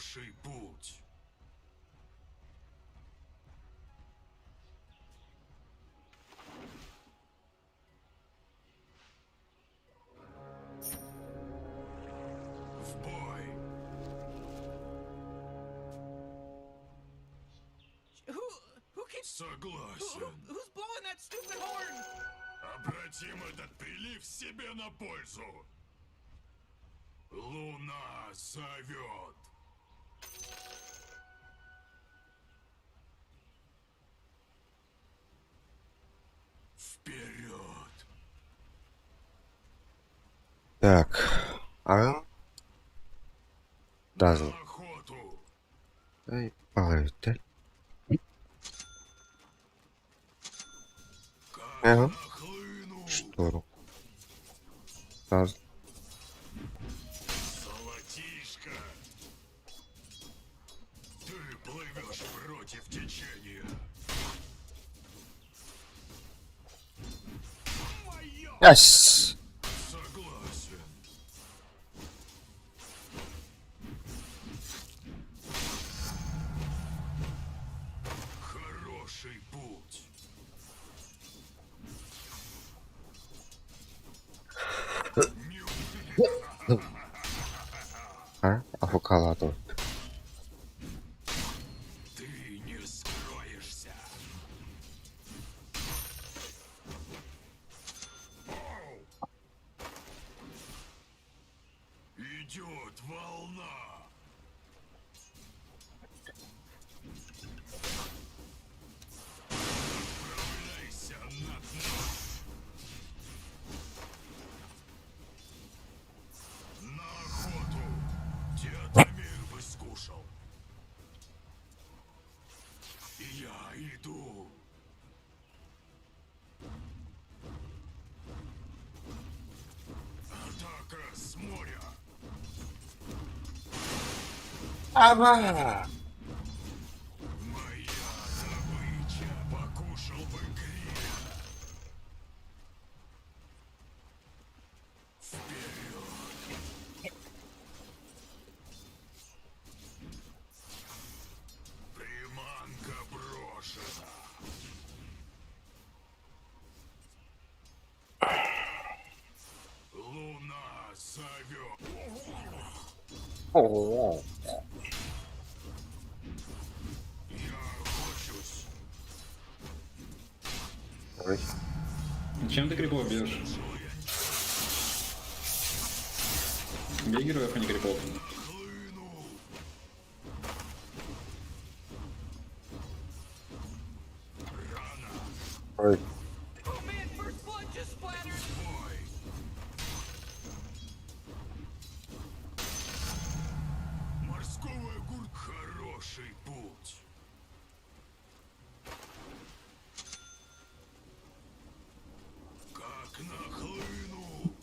Хороший путь. В бой! Who keeps Согласен. who's blowing that stupid horn? Обратим этот прилив себе на пользу. Луна зовет. Вперед! Так. А? Дазл. На охоту! Эй, палыты. Как Ага. нахлыну! Штору. Дазл. Золотишко! Ты плывешь против течения. Моё! Yes! Согласен. Хороший путь. Не А? Авокадо. Ты не скроешься. Оу! Идет волна. Отправляйся на дно. На охоту. Дед мир бы скушал. Я иду. Атака с моря. Ава! Моя добыча покушал бы гриля. Вперед! Приманка брошена. Луна зовет. О, Я охочусь. Ой. Чем ты крипов бьешь? Бей героев, а не крипов. Хлыну. Ой. Oh man, first blood just splattered. Бой. Морского огур... Хороший путь. Как нахлыну.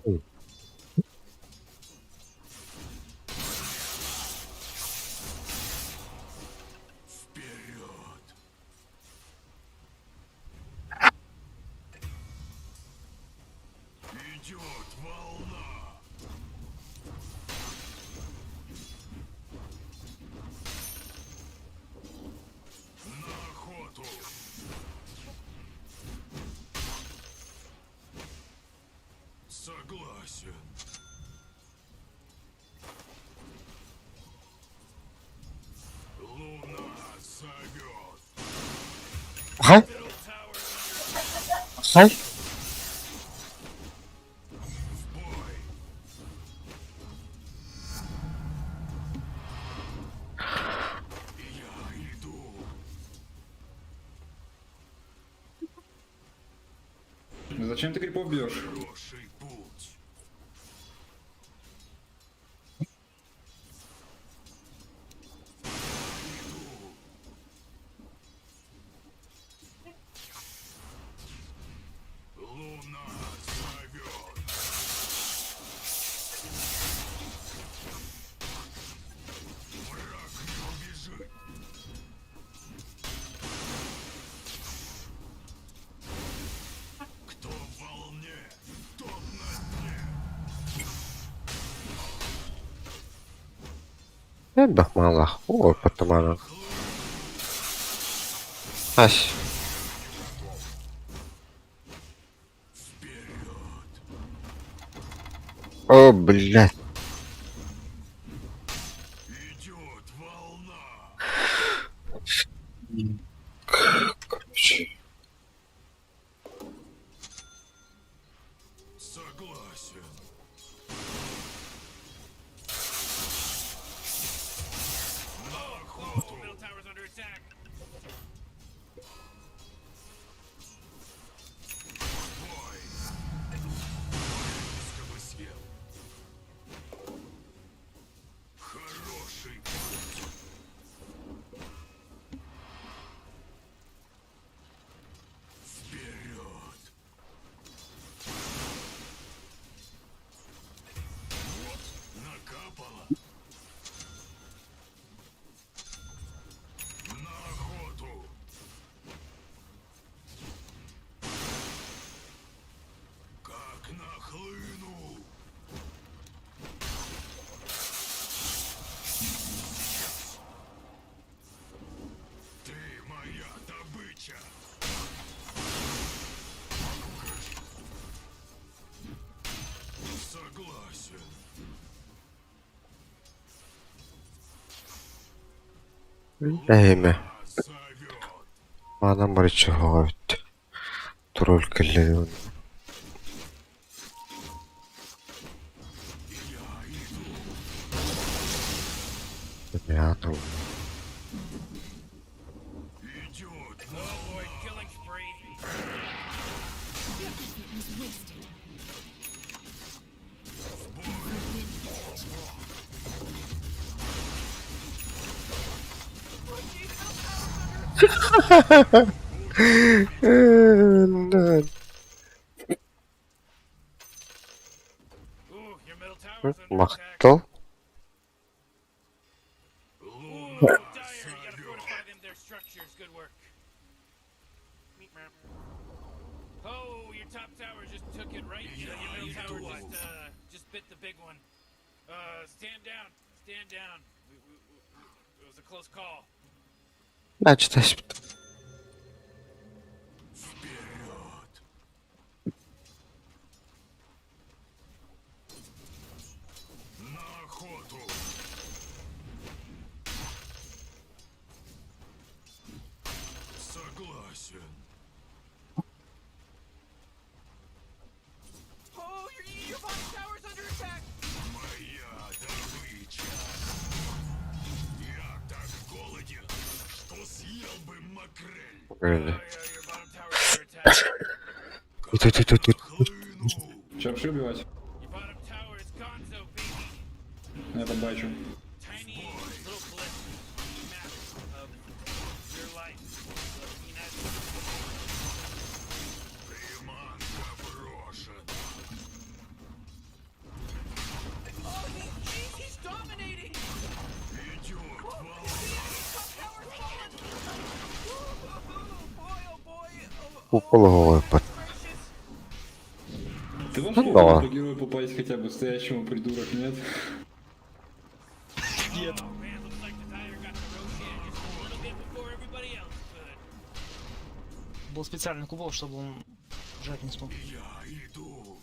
Ой. Вперед! Идет волна! На охоту! Согласен. Луна зовет. Хай? Хай? В бой! Я иду. Зачем ты крипов бьешь? Хороший путь. Иду. Луна зовет. Враг не убежит. Кто в волне, тот Элбэх маалаах уоппаттамаанан Ась О, блядь. Короче. Согласен. Хороший путь. Вперед! Вот, накапало. На охоту! Как нахлыну! Ты моя добыча! Согласен. Эһиме Зовет. маанан барыччы оһоҕо эбит Тролль кэллэ Я иду. Идет Махтал. Oh, your top tower just took it right. Your middle tower just uh, just bit the big one. Stand down, stand down. We, we, we, it was a close call. Значит, Вперед! На охоту! Согласен. Oh, your your bottom tower's under attack. Моя добыча. Я так голоден, что съел бы макрель. Really. Oh, yeah, your bottom tower's under attack. Тут-тут-тут-тут. Хлыну. Че, вообще убивать? Your bottom tower is gonzo, baby. Я подбачу. Tiny little blip map of your life. Looking at Приманка брошена. Oh, he, jeez, he's dominating. Идет волна. Top tower's fallen. Woo-hoo-hoo. Boy, oh boy. Oh, oh, Уколоҕойбут. gracious. Ты можешь Ну да. по герою попасть хотя бы стоящему придурок, нет? Нет. Oh, man, looks like the Dire got the Roshan just a little bit before everybody else could. Был специальный купол, чтобы он жать не смог. Я иду.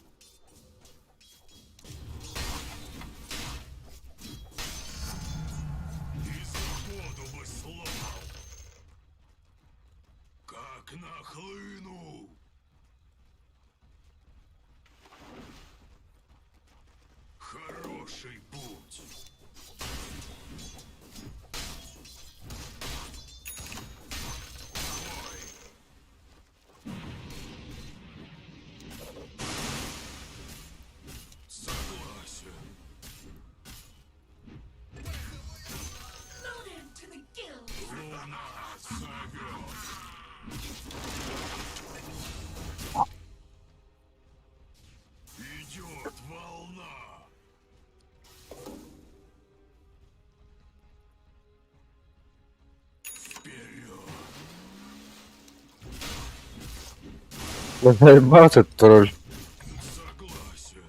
И свободу бы сломал. Как нахлыну. Хороший путь. Ой. Согласен. Loaded to the gills. Луна зовет. Идет волна. Вперед! Заебал этот тролль. Согласен.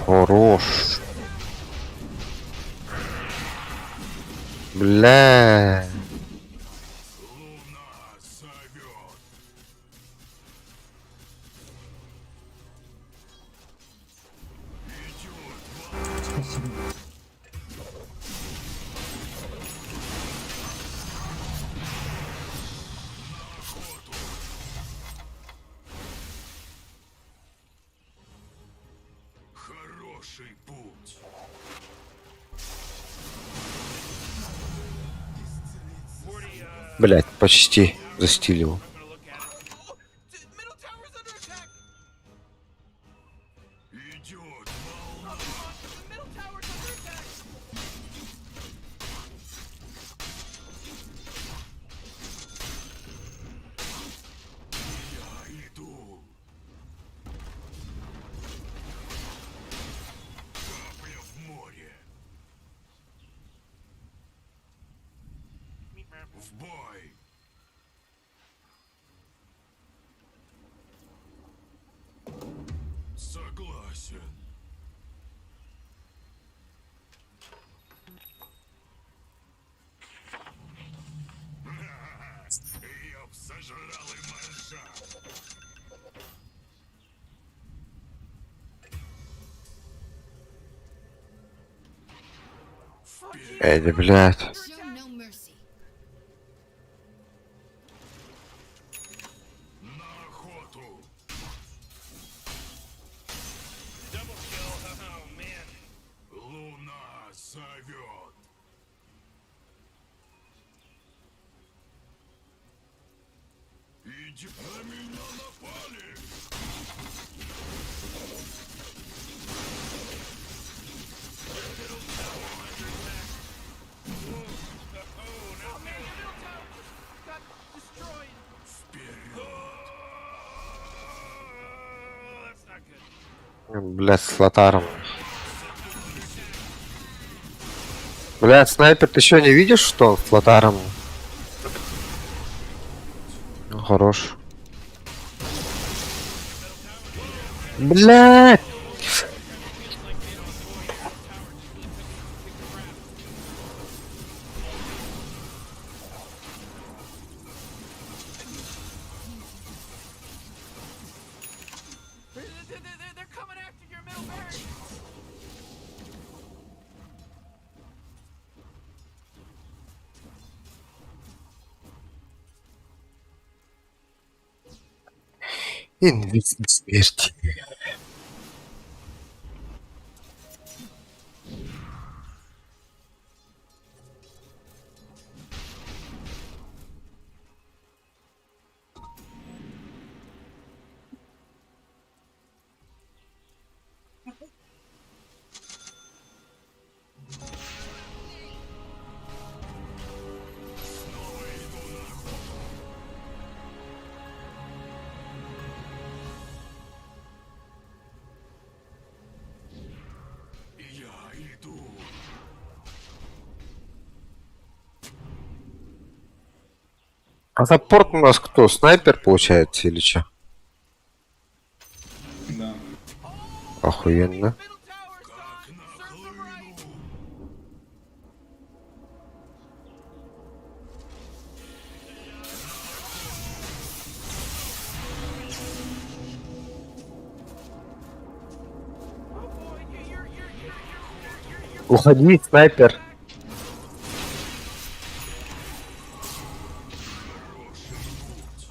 Хорош. Бля. Луна зовет. Идет Спасибо. Хороший путь. Morty, Блять, почти застилил. I'm gonna look at it. Oh, middle tower's under attack. Идет волна. Oh, come on. The middle tower's under attack. Я иду. Капля в море. В бой. Согласен. Я б сожрал и моржа. Эди, блядь. Show no mercy. На охоту. Double kill. Oh man. Луна зовет. Иди на меня напали. Oh man, your middle tower just got destroyed. Вперед. Oh, that's not good. Блядь, с лотаром. Блядь, снайпер, ты что, не видишь, что он с лотаром? Ну, хорош. Блядь! They're, they're, they're, they're coming after your middle barracks. Инвиз смерти. Я иду. А саппорт у нас кто? Снайпер получается или что? Да. Охуенно. Middle tower's Как gone. Serves them right. нахлыну. Oh boy, you, you're, you're, you're, you're, you're, you're, you're Уходи, снайпер. Хороший путь.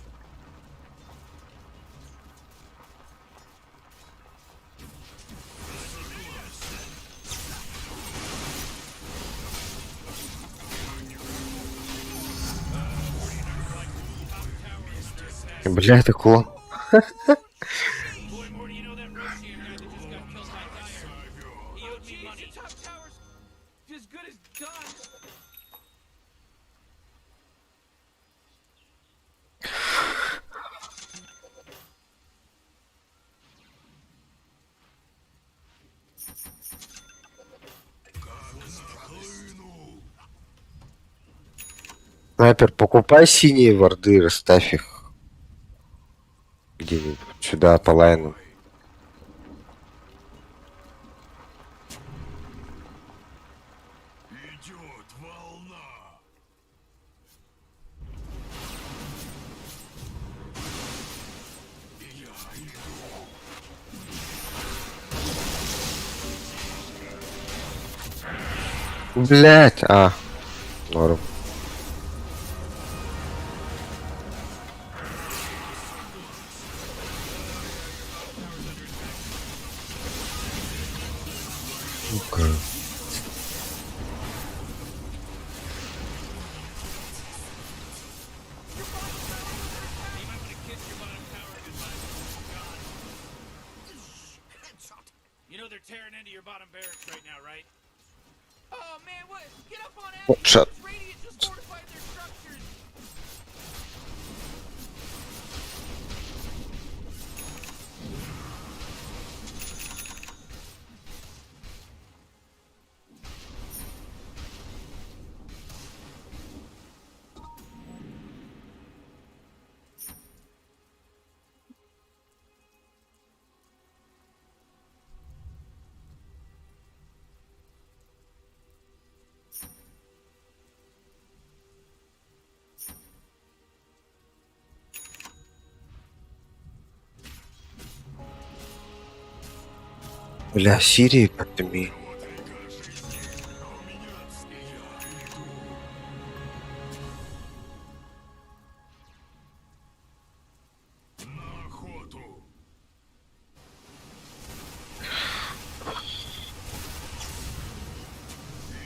Бля, это клон. Boy, Morty, you know that Roshan guy that just got killed by Dire? He Oh owed me jeez, money. your top tower's as good as done. Как нахлыну. Снайпер, покупай синие варды, расставь их где-нибудь сюда по лайну. Идет волна. Я иду. Блять, а. Норм. Сука. You might want to kiss your bottom tower goodbye. Gone. You know they're tearing into your bottom barracks right now, right? Oh man, what? Get up on Oh, Abby. shit. Radiant just fortified their structures. Бля, Сирии подними. На охоту.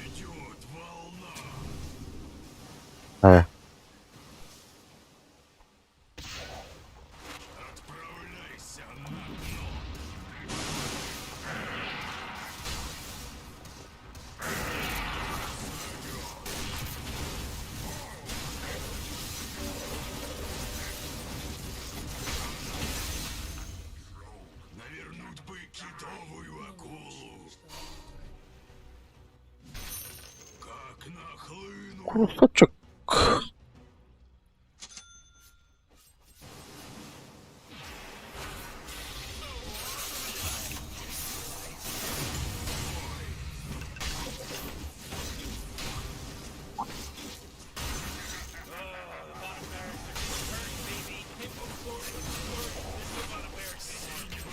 Идет волна. А, Отправляйся на дно. Навернуть бы китовую акулу. Как нахлыну. кусочек. Oh, the bottom barracks are getting hurt, baby. Hippo forward, forward. There's no bottom barracks anymore.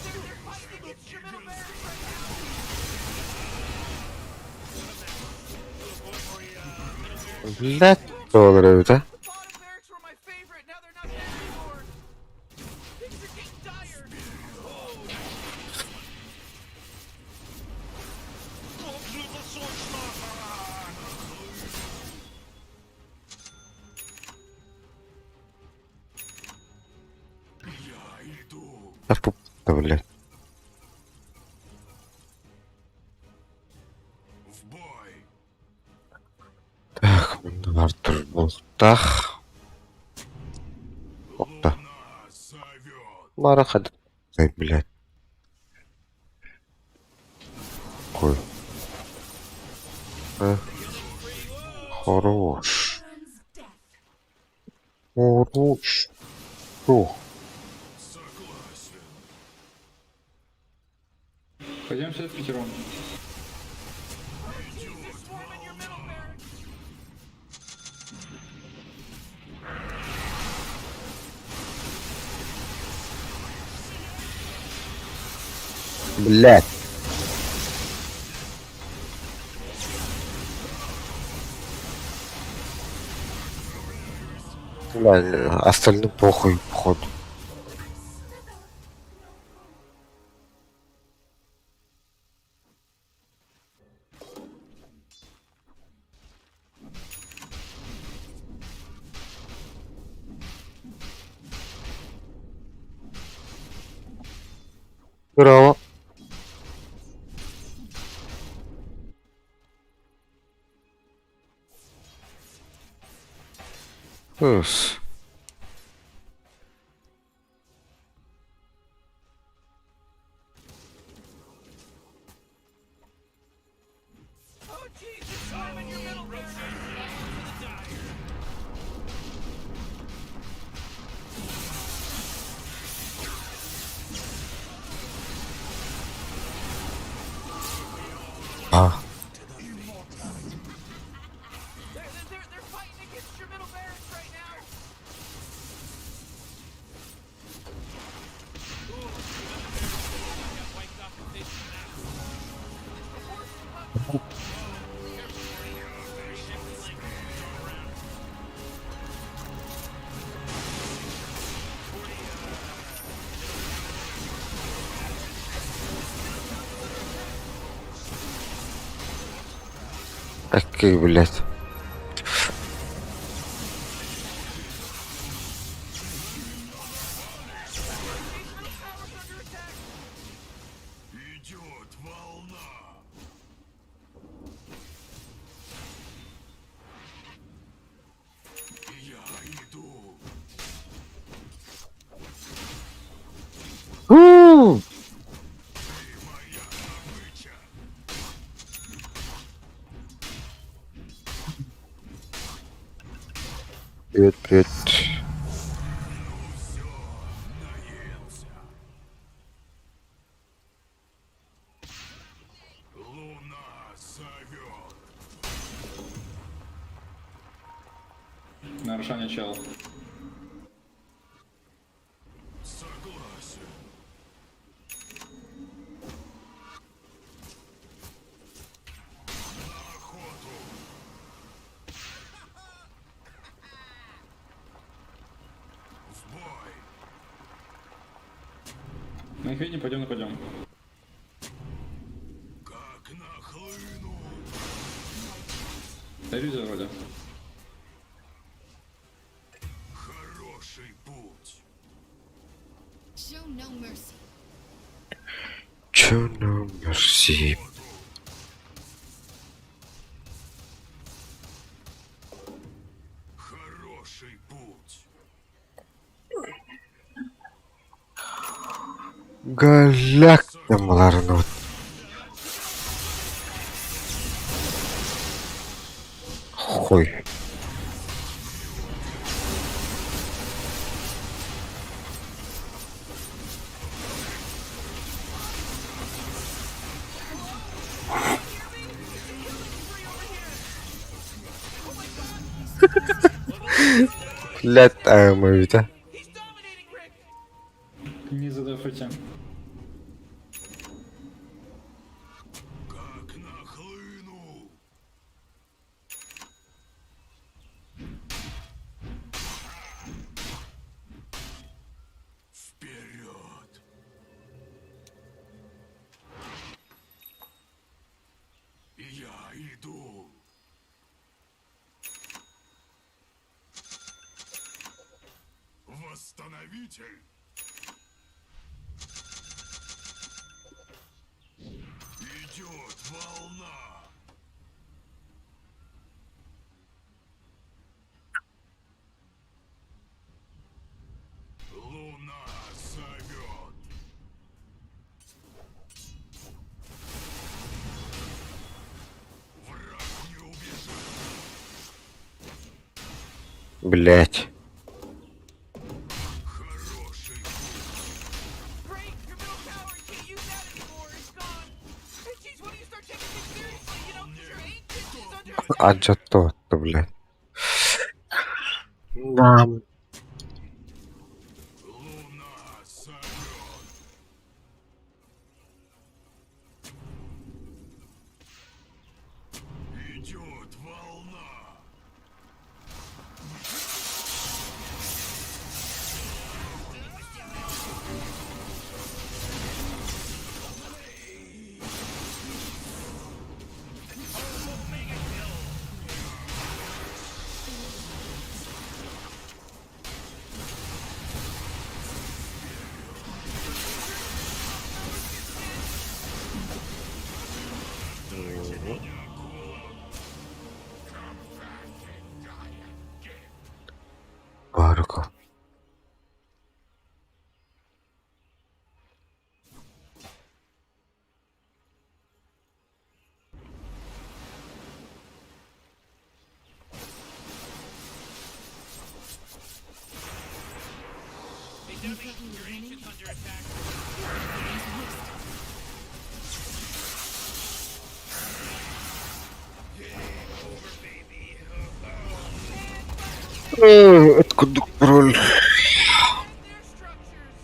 Sorry, They're fighting against your middle barracks right now. Блять, долларов, да? The bottom barracks were my favorite. Now they're not there anymore. Things are getting dire. Я иду. Да, пу- да, блядь. В бой. Так, Артур Бултах. Опа. Луна зовет. Лара ходит. Ай, блядь. Какой. Э. Хорош. Хорош. О, Согласен. Пойдем все в пятером. Jeez, they're swarming your middle barracks. блядь. Бля, остальным похуй, походу. Здорово. Пс. Oh jeez, they're swarming your middle barracks. А. Такие, блядь. Идет волна. Я иду. У! Ты моя добыча. Привет, привет. Все, наелся. Луна зовет. На Рошане чел. Согласен. На охоту. В бой. Мы их видим, пойдем нападем. Как нахлыну. Иллюзия вроде. Хороший путь. Show no mercy. Чё нам мерси? Хороший путь. Голяк там ларнут. Хуй. Блядь, а мы ведь, а? He's dominating, Rick. Не задефайте. Как нахлыну. Вперед! Я иду. Восстановитель. Идет волна. Луна зовет. Враг не убежит. Блядь. Хороший путь. Great, your middle tower, you can't use that anymore. It's gone. Hey, geez, when do you start taking things seriously? You know, 'cause your ancient is under attack. А то, блядь. Нам. Луна зовет. Идет волна. Барку. Hey, Dummy, your ancient's under attack. Откуда пароль? Their structures.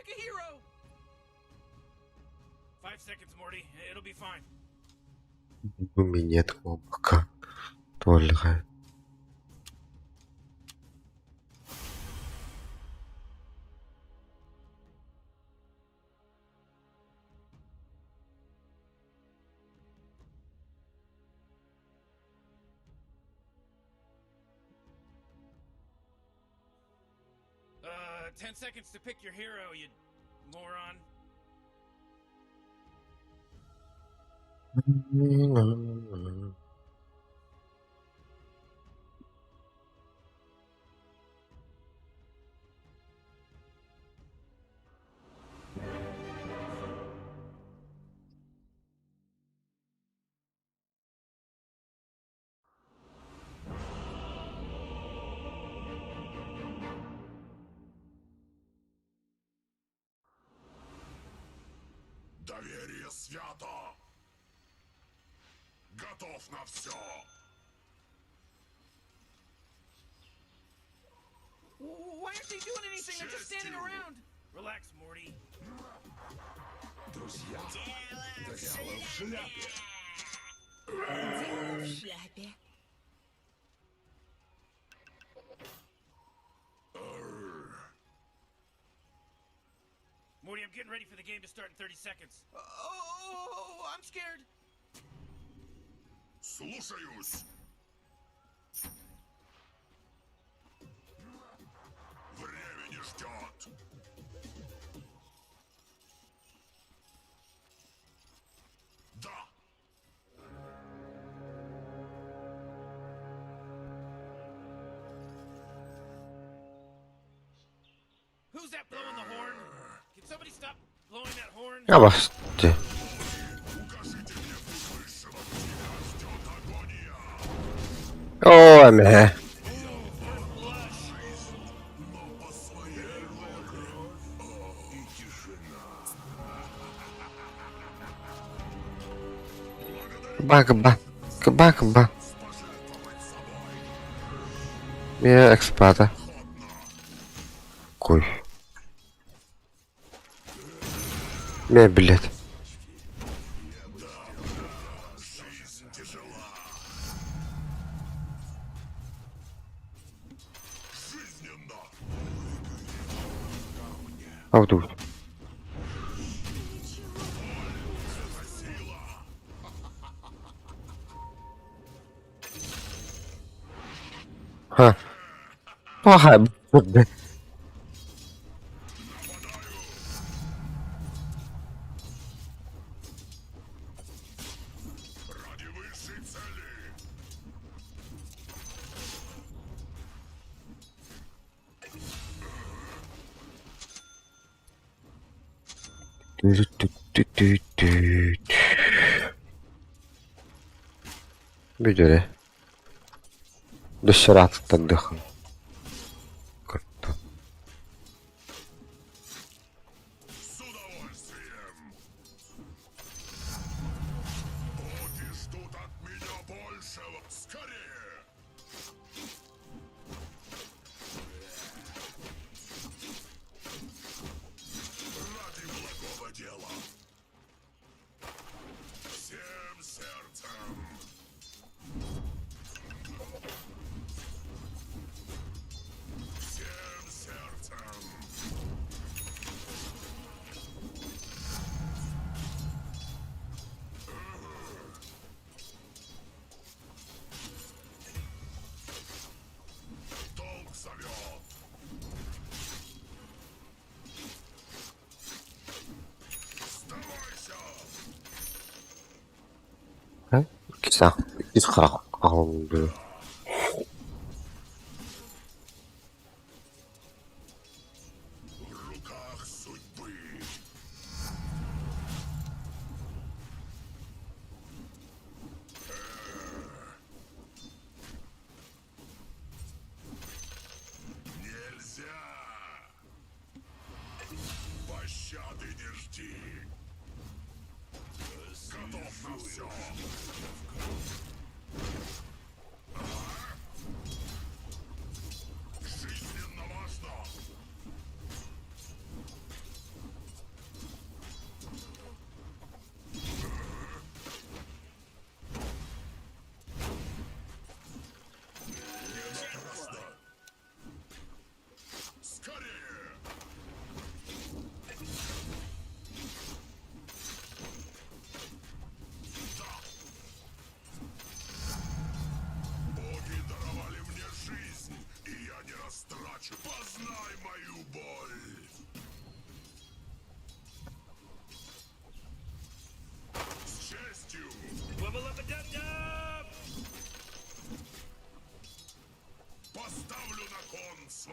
Pick a hero. 5 seconds, Morty. It'll be fine. Нет облака. Только. 10 seconds to pick your hero, you moron. Доверие свято! Готов на все! Why aren't they doing anything? They're just standing around. Relax, Morty. Друзья, дело в шляпе. Дело в шляпе. Morty, I'm getting ready for the game to start in 30 seconds. Oh, I'm scared. Слушаюсь! Время не ждет! Да! Who's that blowing the horn? Can somebody stop blowing that horn? Авасти. Укажите мне путь высшего! Тебя ждет агония! О, мэ. Но по своей воле. И тишина. Бак-ба. Бак-ба. Мне экспата. Кой. Мэ, блядь. Жизнь тяжела. Жизненно. А вот тут. Сила. Ха. Плохая, блядь. Ради высшей цели. Тү-тү-тү-тү. Бүдөрэ. Дөссөр дыхын. Кытта. С удовольствием. Боги ждут от меня большего. Скорее. Ради благого дела. Всем сердцем. Всем сердцем. Долг зовет. Сдавайся! Киса. Кис алды. В руках судьбы. Нельзя! Пощады не жди! Готов на все!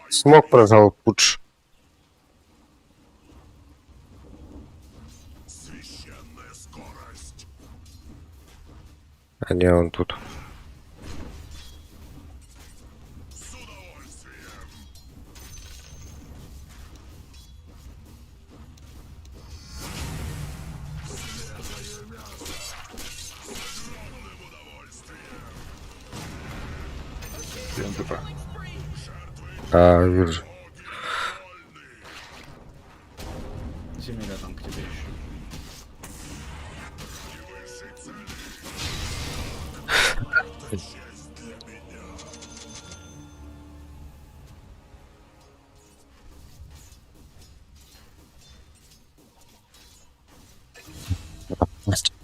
Смог прожал пудж. Священная скорость. А не, он тут. С удовольствием. Прям ТП. А, вижу. Земля там к тебе еще.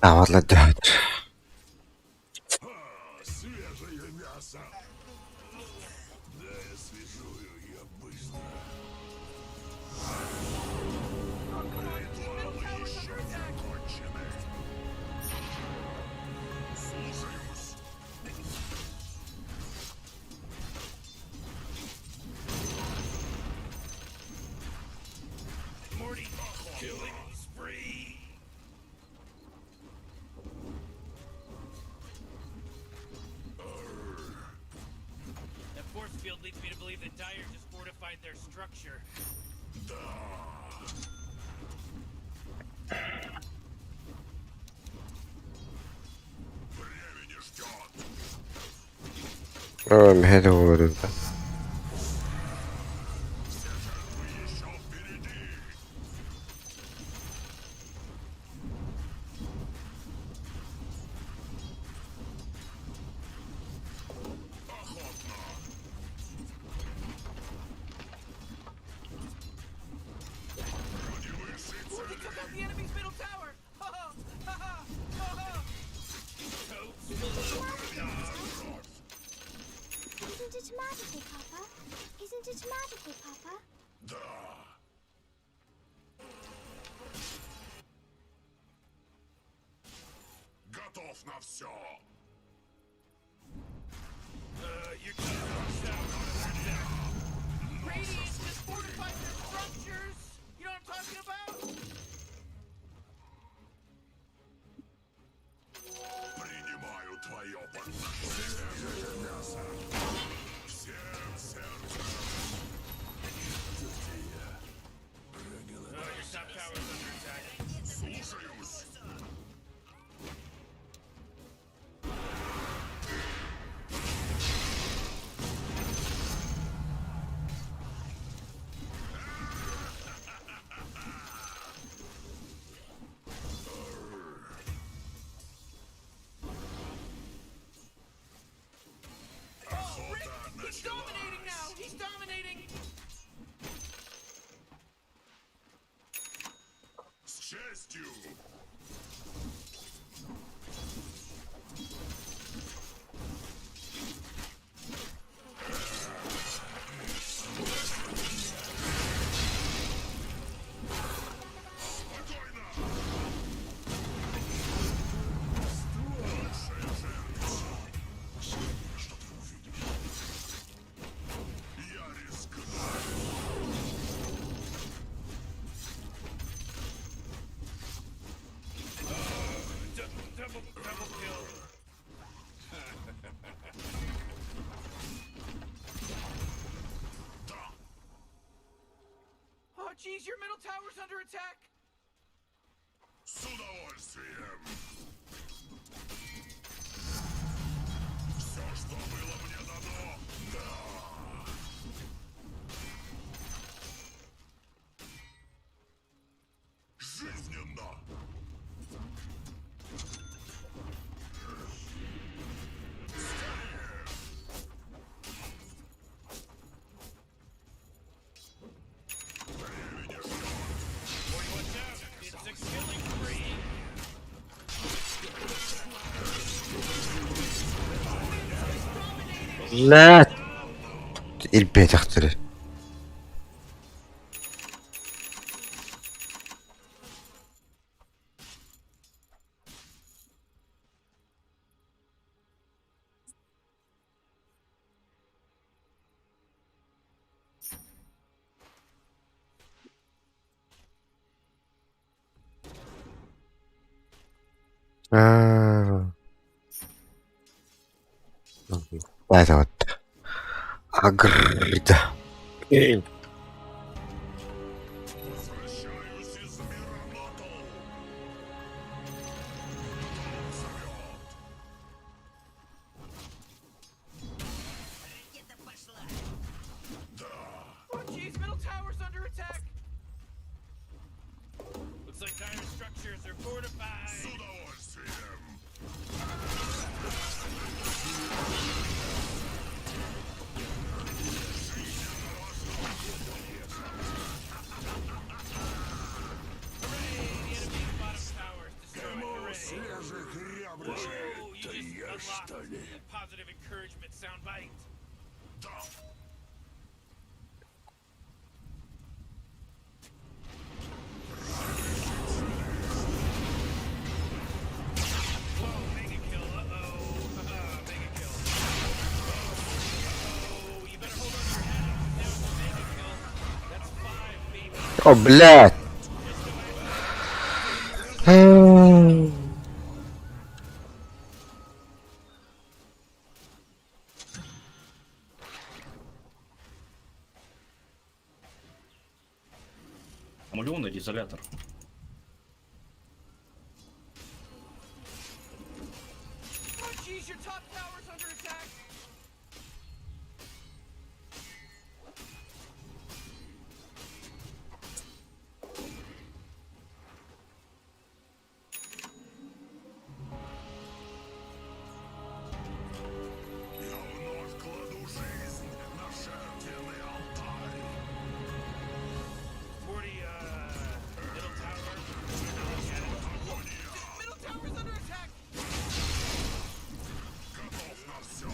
А, вот ладно. Свежее мясо. Да я свежую ее быстро. Middle tower's under attack. Кончены. Слушаюсь. Morty, killing spree. That force field leads me to believe that Dire just fortified their structure. Время не ждет. О, это говорю, да. Все жертвы еще впереди. Охотно. Ради высшей Ooh, they цели. took out the enemy's middle tower. Ha ha ha ha ha. Isn't it magical, Papa? Isn't it magical, Papa? Да. Готов на все. Your top tower under attack. Radiant just fortified their structures. You know what I'm talking about? Принимаю твое подношение. Свежее мясо. Всем сердцем. Your top tower's under attack. Слушаюсь. Oh, Rick, he's dominating now. He's dominating. С честью. Спокойно. Большая жертва. Что ты увидишь? Я рискну. Double, double kill. Oh, jeez, your middle tower's under attack. С удовольствием. Все, что было мне дано, да. Жизненно. Morty, watch out. It's a killing spree. Блядь. Илбетехтери. А. Это вот. Агрда. Возвращаюсь из мира Мотол. Кто зовет? Oh, jeez, middle tower's under attack. Looks like dire structures are fortified. С удовольствием. Hooray! The enemy's bottom tower is destroyed. Hooray! Свежих ребрышек. Whoa, you just unlocked the positive encouragement soundbite. Да. Whoa, mega kill. Uh-oh. Mega kill. Oh, you better hold on to your hat. Now it's a mega kill. That's 5, baby. О, блядь! М. Амулион или изолятор? Oh, jeez, your top tower's under attack. Я вновь кладу жизнь на жертвенный алтарь. 40, middle tower. Middle tower's under attack. Готов на все.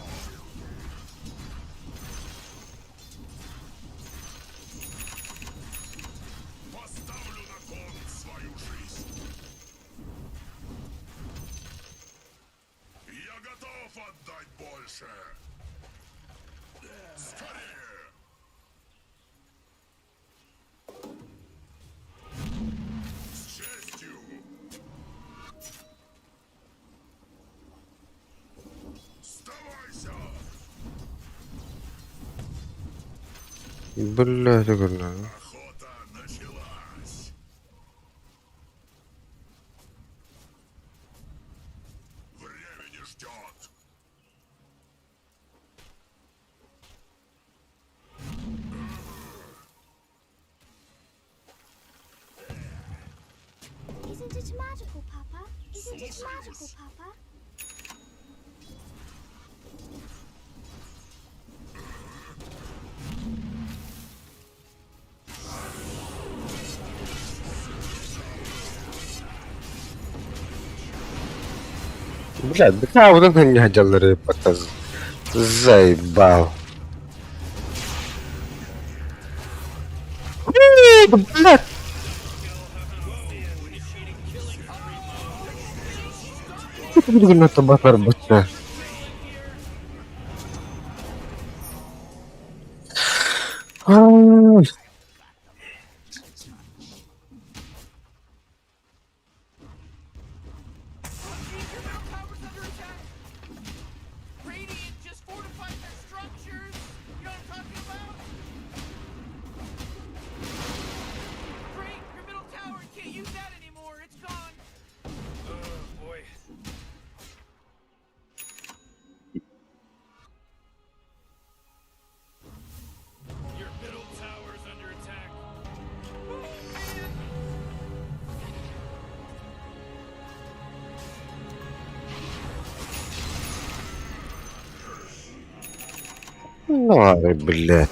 Поставлю на кон свою жизнь. Я готов отдать больше. Скорее! С честью! Сдавайся! Блядь, это Охота началась! Время не ждет! Isn't it magical, Papa? Isn't it magical, Papa? Блядь, да вот это меня делали показ. Заебал. Эй, да, Блядь! Ай. Oh, jeez, your middle tower's under attack. Radiant just fortified their structures. You know what I'm talking about? Great, your middle tower can't use that anymore. It's gone. Oh, boy. Your middle tower's under attack. Oh, man. Ну, ай, блядь.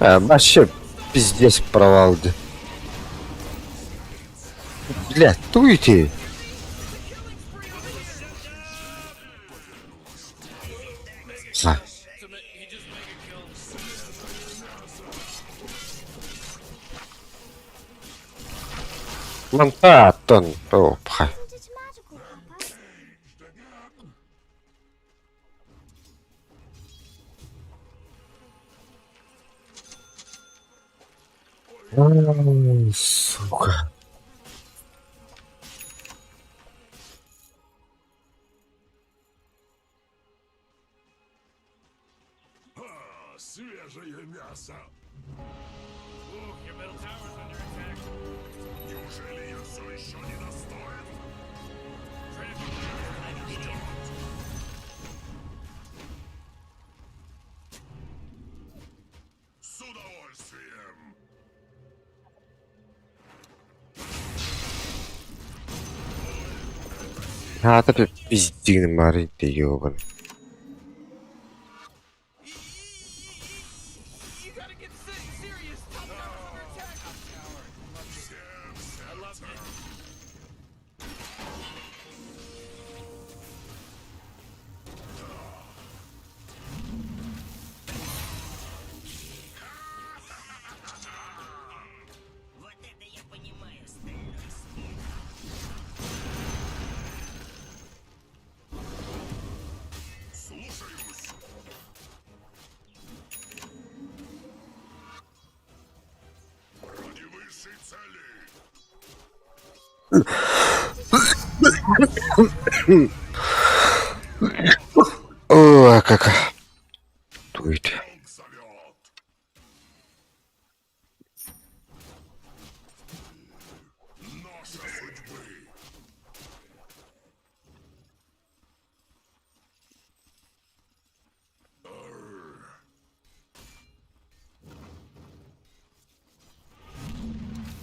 А, вообще пиздец провал. Блядь, туйте. А. So he just mega killed. Мантатон. О, пха. Isn't it magical, Papa? Ай, Сука. А, свежее мясо! Ooh, your middle tower's under attack. Неужели я все еще не достоин? Dragon Ждет! С удовольствием! Аата пиздин Марин ты ёбаный. You, you gotta get serious. Top tower's under attack. Top tower. I loved it. I loved it. Слушаюсь! Ради высшей цели! О, как дует. Долг зовет! Наша судьбы! Арр.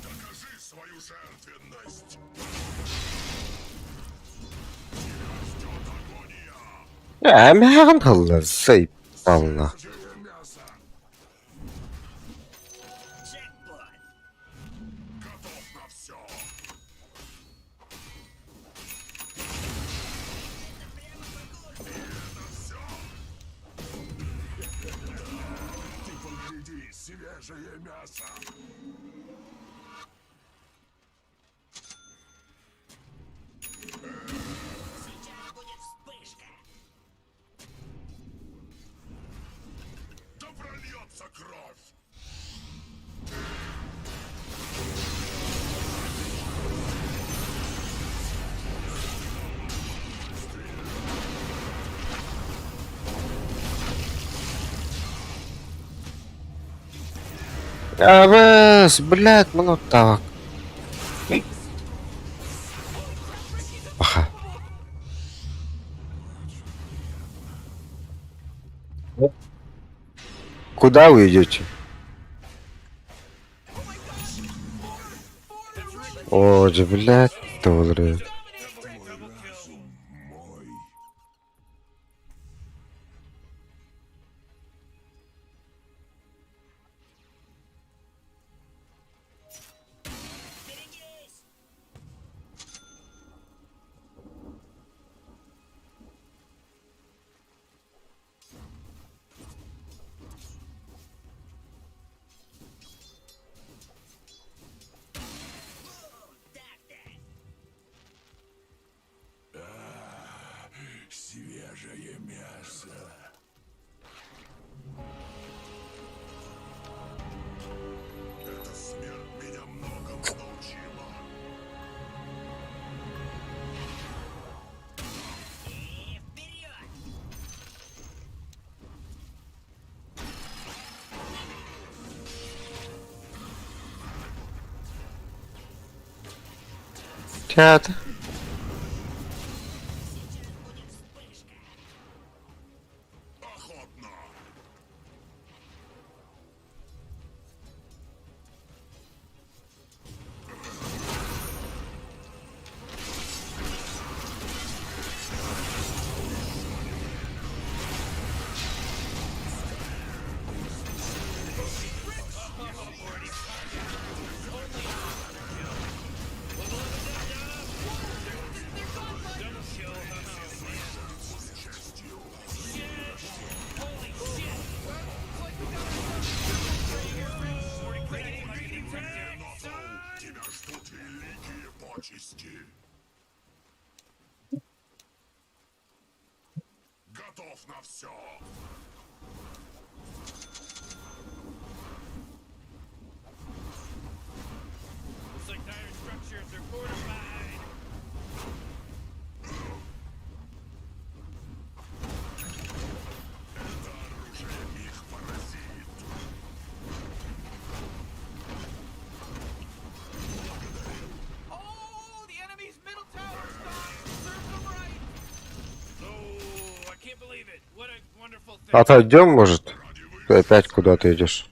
Докажи свою жертвенность! Тебя ждет агония! Эмэҕин ылла, заебал Свежее мясо! Готов на все! И это все? Ты погляди, свежее мясо! Да прольется кровь! Абас, блядь, маны так. Аха. Куда вы идете? О, же, блядь, доллары. Double kill. Мой. Свежее мясо. Эта смерть меня многому научила. Театр. Охотно. Double kill. Oh, man. Holy shit! Тебя ждут великие почести. Готов на все. Dire structures are fortified. Это оружие их поразит. Oh, the enemy's middle tower's gone. Serves them right. Oh, I can't believe it. What a wonderful thing. Отойдем, может? Ты опять куда-то идешь?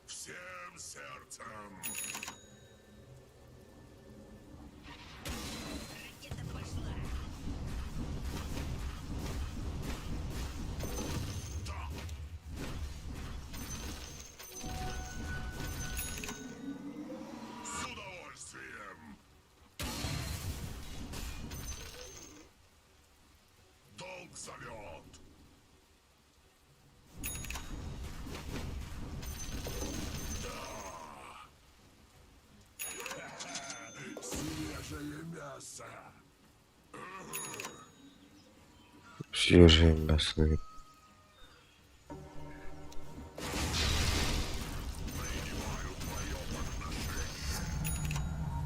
Всем сердцем. Да. С удовольствием. Долг зовет. Свежее мясо. Свежее мясо. говорит. Принимаю твое подношение.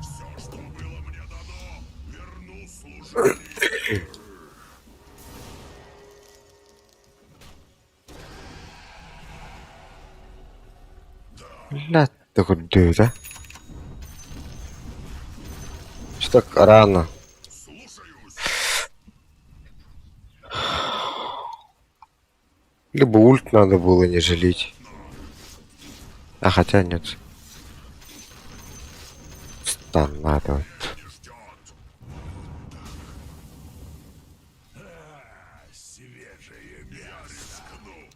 Все, что было мне дано, верну служению. Бля, ты хоть да? Что так рано? Слушаюсь. Либо ульт надо было не жалеть. А хотя нет. Стан надо. Не ждет. А, свежее мясо. Рискну.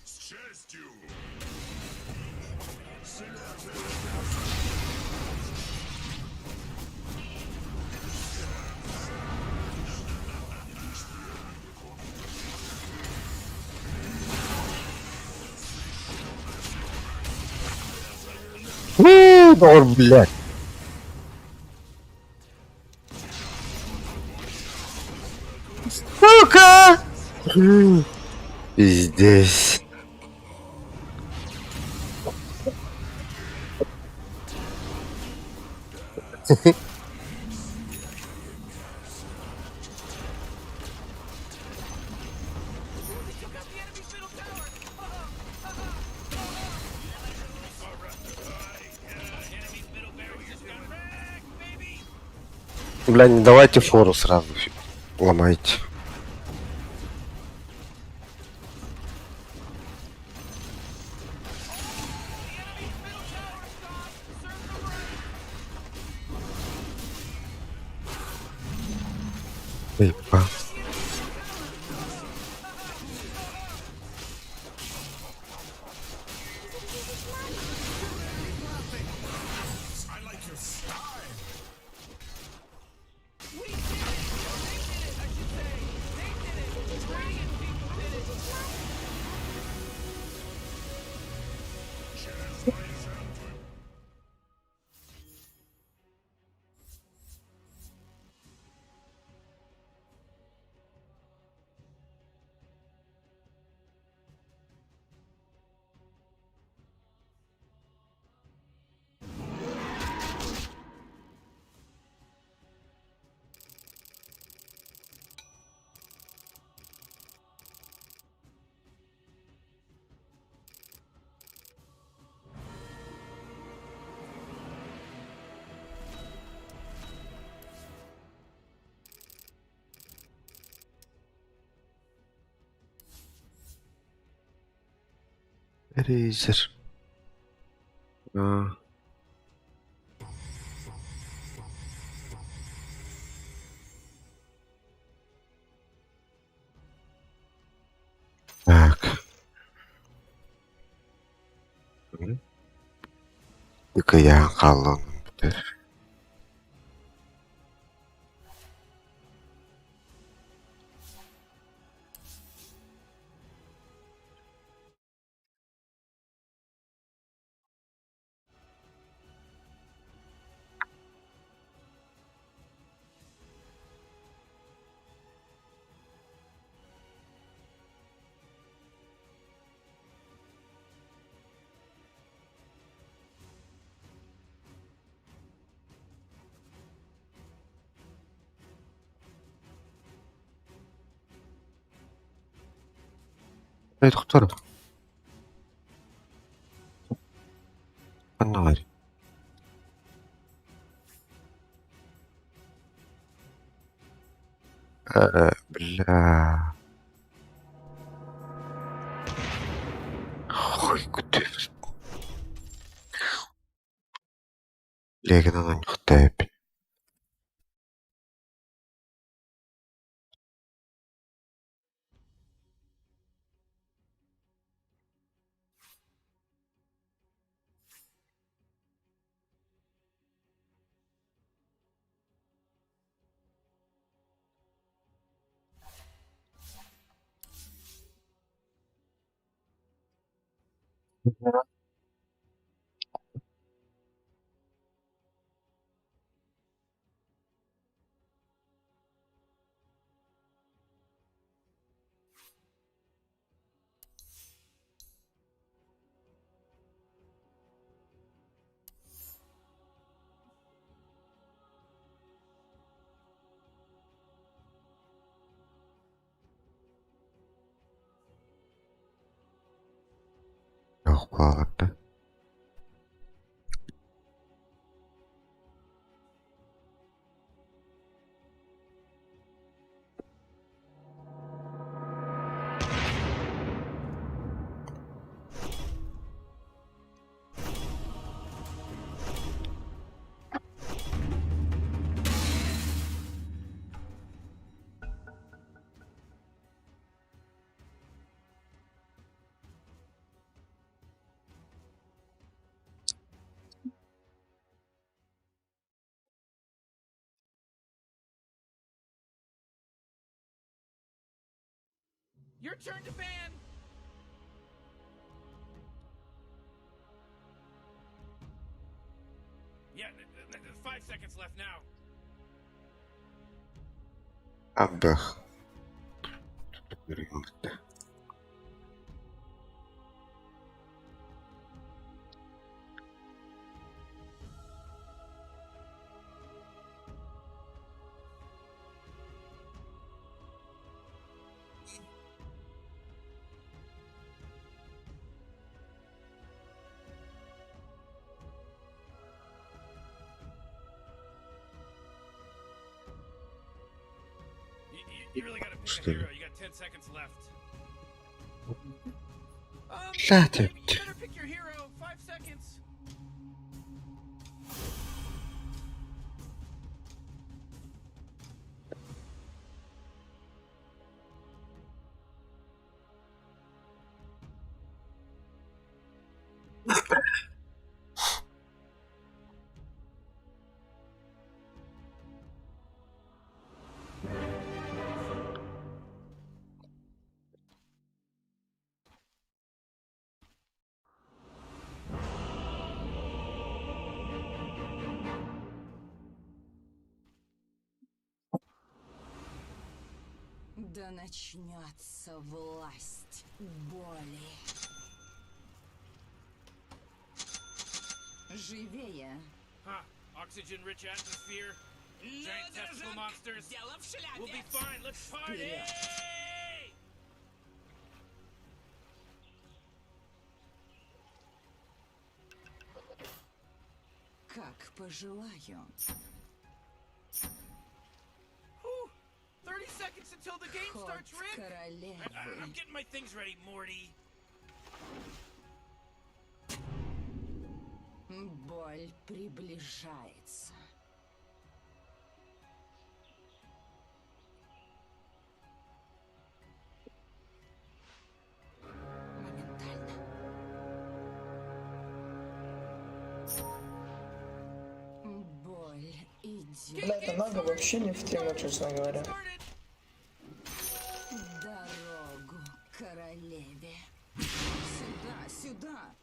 С честью. Свежее мясо. У, Дор, блядь. Сука! Пиздец. They took out the enemy's middle tower. Enemy's middle barracks just got wrecked, baby. Бля, не давайте фору сразу ломайте. The enemy's middle tower's gone. Serves them right. Ой, па. I like your style. We did it. Or they did it, I should say. They did it. Radiant people did it. Через мои жертвы. Рейзер. А. Так. М. Тыкая қалың бітір. Тохтор. Ханна Бля. Ой, куда? Легина на них тэпи. Охуенно. Your turn to ban. Yeah, 5 seconds left now. Абах. You really gotta pick a Что ли? hero. You got 10 seconds left. Блядь. You better pick your hero. 5 seconds. Да начнется власть боли. Живее. Huh. Oxygen-rich atmosphere. Giant testicle monsters. Дело в шляпе. We'll be fine. Let's party! Вперед. Как пожелаю. Whew. 30 seconds until the game Ход starts, Rick. королевы. I'm getting my things ready, Morty. Боль приближается. Моментально. Боль идет. Бля, эта Нага вообще не в тему, честно говоря. Started. Дорогу королеве. Сюда, сюда.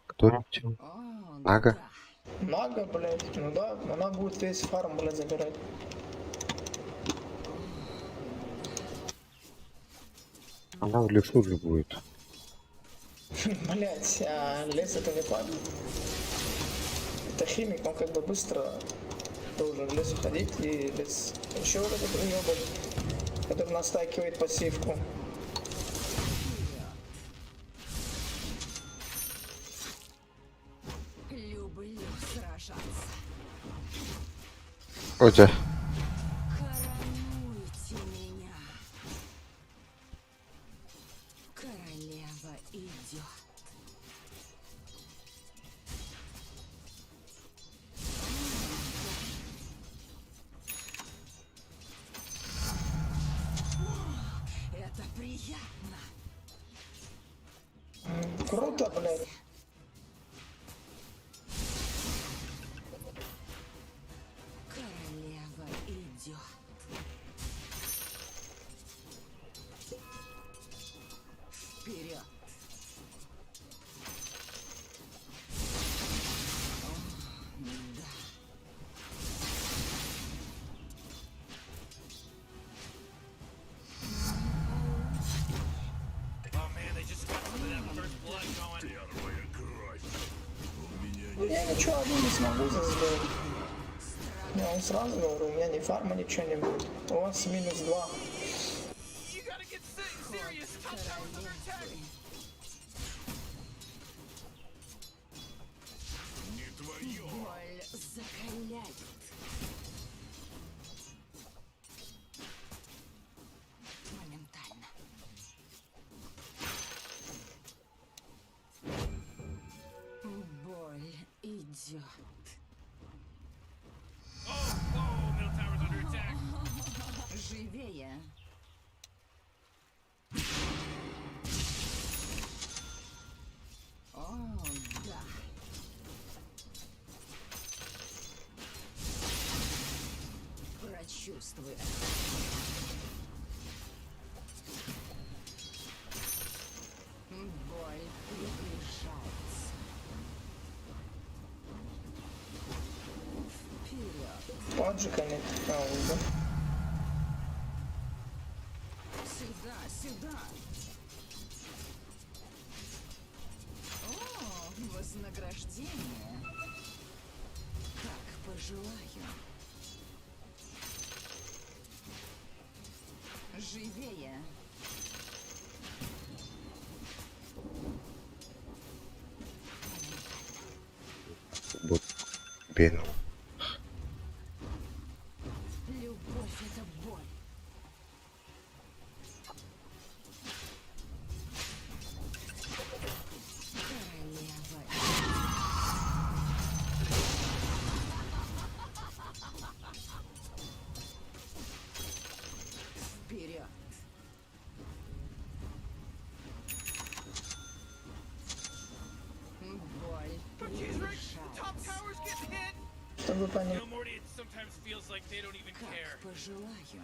Кто не в тему? О, Нага? да. Нага, блядь, ну да, она будет весь фарм, блядь, забирать. Она в лесу же будет. Блять, а лес это не падает. Это химик, он как бы быстро должен в лес уходить и лес. Еще вот этот уебок. Который настакивает пассивку. Люблю сражаться. У тебя. Коронуйте меня. Королева идет. Это приятно. Круто, блядь. Королева идет. Вперед. О, да. Oh man, they just got some of that first blood going. Первая кровь. У меня Я ничего один не смогу здесь сделать. Я вам сразу говорю, у меня ни фарма, ничего не будет. У вас минус два. You gotta get serious. Top tower's under attack. не твое. Боль закаляет. Моментально. Боль идет. Oh, oh, middle tower's under attack. Живее. О, да. Прочувствуй это. Боль приближается. Вперед. Паджика нет. А, вот, да. Сюда, сюда. О, вознаграждение. Как пожелаю. Живее. Вот. Бей, ну. Любовь это боль. Королева. Вперед. Боль Oh, jeez, Rick. The top приближается. tower's getting hit. Чтобы You понимали. know, Morty, it sometimes feels like they don't even care. Как пожелаю.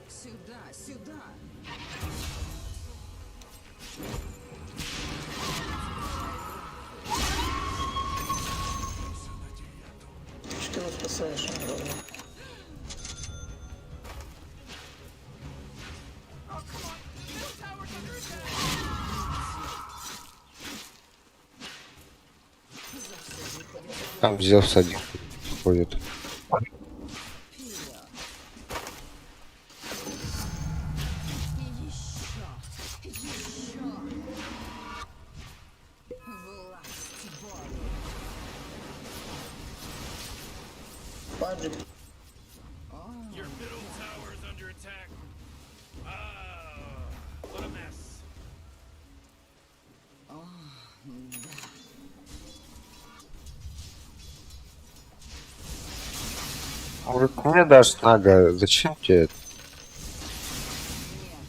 Сюда, сюда. Что ты его спасаешь, он говно. Oh, come on. The middle tower's under attack. За все приходится Там Зевс один ходит. вперед. И еще, еще. Власть боли. Паджик. Your middle tower is under attack. Ah, what a mess. О, да. Может, мне дашь нага? Зачем тебе это? Нет.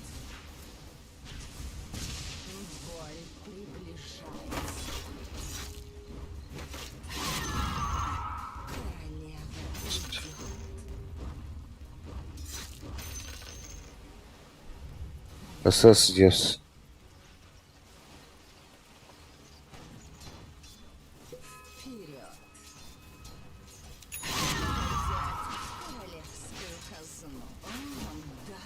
Боль приближается. Королева идет. СС Зевс. Вперед. Взять королевскую казну. О, да.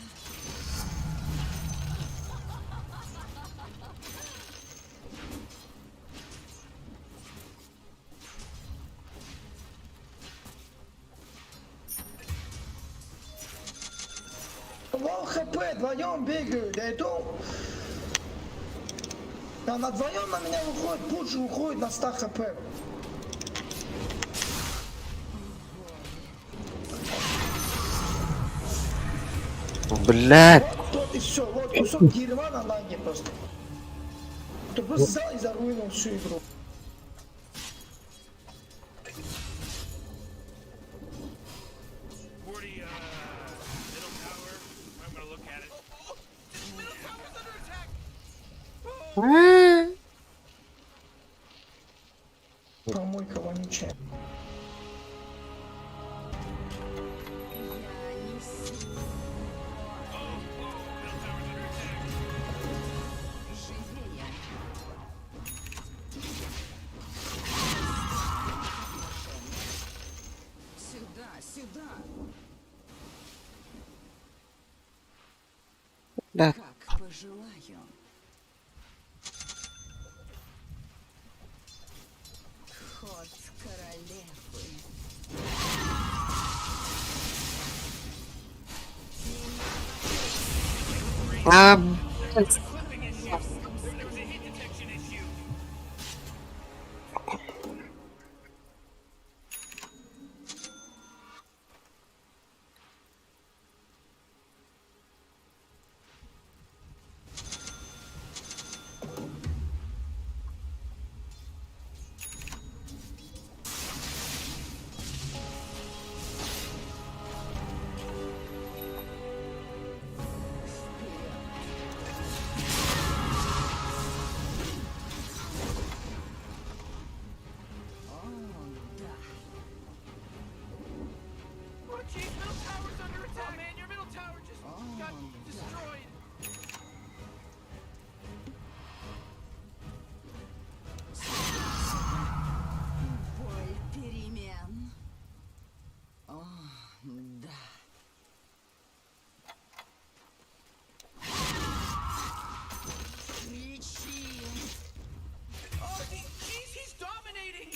хп, вдвоем бегают, я иду. А на вдвоем на меня выходит, Пудж уходит на 100 хп. Блядь. Вот тот и все, вот кусок дерьма на ноге просто. Ты просто взял и заруинил всю игру. 40, middle tower. I'm gonna look at it. Oh, middle tower's under attack. Oh, Помойка вонючая. Я несу Oh, middle tower's under attack. живее. Сюда, сюда. Да. Как пожелаю. Ход королевы. А, Clipping issue. There was a hit detection issue. О, да. oh jeez, middle tower's under attack. Oh man, your middle tower just got destroyed. Боль перемен. О, да. Кричи. Oh, jeez, he's dominating.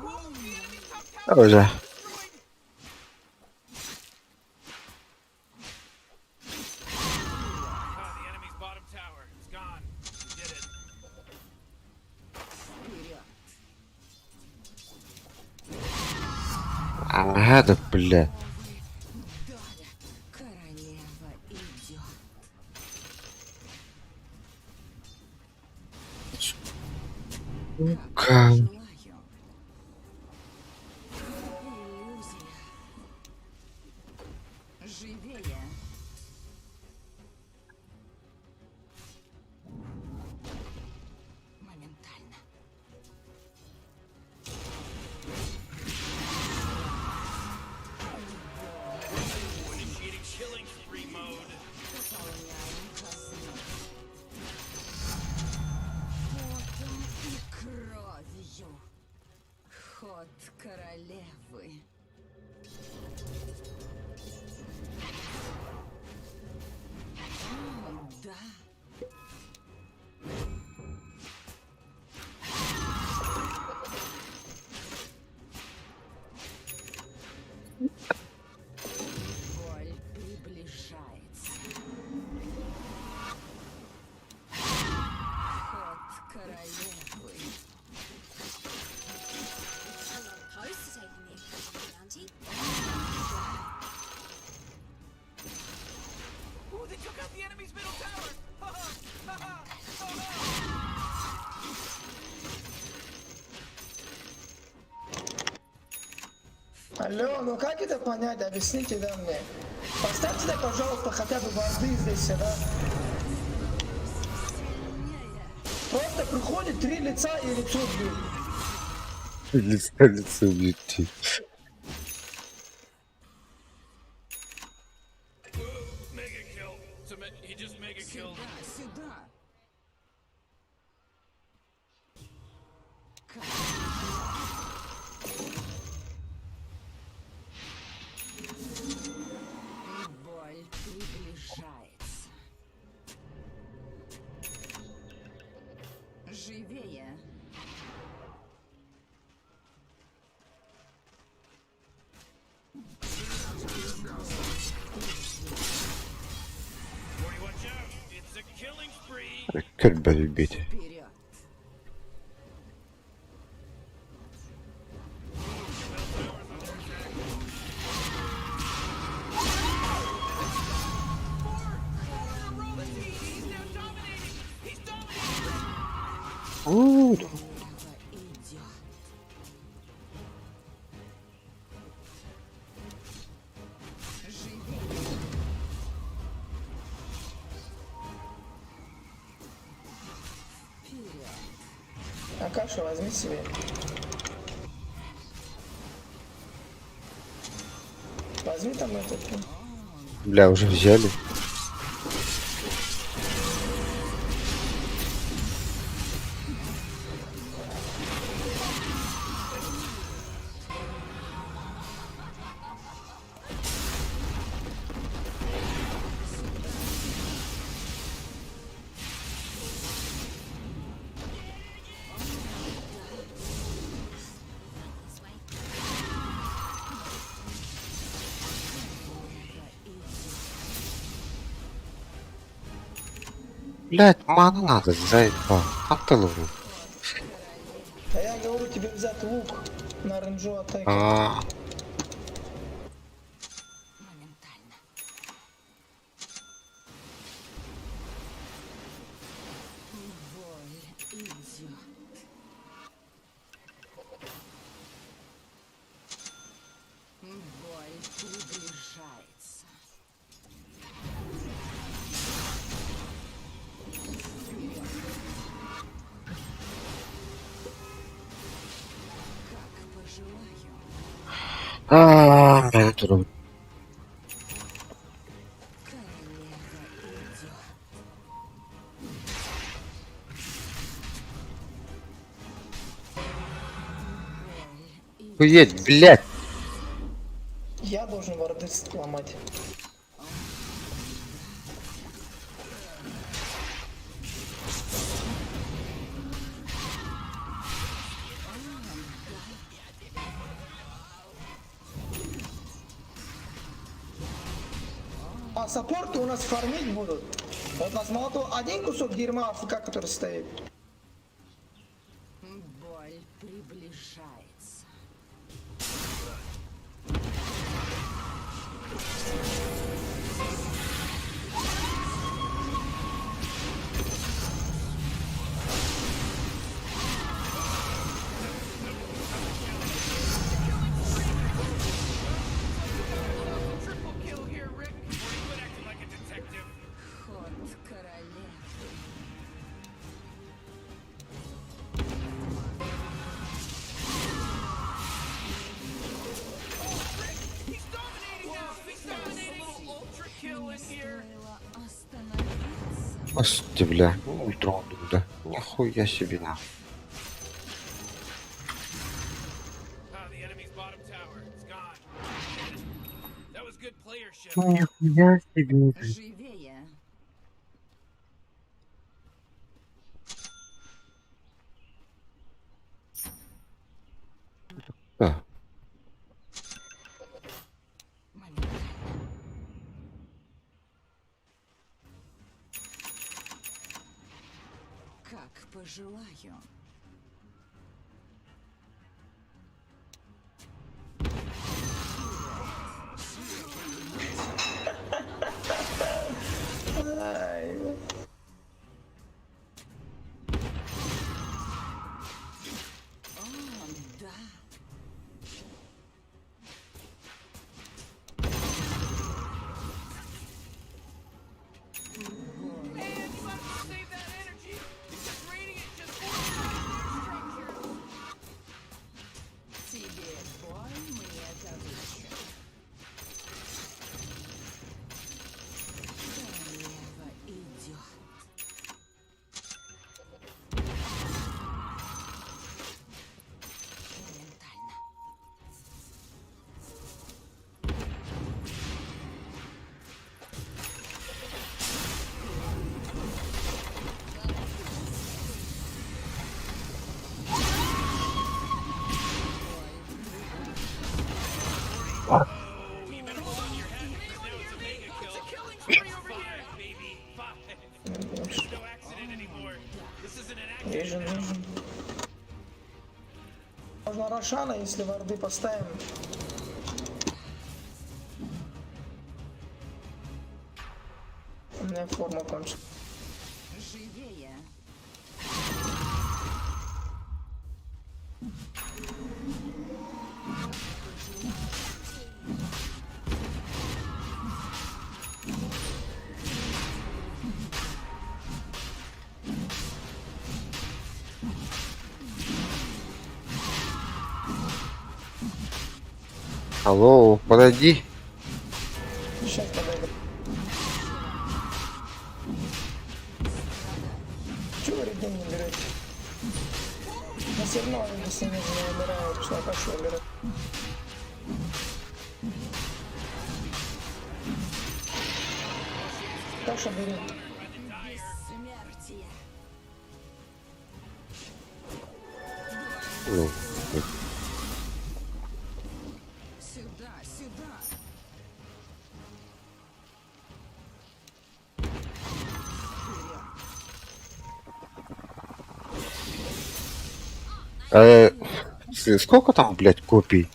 Whoa, the enemy's top tower Уже. destroyed. The enemy's bottom tower is gone. We did it. Вперед. Ага, да, бля. Давят. Королева идет. Сука. Желаю. Иллюзия. Живее. Моментально. Initiating killing spree mode. Пополняем казну. Потом и кровью. Ход королевы. О, да. Боль приближается. Ход королевы. A lot close to taking the occasional bounty. Ooh, they took out the enemy's middle tower. Ha ha ha ha ha. Алло, ну как это понять? Объясните, да, мне. Поставьте, да, пожалуйста, хотя бы воды здесь, да. Просто приходит три лица и лицо бьют. Лицо, лицо бьют. Mega kill. It's a he just mega killed. Сюда, сюда. Как? Боль приближается. Живее. Көрбөт билбиэтэ. Вперед. He's now dominating. He's dominating. Уу, Королева идет. Живее. Вперед. Акашу возьми себе. Возьми там этот. Бля, уже взяли. Блять, ману надо, заебал. Антелову. А я говорю тебе взять лук на ренджу атаки. А, Моментально. Боль идет. Боль приближается. Вперед. Как пожелаю. а, бля, туру. Королева идет. Боль идет. Хуеть, блять. Я должен варды сломать. А саппорты у нас фармить будут. Вот у нас мало того, один кусок дерьма АФК, который стоит. Боль приближается. Triple kill here, Rick. Morty, quit acting like a detective. Ход королевы. He's dominating now. He's dominating. A little ultra kill in here. Стоило остановиться. Господи, бля. Ну, Ультрон, да. Нихуя себе нахуй. Ah, the enemy's bottom tower. It's gone. That was good playership. Нихуя себе. Живее. Да. Моментально. Как пожелаю. О, да. Man, you might as well save that energy because Radiant just forced Вижу, вижу. Можно Рошана, если варды поставим. У меня форма кончилась. Живее. Алло, подойди. Сейчас подойду. Чего вы реген не берете? Но все равно они с ними не умирают, что я хочу умирать. Каша бери. Бессмертие. Ну, Сюда, сюда. Сколько там, блядь, копий?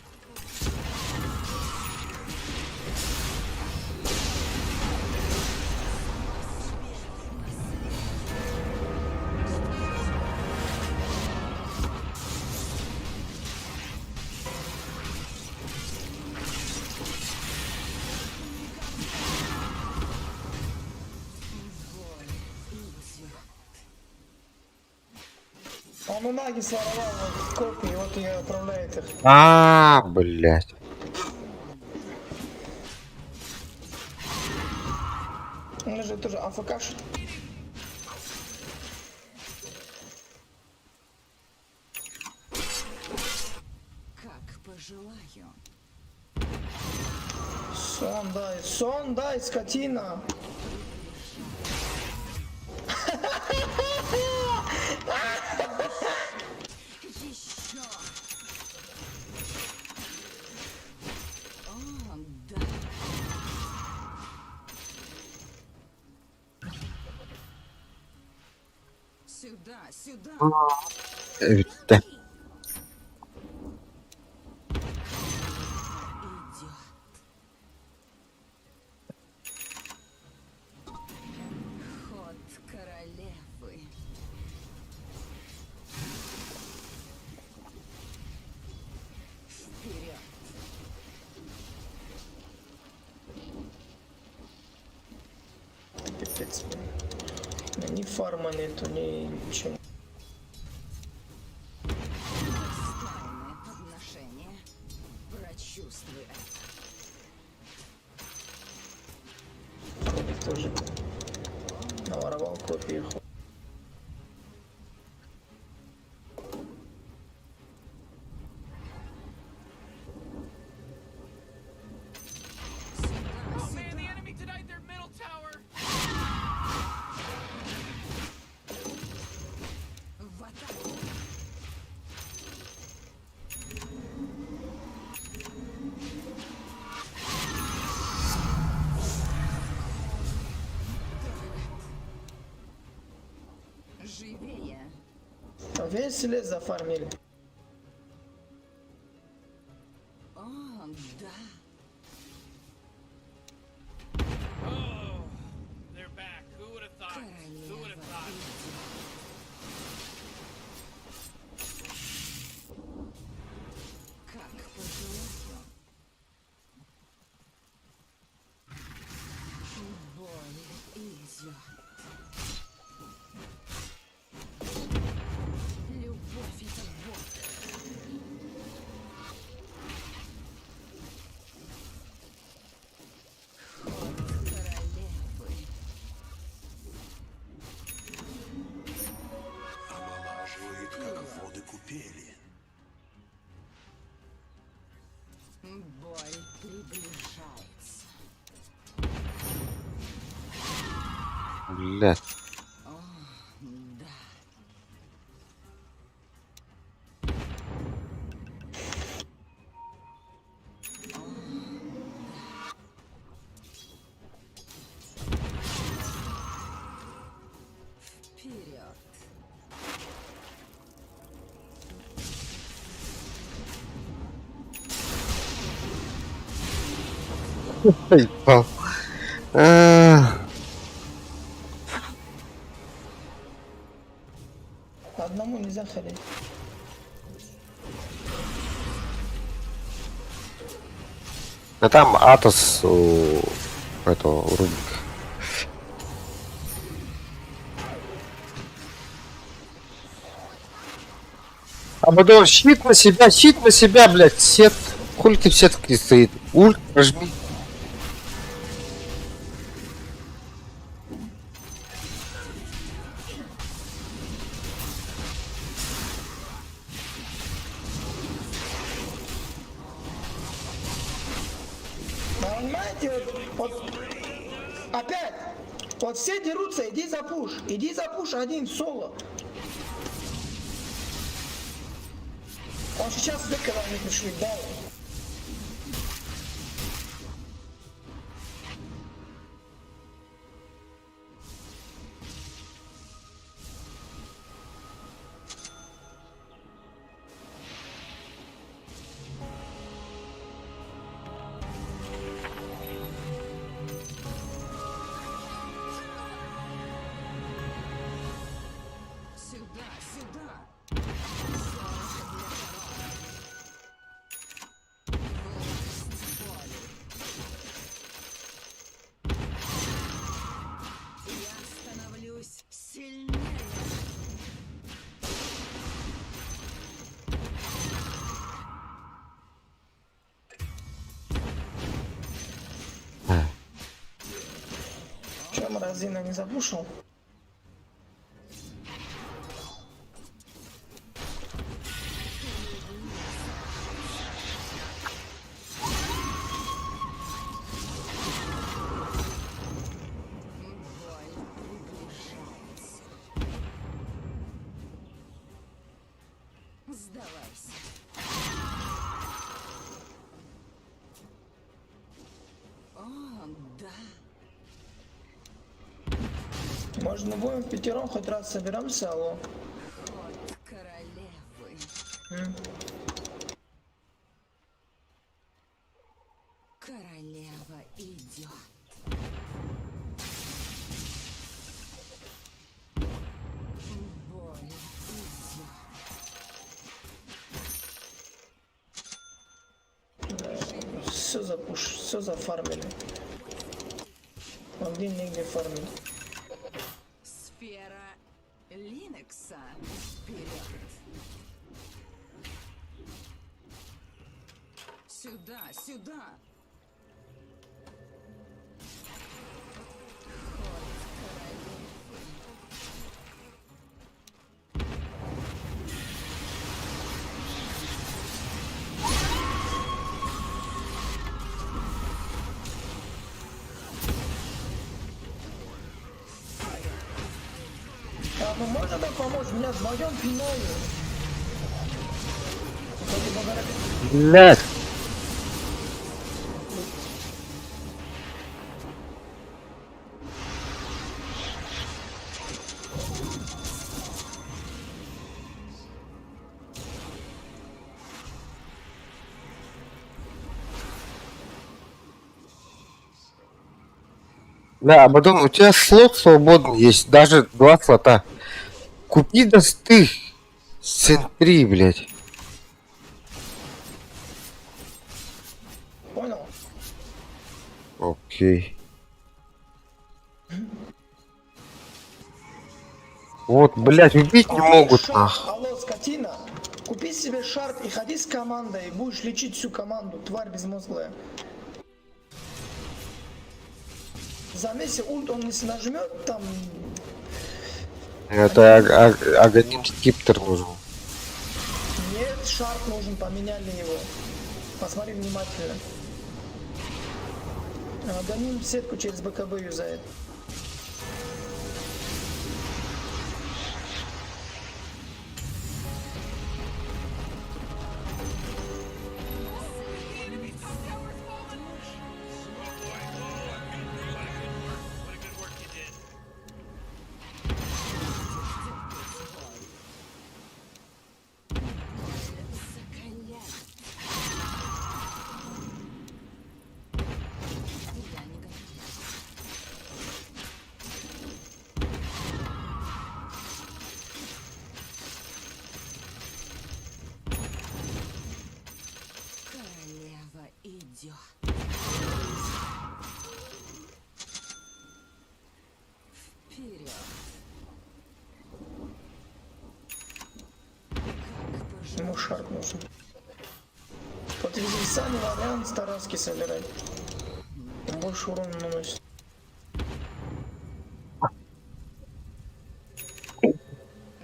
Он у Наги своровал вот копии, вот и отправляет их. А, блядь. Он же тоже АФК что Как пожелаю. Сон дай, сон дай, скотина. Еще. О, да. Сюда, сюда. Да. Идет. Ход королевы. Вперед. Пипец, блин. У меня Ни фарма нету, ни ничего. Достойное подношение. Прочувствуй это. Копий тоже. Наворовал копии. хуй. Oh man, the enemy denied their middle tower. В атаку. Живее. А Весь лес зафармили. О, да. Oh, they're back. Who would have thought? Who would have Королева thought? идет. Как пожелаю. Боль идет. Любовь это боль. Ход королевы. Омолаживает, как воды купели. Боль приближается. Блядь. О, да. О, да. Вперед. Ебал. А, Одному нельзя ходить. А там Атос у этого у Рубика. А потом щит на себя, блядь, сет. Хули ты в сетке стоит? Ульт нажми. Да, понимаете, вот, вот опять, вот все дерутся, иди за пуш, иди за пуш один соло. Он сейчас идет, когда они пришли, да. Сюда, сюда. Золото для короны. Власть боли. Я становлюсь сильнее. Че, морозина не запушил? Боль приближается. Сдавайся. О, да. Может, мы будем пятером хоть раз соберемся, алло? Ход королевы. М? Королева идет. Боль идет. Все запуш, все зафармили. Он где негде фармить. Сфера Линекса вперед. Сюда, сюда. Ход королевы. А ну можно нам помочь? Меня вдвоем пинают. Вроде бы говорят, Блядь. Да, Абадон, у тебя слот свободный есть, даже два слота. Купи досты. Центри, блядь. Понял? Окей. Вот, блядь, убить не могут, Шарт, нах. Алло, скотина, купи себе шарт и ходи с командой, будешь лечить всю команду, тварь безмозглая. Замеси ульт, он если нажмет, там... Это Аганим Скиптер нужен. Нет, шарт нужен, поменяли его. Посмотри внимательно. Аганим сетку через БКБ юзает. The enemy's top tower's fallen. Oh boy. Oh, what a good work. What a good work you did. Закаляет. Ему shard нужен. Вот Визельса не вариант с Тараски собирать. Он больше урона наносит.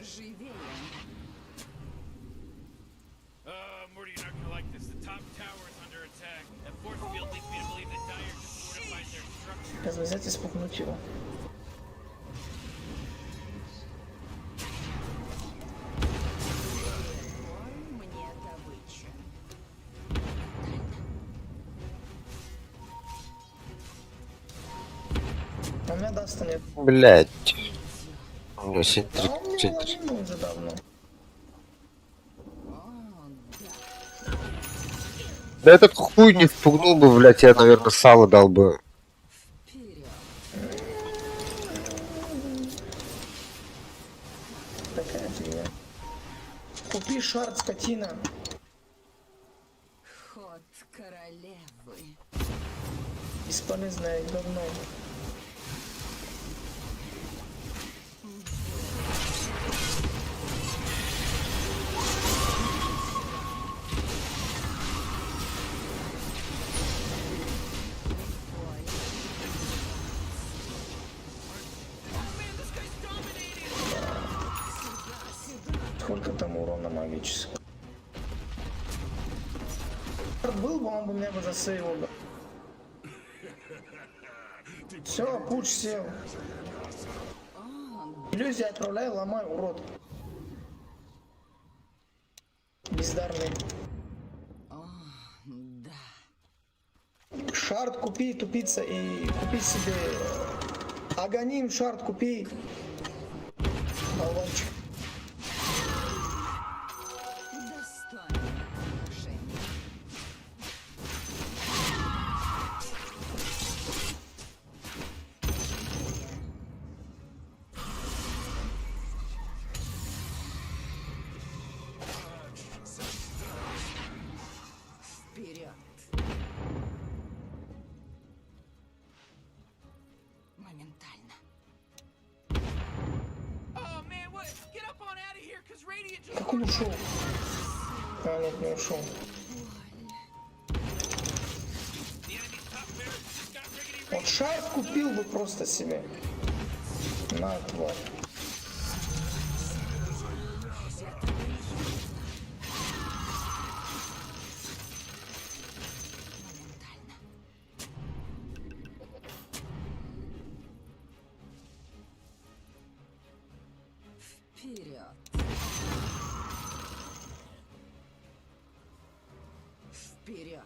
Живее. Morty, you're not gonna like this. The top tower is under attack. That force field leads me to believe that Dire just fortified their structure. Сейчас взять и спугнуть его. Боль мне добыча. А у меня даста нет. Блять. У меня А он сентри, мне сентри. уловил уже давно. О, да. Да этот хуй не впугнул бы, блять, я, наверное, сало дал бы. Вперед. Такая фигня. Купи shard, скотина. Ход королевы. Бесполезное говно. Oh man, this guy's dominating. Сколько там урона магического? Shard был бы, он бы меня бы засейвил бы. Все, пуч сел. Иллюзии отправляй, ломай, урод. Бездарный. О, да. Shard купи, тупица, и купи себе... Аганим shard купи. Болванчик. Достойное отношение. Вперед. Моментально. Oh man, what? Get up on out of here, cause Radiant just Как он ушел? А, нет, не ушел. The enemy's top barracks just got riggedy Вот shard купил бы просто себе. На, тварь. Моментально. Вперед. Вперед.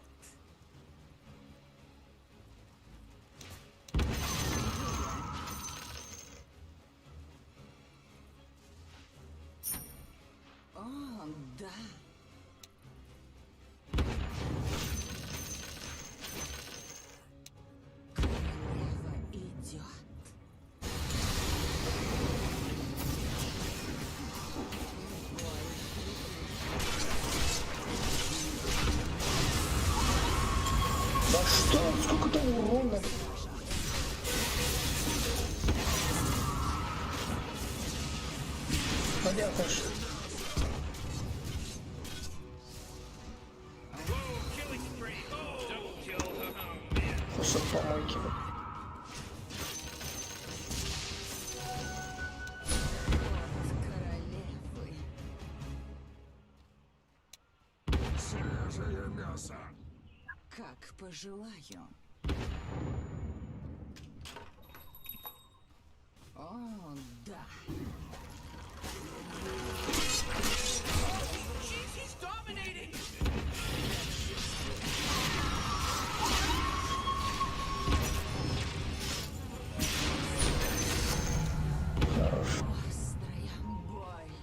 О, да. Королева идет. Да что? Сколько там урона? Пойди, Акаш. Whoa, killing spree. Oh, double kill. Oh man. Кусок помойки. Ход королевы. Свежее мясо. Как пожелаю. О, да. Jeez, he's dominating. Хорош. Острая боль.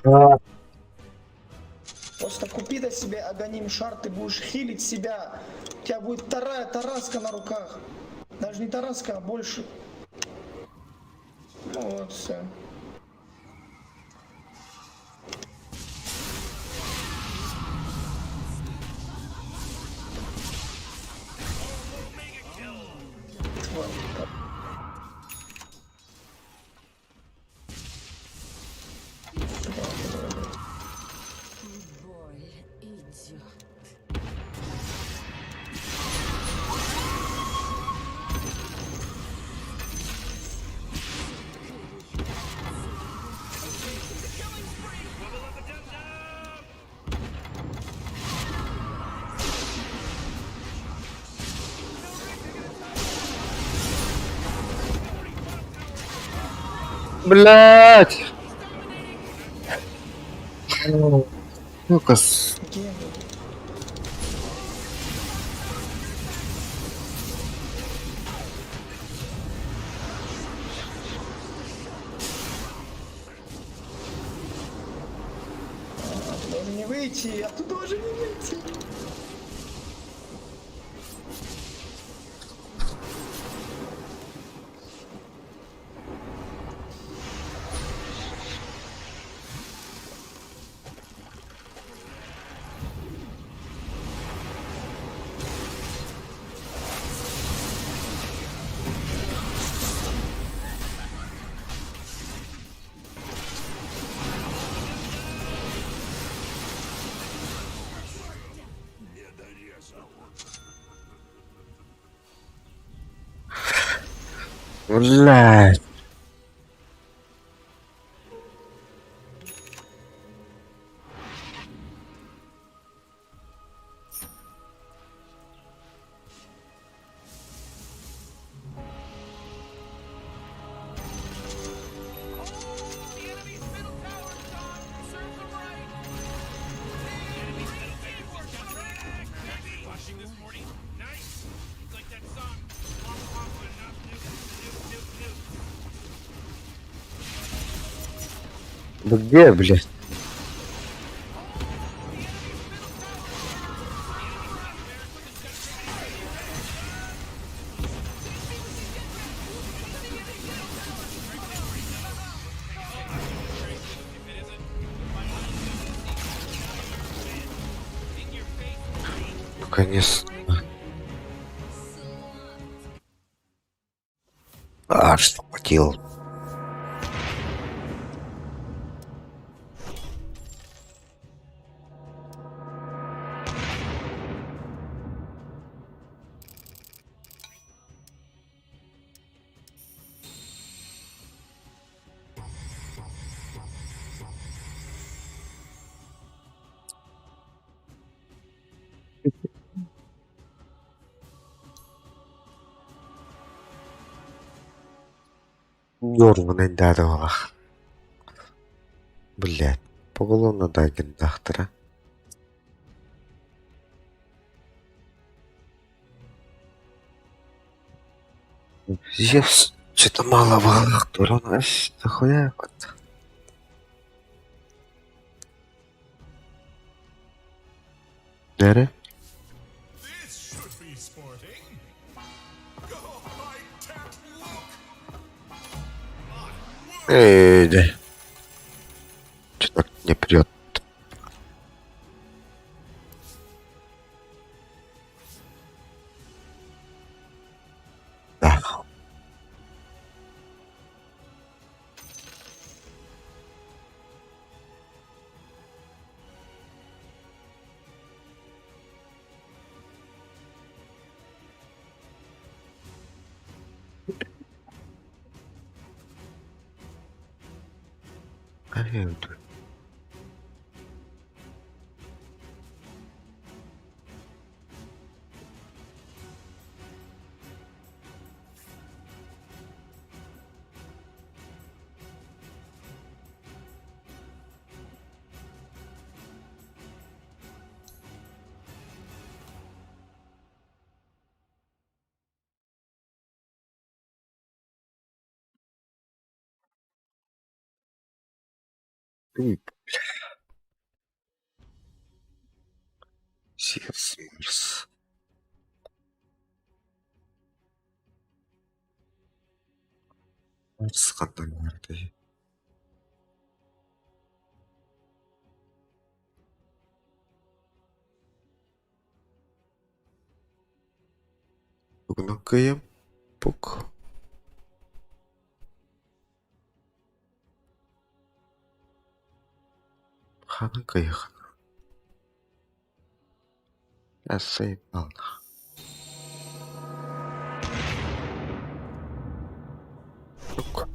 О, да. Просто купи до себе Аганим shard, ты будешь хилить себя. У тебя будет вторая тараска на руках. Даже не тараска, а больше. Ну вот, все. Тварь. Блять! Ну-ка, Гений. Оттуда уже не выйти, оттуда уже не выйти. Блять. The enemy's middle tower's gone. Serves them right. Washing this morning. Nice. It's like that song. Womp womp, enough, nuke, nuke, nuke, nuke. Да где, блять? Наконец. А, что поделал? Yorgun да. Блять, поголовно дагер дахтара. Зевс, что-то мало валах, урона, нахуя вот. Дере? This should be sporting. Oh, I can't look. Эй, да. Что-то не прет. Да. Аренду. Ой, бля. Зевс, Марс. Марс хантан баарый? Тугунан кыайам? Пук. Ханан кыайахына. Заебал нах. Сука.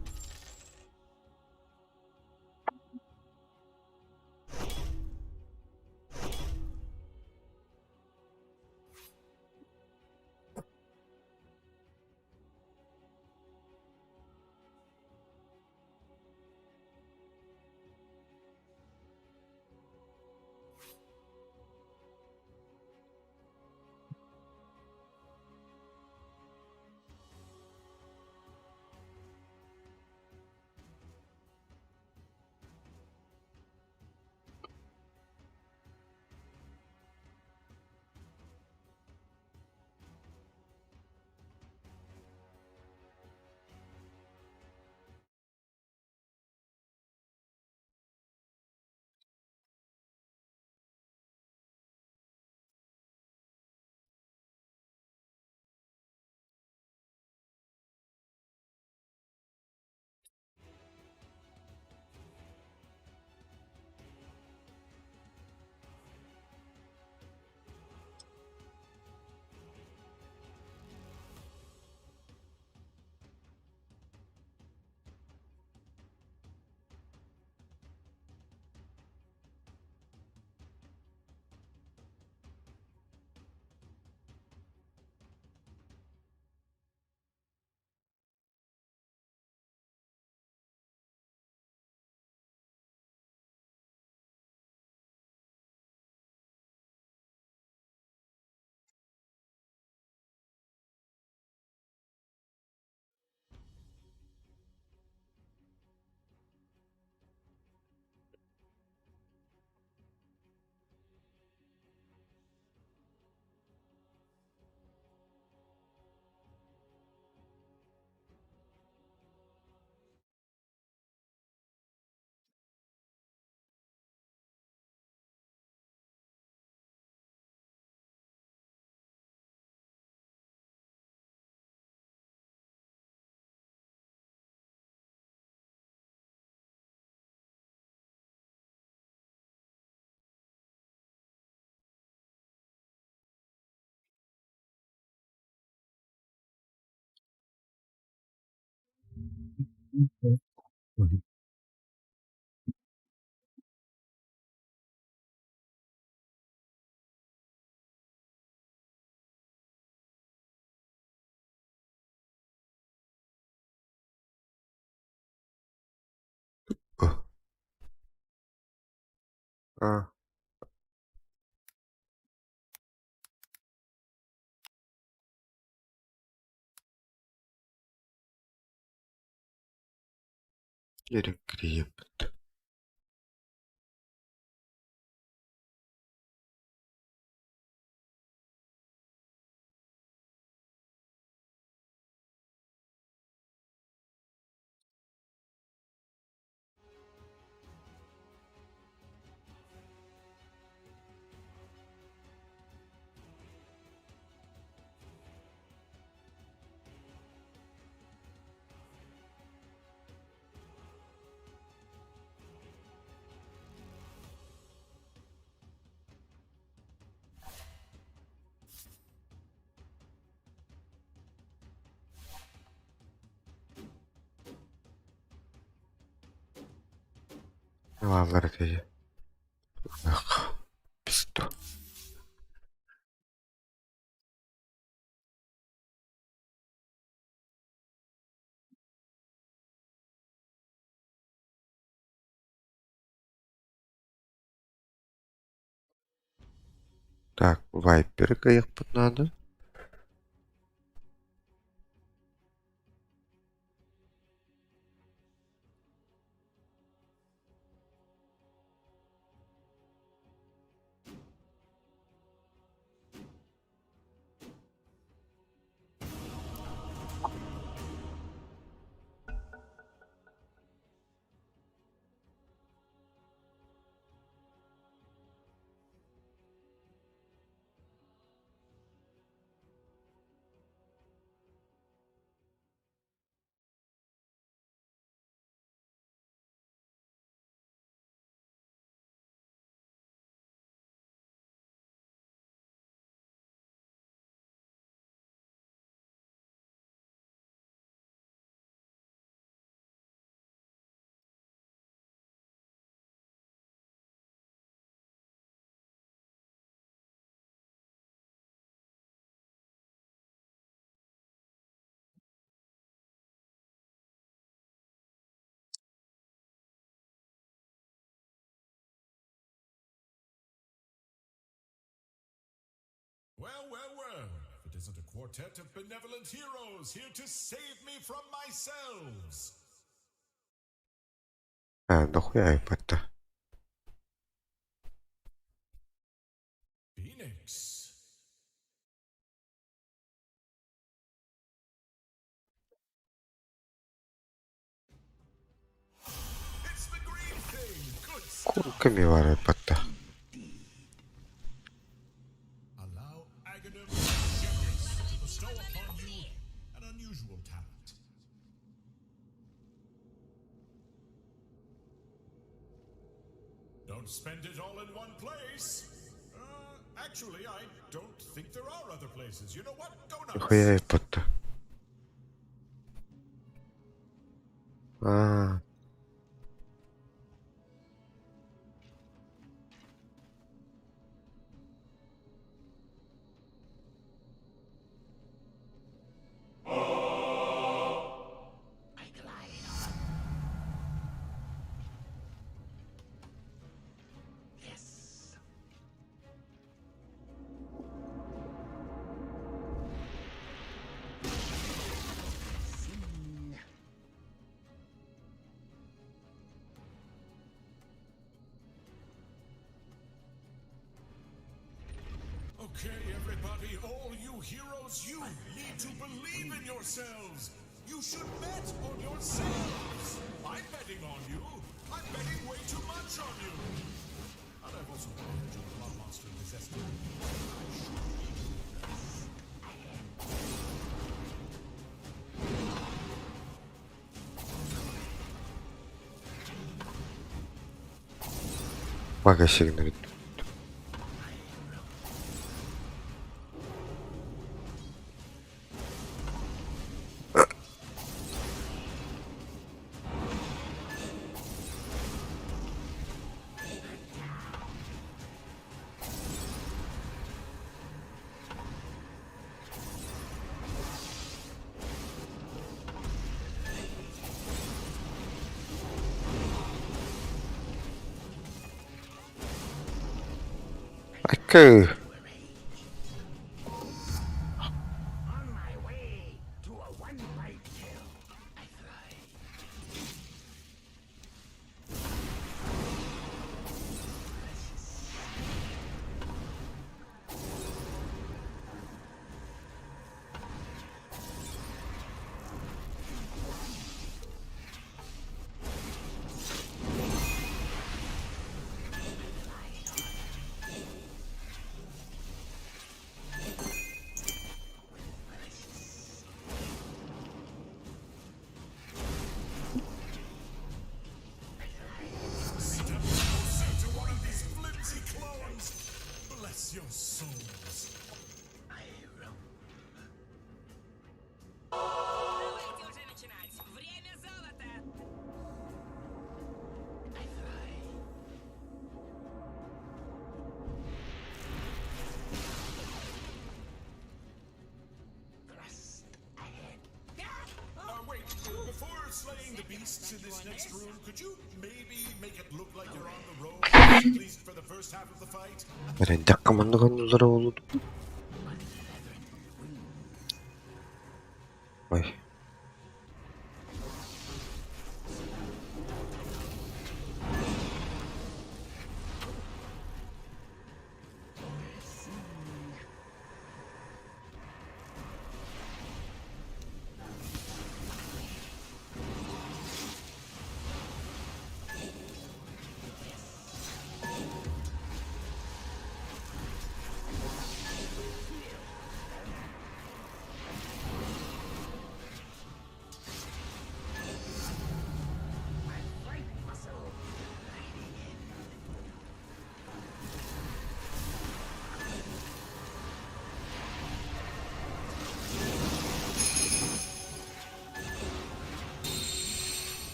А. Перекрепт. Бааллар этэ Пизду. Так, вайперы кыайыахпыт наада. Well, well, well. If it isn't a quartet of benevolent heroes here to save me from myself. А, дохуя айпадта. Phoenix. It's the green thing. Good stuff. Курками бар айпадта. Allow Aghanim Shepherdess to bestow upon you an unusual talent. Don't spend it all in one place. Actually, I don't think there are other places. You know what? Go nuts. Дохуя айпадта. А, Yes. Sing. Okay, everybody, all you heroes, you need to believe in yourselves. You should bet on yourselves. I'm betting on you. I'm betting way too much on you. And I've also heard your blood monster possessed you. I should be this. Мага сигналит. Кы. Step closer to one of these flimsy clones. Bless your souls. Давайте уже начинать. Время золота. Wait, before slaying the beasts in this next room, could you maybe make it look like you're on the road, at least for the first half of the fight? Эрэйдэххэ маннык оннулара буолуо дуу? Ой.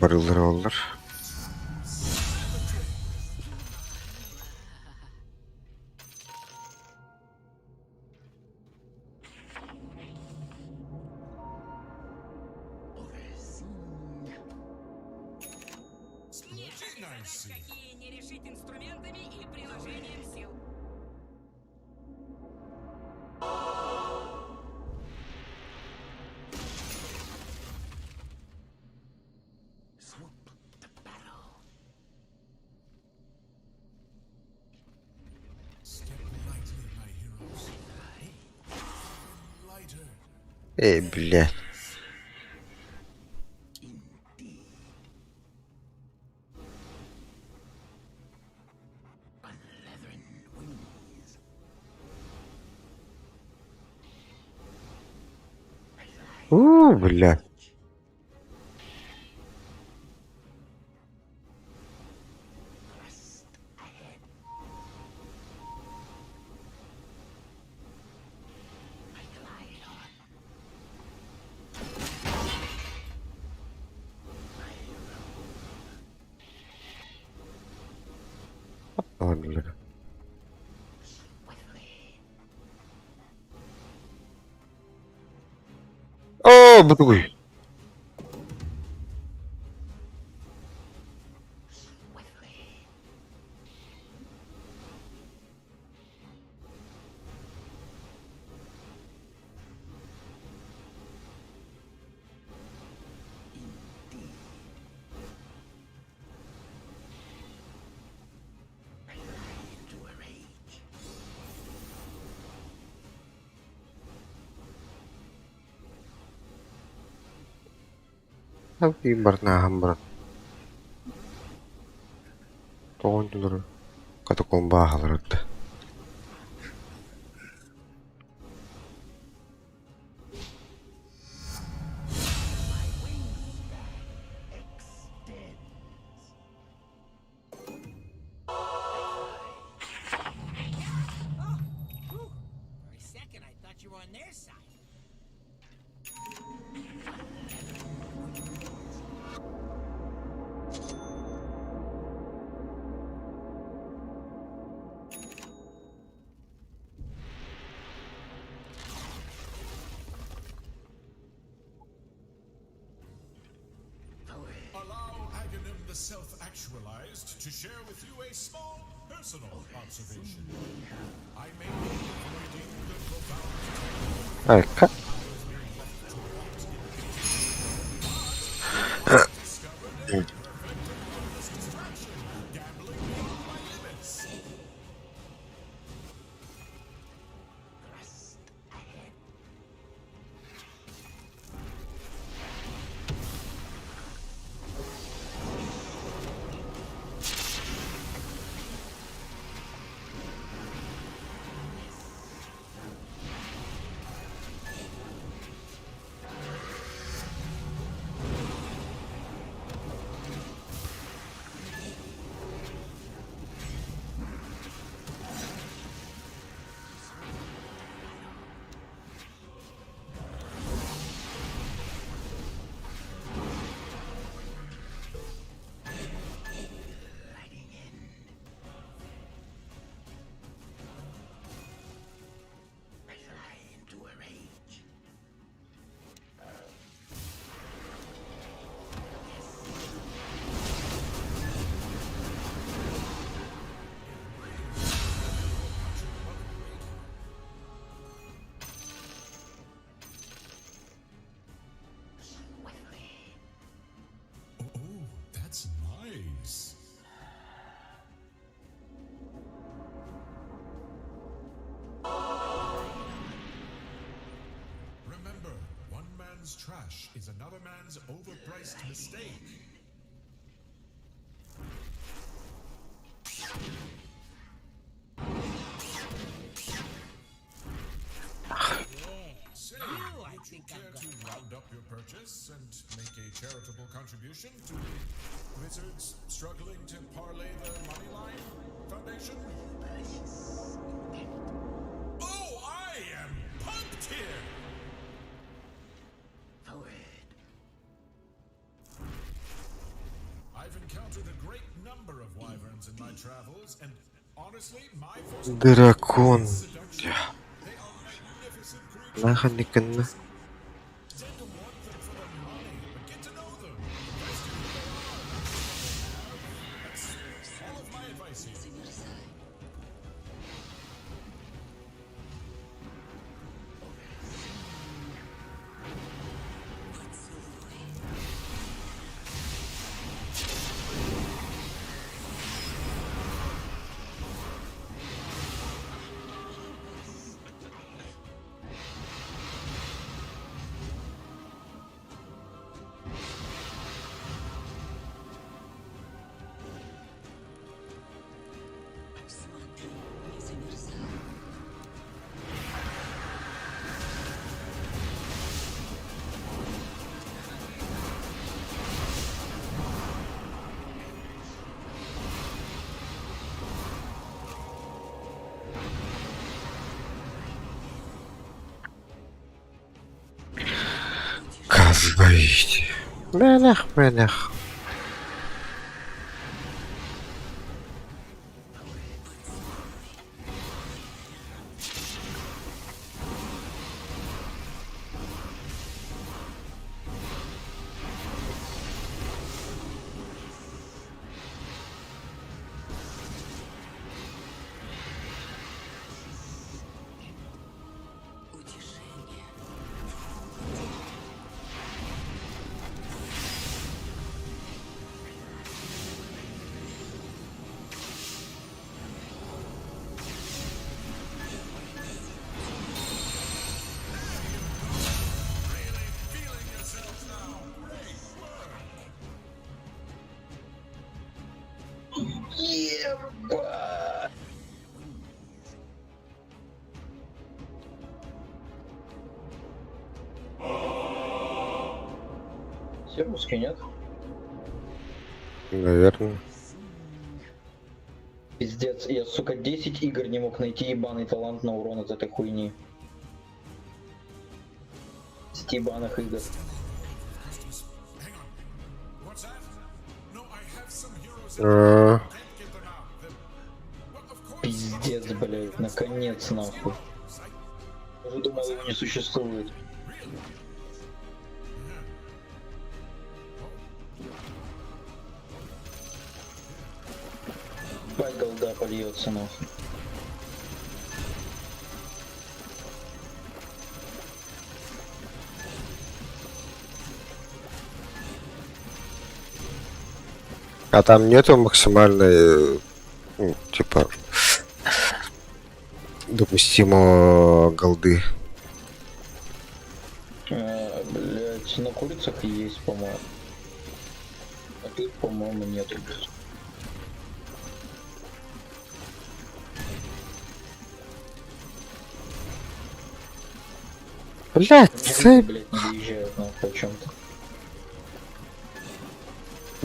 Барыллара буоллар. Нет Splitting, I задач, see. какие не решить инструментами и приложением сил. Step lightly, my heroes. Even lighter. Эй, блядь. У, блядь. Оннулара. Оо, бутугуй. Барнаһан баран. Тоҕонньулары катакомбааһаларыт. Oh, whew. For a second, I thought you were on their side. Allow Aghanim the self-actualized to share with you a small personal observation. I may be avoiding the profound Айка. gambling beyond my limits. I fly into a rage. Swiftly. Oh, that's nice. Remember, one man's trash is another man's overpriced mistake. Say, would you care to round up your purchase and make a charitable contribution to the Wizards Struggling to Parlay the Money Line Foundation? Oh, I am pumped here! Forward. I've encountered a great number of wyverns in my travels, and honestly, my first Дракон. seduction. They are magnificent creatures. Наханикана. Tend to want them for the money, but get to know them. Invest in who they are, not what they have. That's all of my advice here. Смотри, не замерзай. Казбаите. Мэнэх, мэнэх. Утешение. Really feeling yourselves now. Great work. Ебать! Все русские, нет? Наверное. Пиздец, я, сука, 10 игр не мог найти ебаный талант на урон от этой хуйни. 10 ебаных игр. Hang on. What's that? No, I have some heroes in А, Can't get them out. The... Well, of course. Пиздец, блядь, наконец, нахуй. I... Я уже думал, его не существует. Really? Yeah. Oh. Ебать, голда польется нахуй. А там нету максимальной, ну, типа, допустимого голды. Блять, на курицах есть, по-моему. А тут, по-моему, нету, блядь. Блять, Люди, блядь, не доезжают нахуй о чем-то.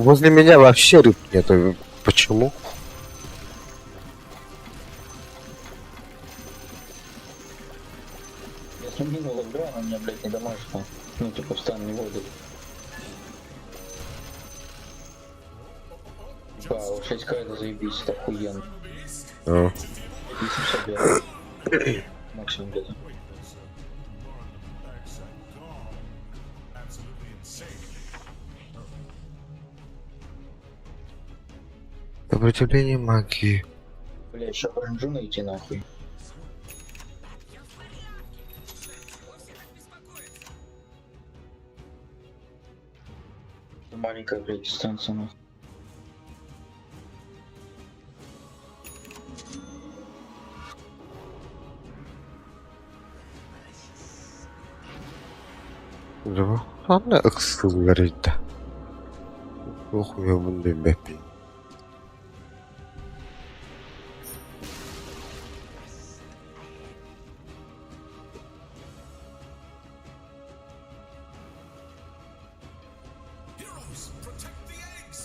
возле меня вообще рыб нету. Почему? Если мину ловлю, она меня, блядь, не дамажит. нахуй. Ну, типа, в стан не вводит. Вау, 6к это заебись, это охуенно. Ну. 800, блядь. Максимум где-то. Wait, that's more on the backside. Gone. Absolutely insane. Сопротивление магии. Бля, еще бронжу найти нахуй. Маленькая, блядь, дистанция нахуй. Да, ладно, говорит. Ох, я буду бепи. Heroes, protect the eggs!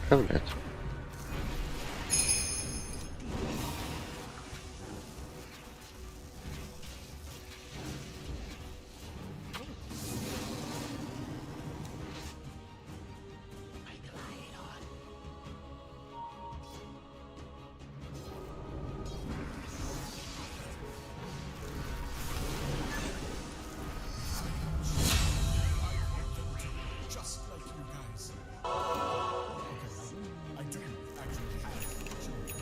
Блять. Just like you guys. Okay, I do actually have children.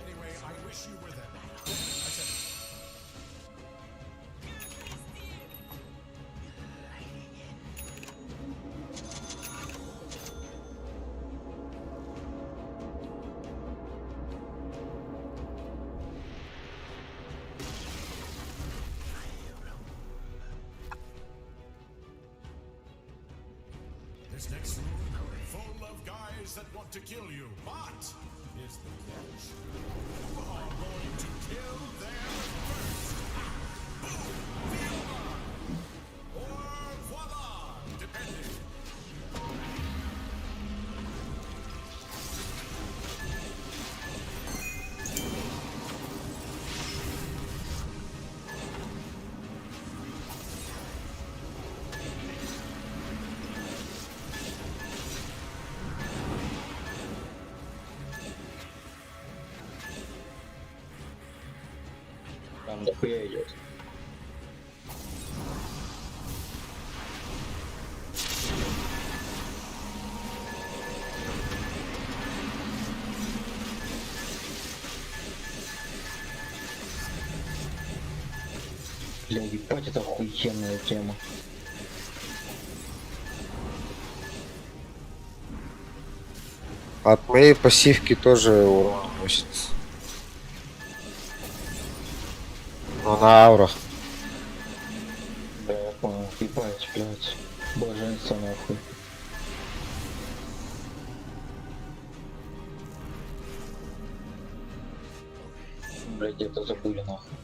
Anyway, I wish you were them. I said it. This next room, full of guys that want to kill you. But here's the catch: you are going to kill them first. Boom! Fiona! Or voila, depending. Там дохуя идет. Бля, ебать, это охуенная тема. От моей пассивки тоже урон наносится. Но на аурах. Да, я понял. Ебать, блядь. Блаженство нахуй. Блядь, это забыли нахуй.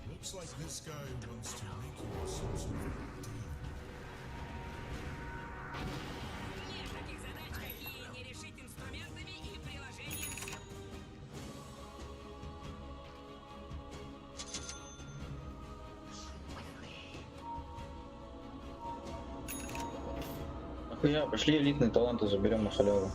Looks like this guy wants to make you some sort of deal. Нет таких задач, какие не решить инструментами и приложением сил. Нахуя, пошли элитные таланты заберем на халяву.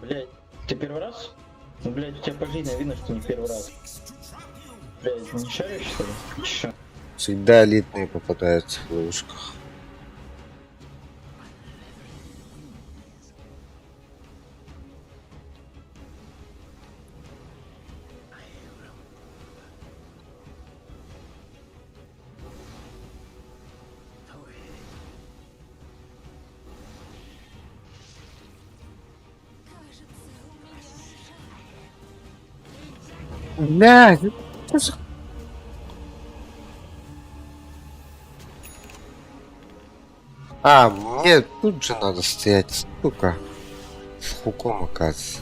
Блять, ты первый раз? Ну, блять, у тебя по жизни видно, что не первый раз. Блять, не шаришь, что ли? Чё? Всегда элитные попадаются в ловушках. Кажется, у меня жар. Блядь, это ж- А, мне тут же надо стоять, сука. С хуком, оказывается.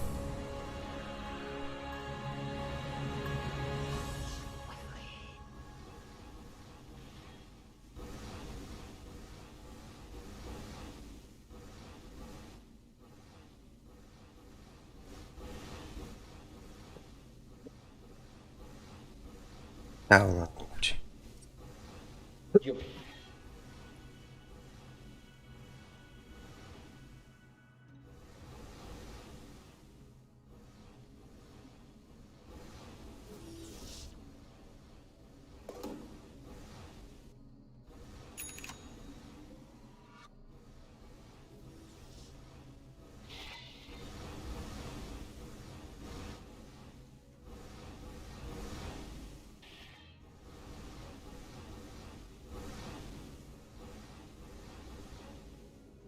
А, ладно. че. Ёп.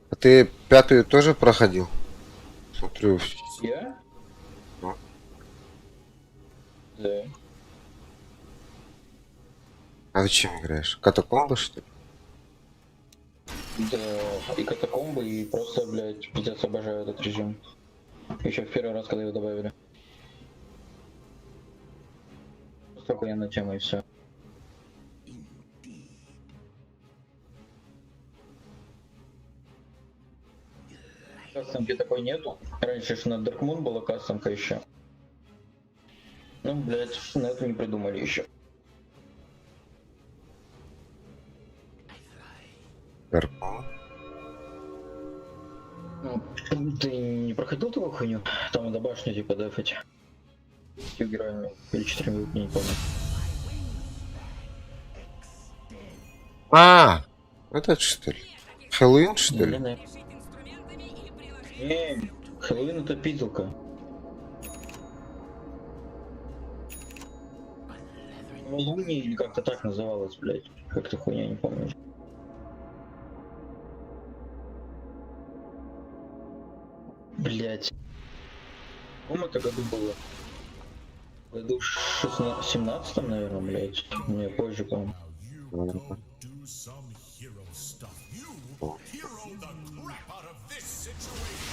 А ты пятую тоже проходил? Смотрю. Я? Ну. Да. А зачем играешь? Катакомбы, что ли? Да, и катакомбы, и просто, блядь, пиздец обожаю этот режим. Еще в первый раз, когда его добавили. Просто охуенная тема и все. Кастомки такой нету. Раньше ж на Dark Moon была кастомка еще. Ну, блядь, на эту не придумали еще. Гарпун. Ну, ты не проходил такую хуйню? Там надо башню типа дефать. Пятью героями или четырьмя, не помню. А, это что ли? Хэллоуин, что ли? Не, Не, Хэллоуин это пизделка. Ну, Луни или как-то так называлось, блядь. Как-то хуйня, не помню. Блять. В каком это году было? В году 16, 17 наверное, блядь. Не, позже, по-моему. Now you go do some hero stuff. You hero the crap out of this situation.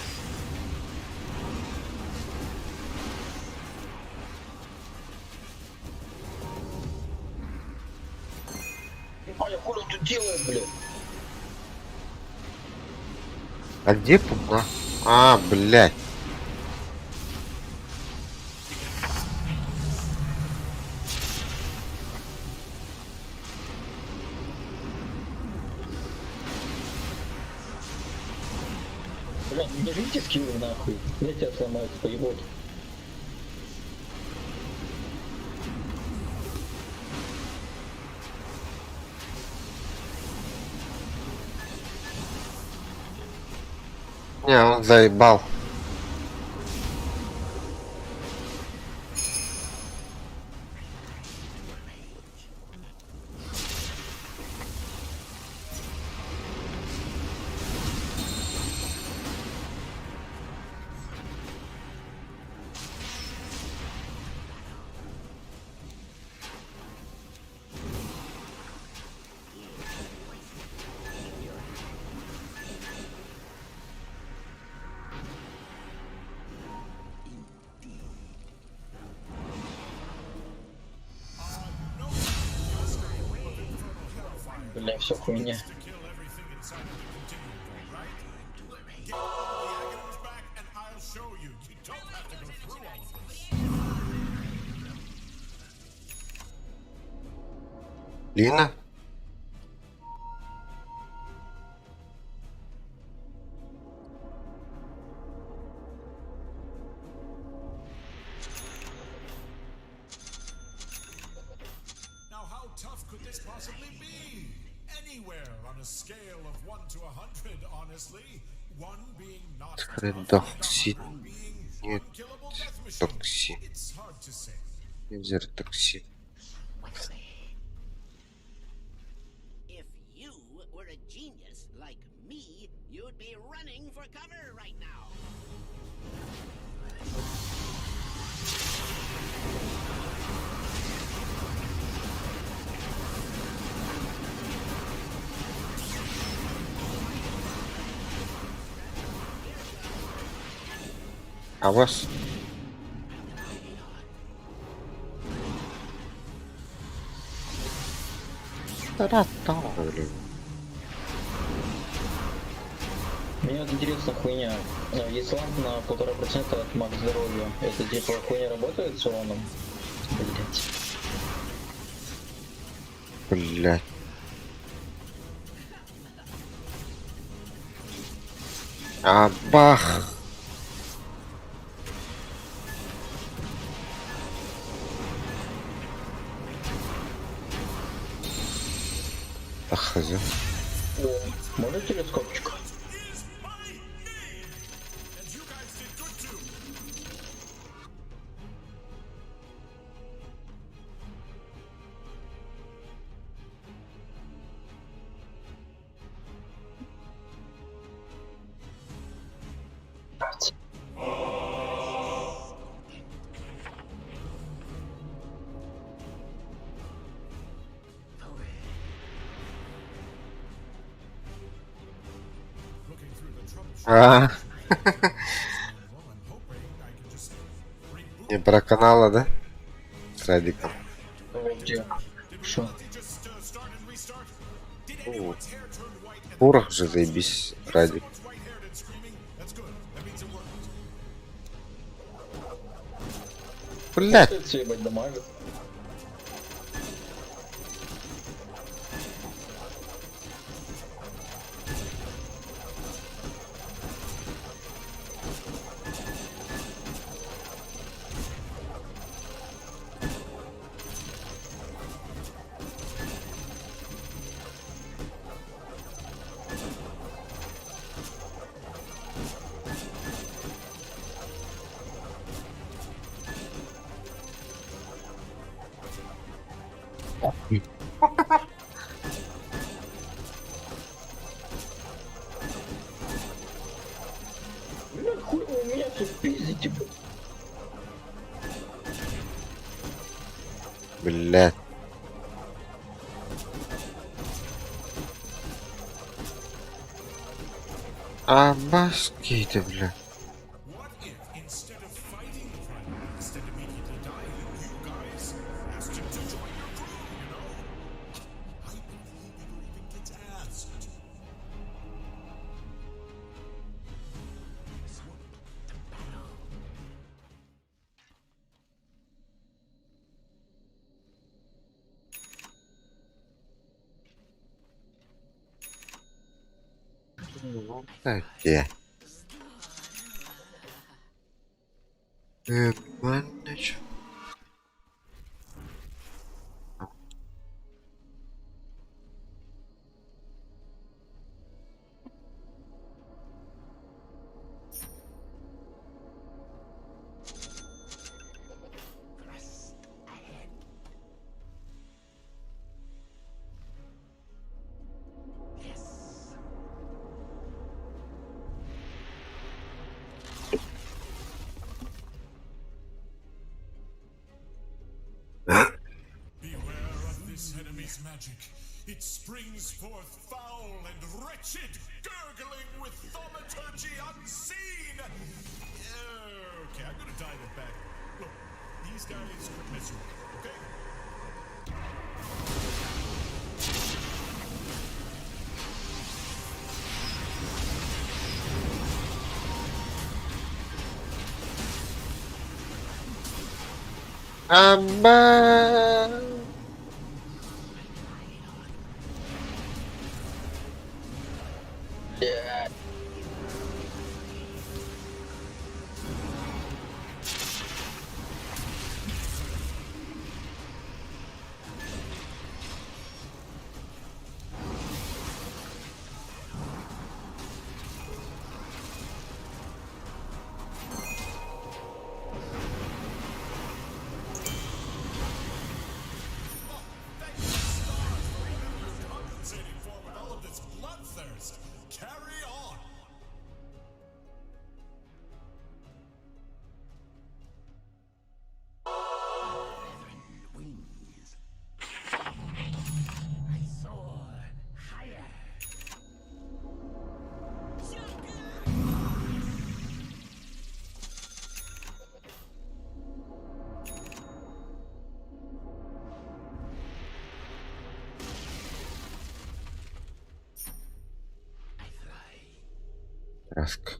А я хуй он тут делает, блядь? А где пугна? А, блядь. скиллы нахуй. Я тебя сломаю, поебот. Не, он заебал. Бля, все хуйня. Лина? Now, how tough could this possibly be? Anywhere on a scale of 1 to 100, honestly. 1 being not tough, and Редоксид. 100 being Нет, unkillable death machine. токсин. It's hard to say. Незертоксид. If you were a genius like me, you'd be running for cover right now. А вас? Таратали. Мне вот интересна хуйня. Есть ламп на 1,5% от маг здоровья. Это типа хуйня работает с уроном? Блять. Блять. А бах. Ах, хз. О, можно телескопчик? Is my name! And you guys did good too. Блять. Looking through the troubleshooting А, manual, I'm hoping I can just reboot. не про канала, да? С Радиком. Где? Did Шо? reality just start and restart? Did О, anyone's hair turn white and Порох же заебись, If Радик. someone's white-haired and screaming, that's good. That means it worked. Блять. Это все ебать дамажит. Бля, хуй вы у меня все пиздите, блядь. Блять. А баски ты, бля. What if instead of fighting the Prime Beast and immediately dying, you guys asked him to join your crew, you know? I bet he never even gets asked. Таке. Manage. Thrust ahead. Yes. Beware of this enemy's magic. It springs forth foul and wretched, gurgling with thaumaturgy unseen. Okay, I'm gonna dial it back. Look, these guys could mess you up, okay? Аба. Thank the stars for whatever you're compensating for with all of this bloodthirst. Carry on. Feathered wings. I soar higher. I fly. Краска.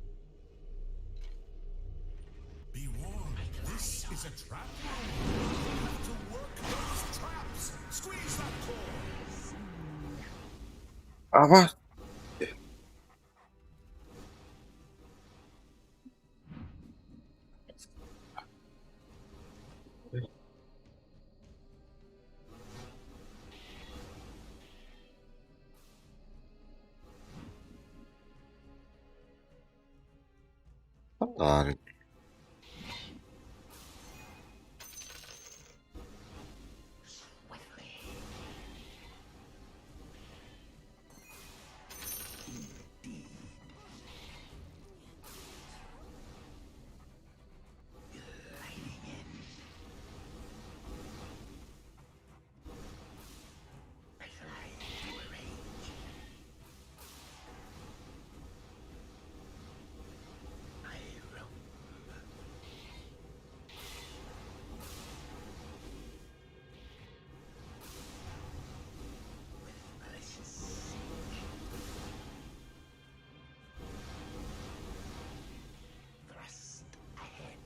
Be warned, this is a trap room. You have to work those traps. Squeeze that core. Аба. Фонарик. Swiftly. Indeed. Gliding in. I fly to a rage. I roam. With malicious Thrust ahead.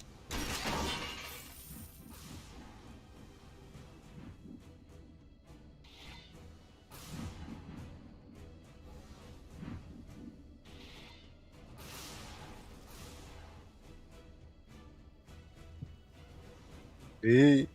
И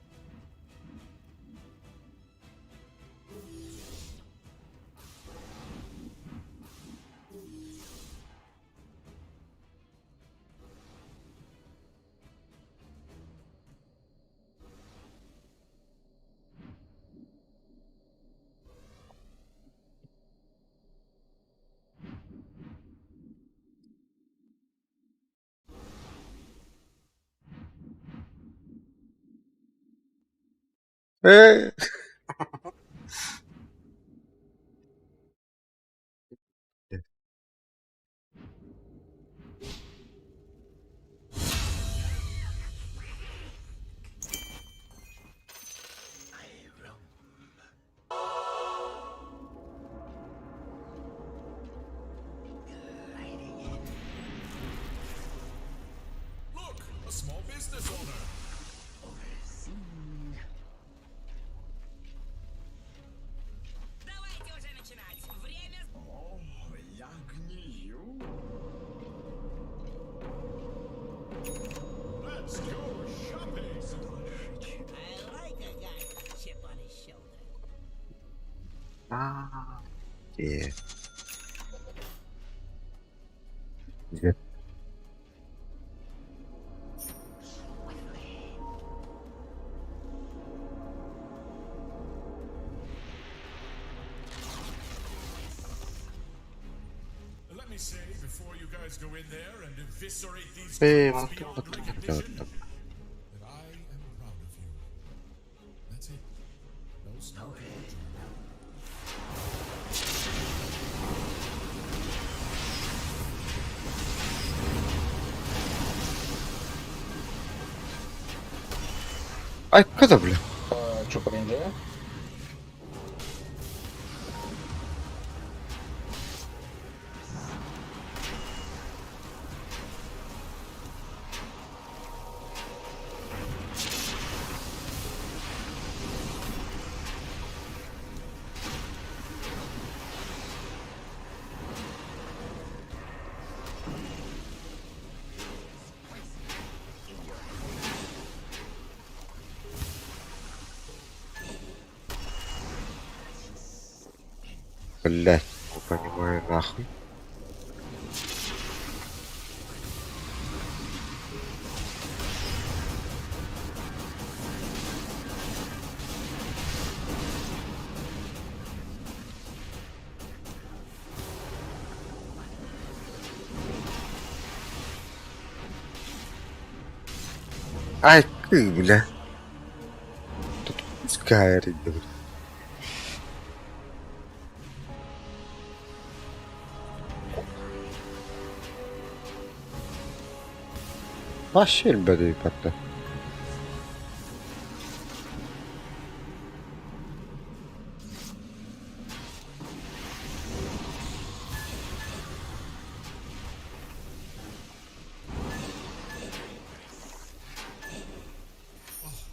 I roam. Gliding in. Look, a small business owner. Overseen. Давайте уже начинать. Время That's curious. А, э. Дьэ. Let me say before you guys go in there and eviscerate these Ээ, creeps мантан beyond баттан recognition, баттан. that I am proud of you. That's it. No smoke. Ай, когда, бля? А, чё, по рейнже? Блять, не понимаю нахуй. Ай, ты, бля. Тут Скайрим, бля. Вообще, ребята, как-то.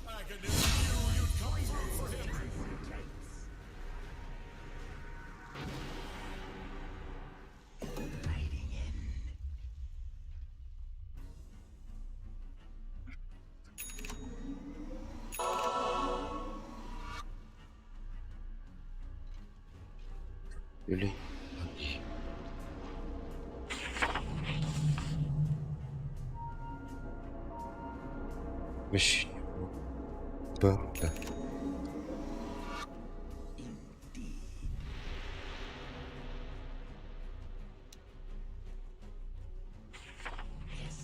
I knew you'd come through for him. Или... Вообще не могу. Да, да.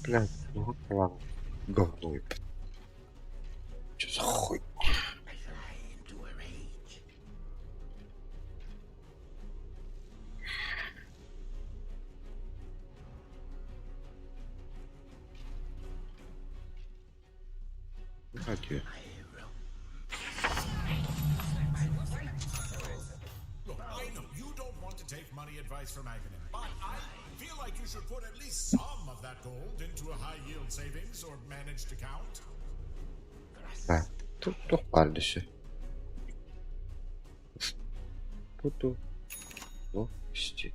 Блядь, ну вот ладно. Говно, ебать. Чё за хуй? Радио. Look, I know you don't want to take money advice from Aghanim, but I feel like you should put at least some of that gold into a high yield savings or managed account. Да. Тут тух баар дөссө. Буду. Ну, исти.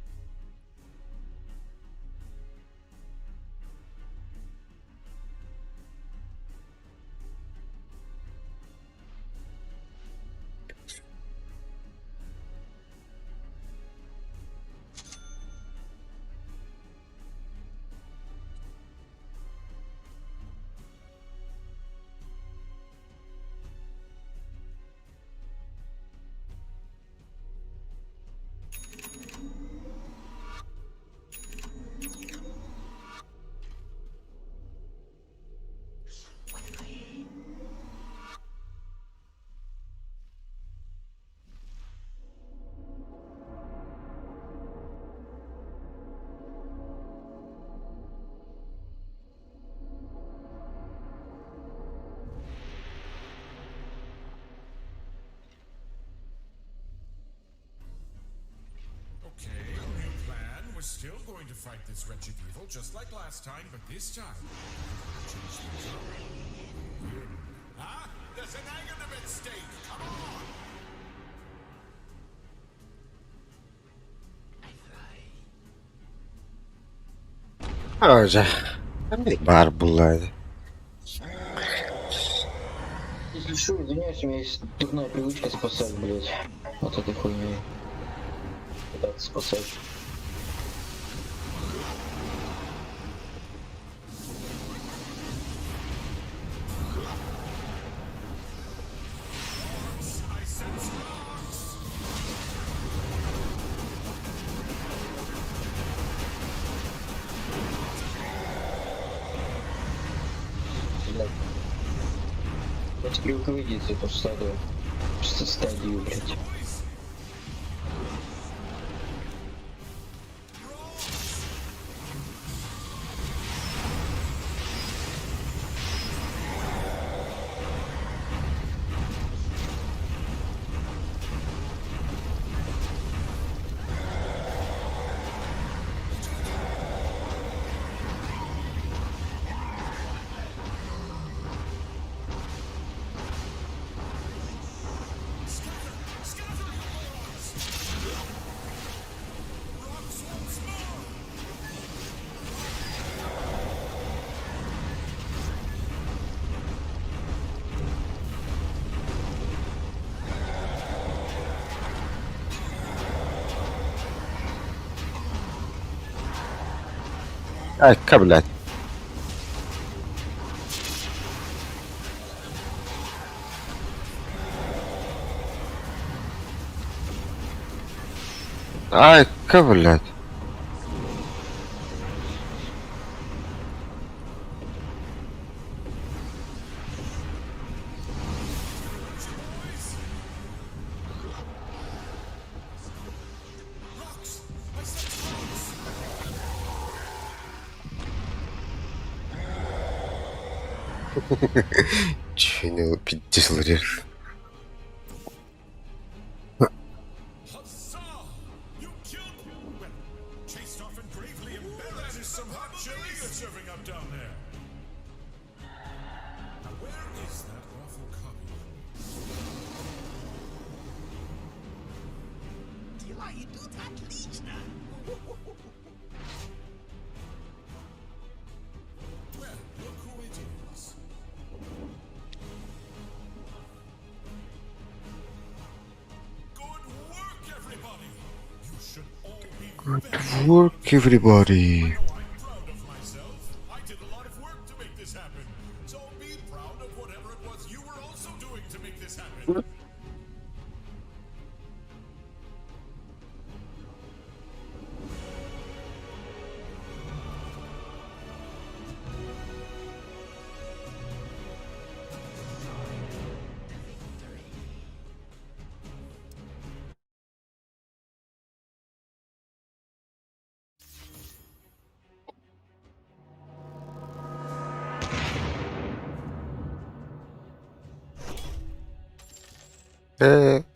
Okay, new plan. We're still going to fight this wretched evil just like last time, but this time we're gonna change things up. Win. Huh? There's an Aghanim at stake. Come on! Оже. Баар буллаады. Если что, извиняюсь, у меня есть дурная привычка спасать, блять, от этой хуйни. пытаться спасать. Блядь. Я теперь увидеть эту стадию. Стадию, блядь. Айка, блядь. Айка, блядь. Че пиздец, реально. Huzzah! You killed, well, chased off and gravely embarrassed. That is some hot chili you're serving up down there. Now, where is that awful copy? Дела идут отлично. Well, look who it is. Good work, everybody! You should all be Good very work, everybody. I know I'm proud of myself. I did a lot of work to make this happen. So be proud of whatever it was you were also doing to make this happen.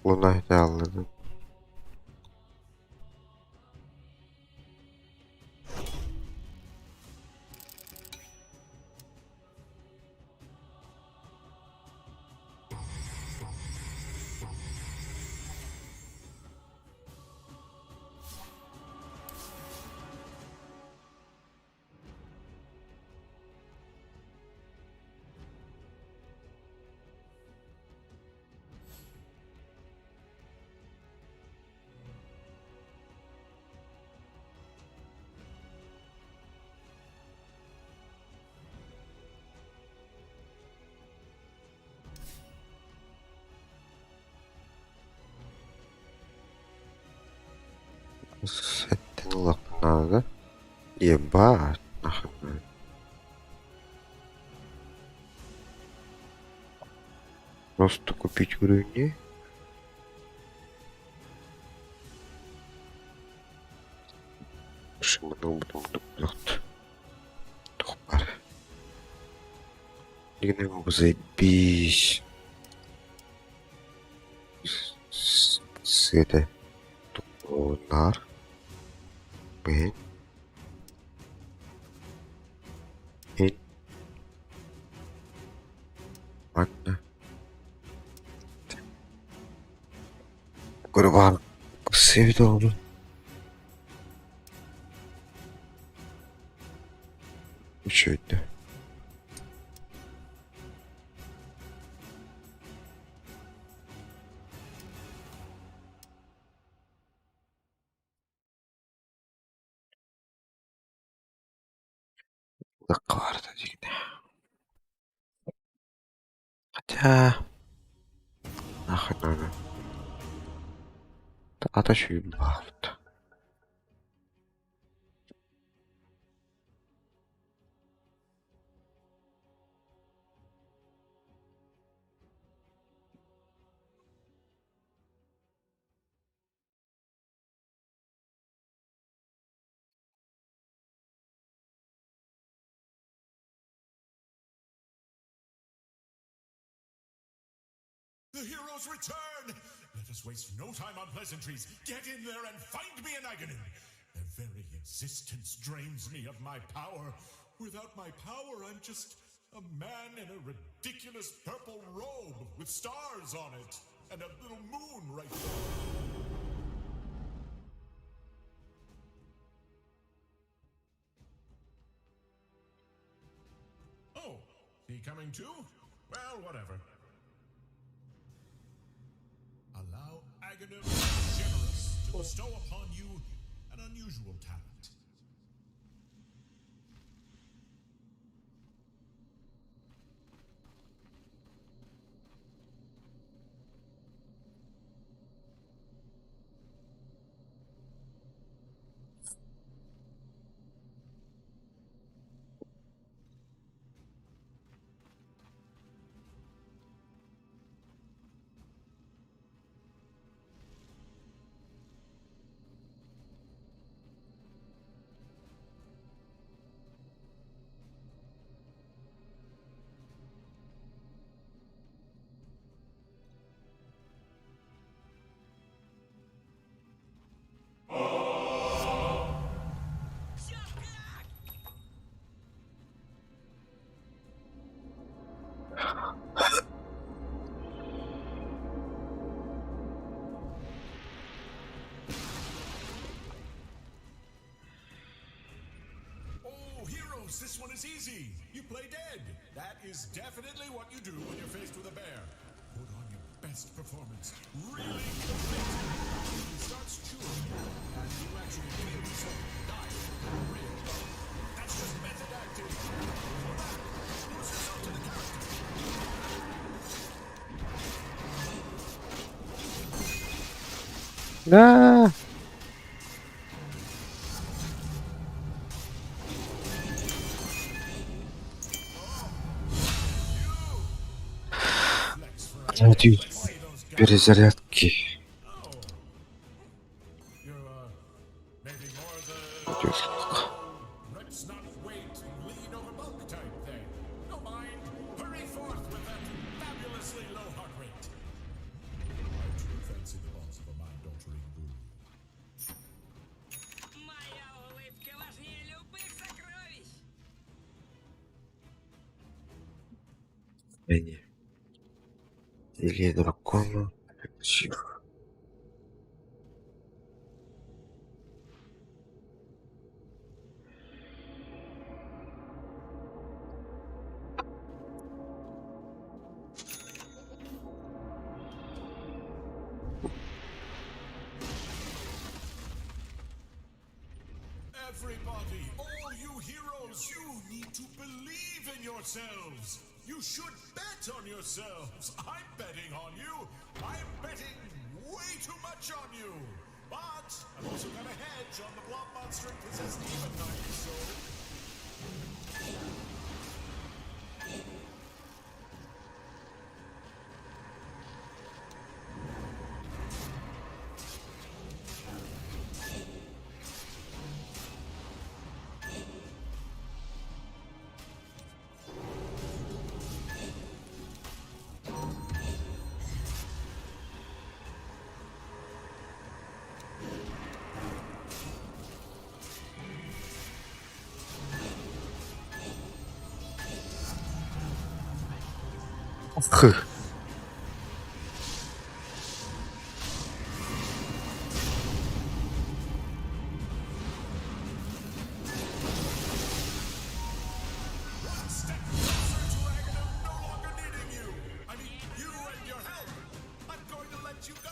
Луна алладым. Сэттэн ыллахпын Ебать, нахуй. Просто купить уровни. Тухпар. Заебись. Света. Нар. Б. Н. Ладно. Курва. Света. Что это? Атыылаһыахха диигин. Хотя нахуй надо. Ата үчүгэй баҕайыта. The heroes return! Let us waste no time on pleasantries. Get in there and find me an Aghanim. Their very existence drains me of my power. Without my power, I'm just a man in a ridiculous purple robe with stars on it and a little moon right there. Oh, he coming too? Well, whatever. Allow Aghanim the Generous to bestow upon you an unusual talent. Oh, heroes, this one is easy. You play dead. That is definitely what you do when you're faced with a bear. Put on your best performance. Really commit. If he starts chewing you, and you actually feel yourself dying for real, that's just method acting. Pull back. Lose yourself to the character. Да. Перезарядки. You're, maybe more the reps not weight, lean over bulk type thing. No mind. Hurry forth with that fabulously low heart rate. I too fancy the balls of a mind-altering guru. Моя улыбка важнее любых сокровищ. Зрение. Зелье дракона. Эликсир. Everybody, all you heroes, you need to believe in yourselves. You should bet on yourselves. I'm betting on you. I'm betting way too much on you. But I've also got a hedge on the blob monster and possessed demon knight, so Х. One step closer to Aghanim no longer needing you. I mean, you and your help. I'm going to let you go.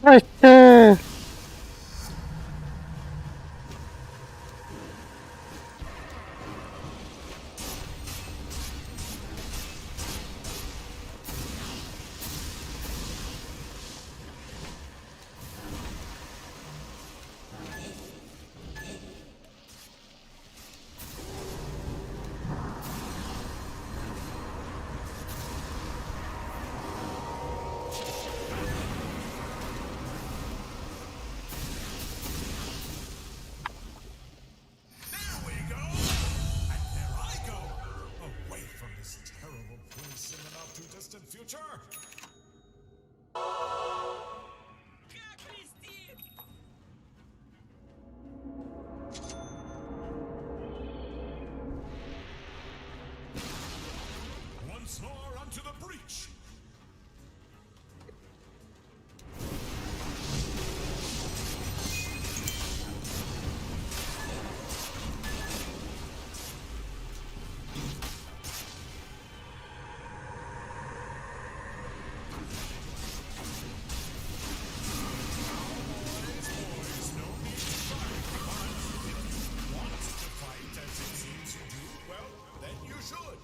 Айка! There we go! And there I go! Away from this terrible place in the not too distant future! Once more unto the breach! Boys, no need to fight, but if you want to fight, as it seems you do, well, then you should.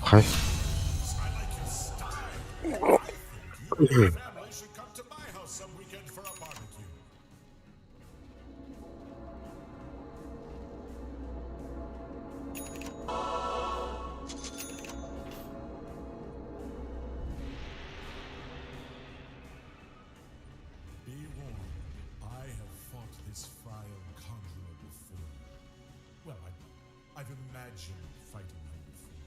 Хай. I like your style. I think you and your family should come to my house some weekend for a barbecue. Be warned, I have fought this vile conjurer before. Well, I've imagined fighting him before.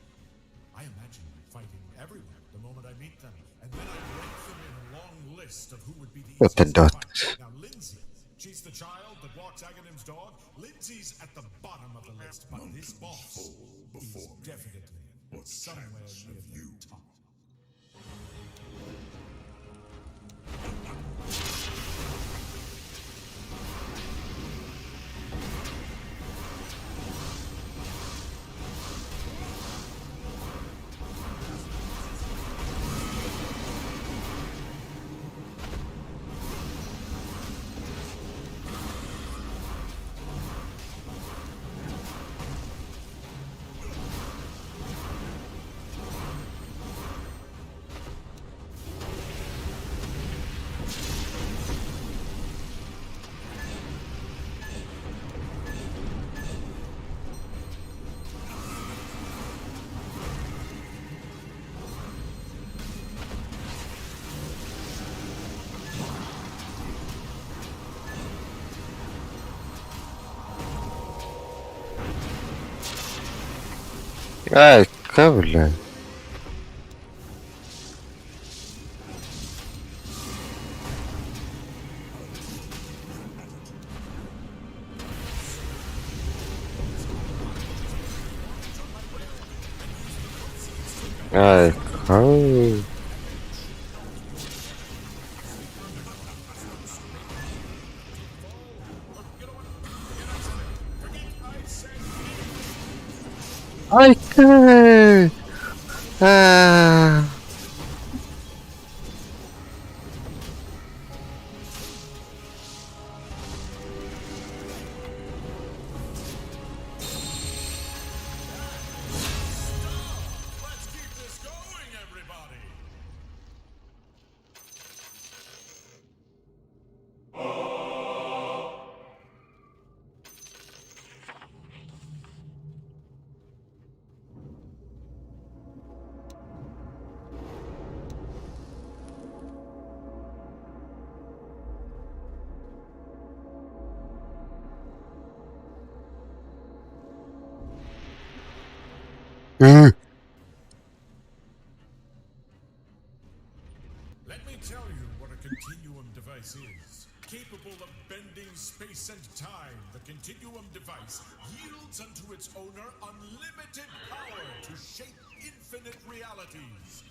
I imagine fighting everyone the moment I meet them, and then I rank them in a long list of who would be the What the easiest to dot? fight. Now, Lindsay, she's the child that walks Aghanim's dog. Lindsay's at the bottom of the list, but this boss is definitely somewhere near the top. Айка, бля. Айка. Айка. А. Let's keep this going, everybody! Э. Let me tell you what a continuum device is. Capable of bending space and time, the continuum device yields unto its owner unlimited power to shape infinite realities.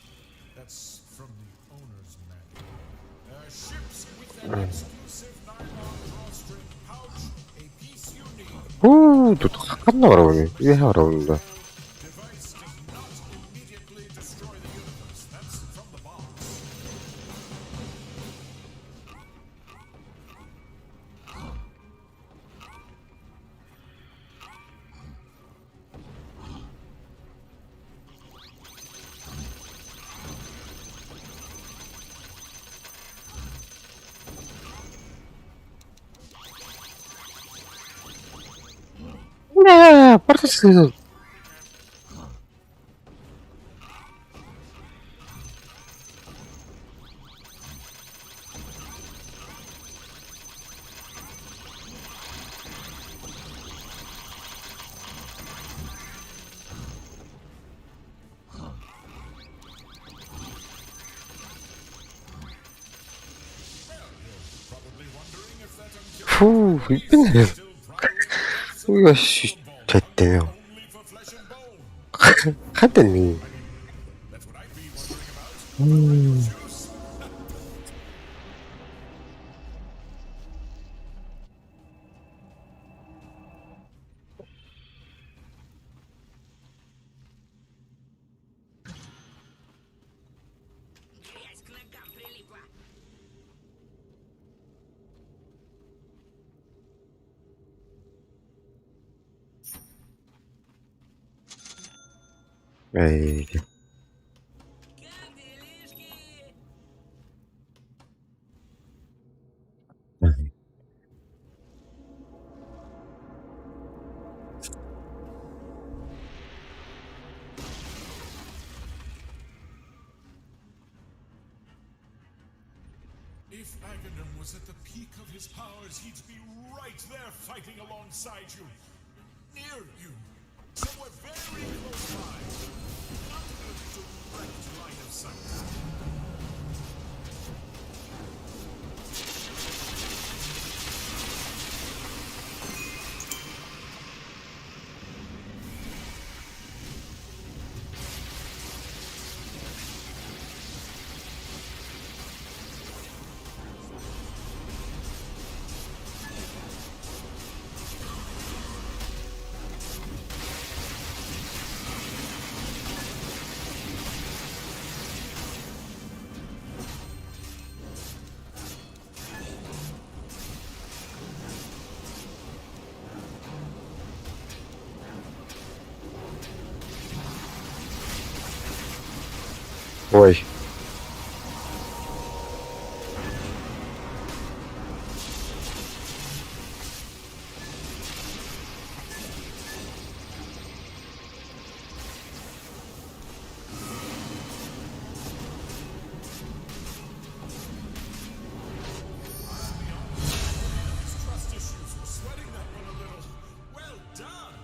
That's from the owner's manual. Ships with an exclusive nylon drawstring pouch, a piece unique. Уу, тут ханна барабын? Үөһэ барабын да. Device does not immediately destroy the universe. That's from the box. Бля, просто Probably wondering if that Фу, still prowling Уй, тэттээ. only for flesh and bone. Хатан. That's what I'd be wondering about. Juice. Грязь к ногам прилипла. Эй. Как делишки? If Aghanim was at the peak of his powers, he'd be right there fighting alongside you. Near you. Somewhere very close by. Not a direct line of sight. Ой. His trust issues were sweating that one a little. Well done!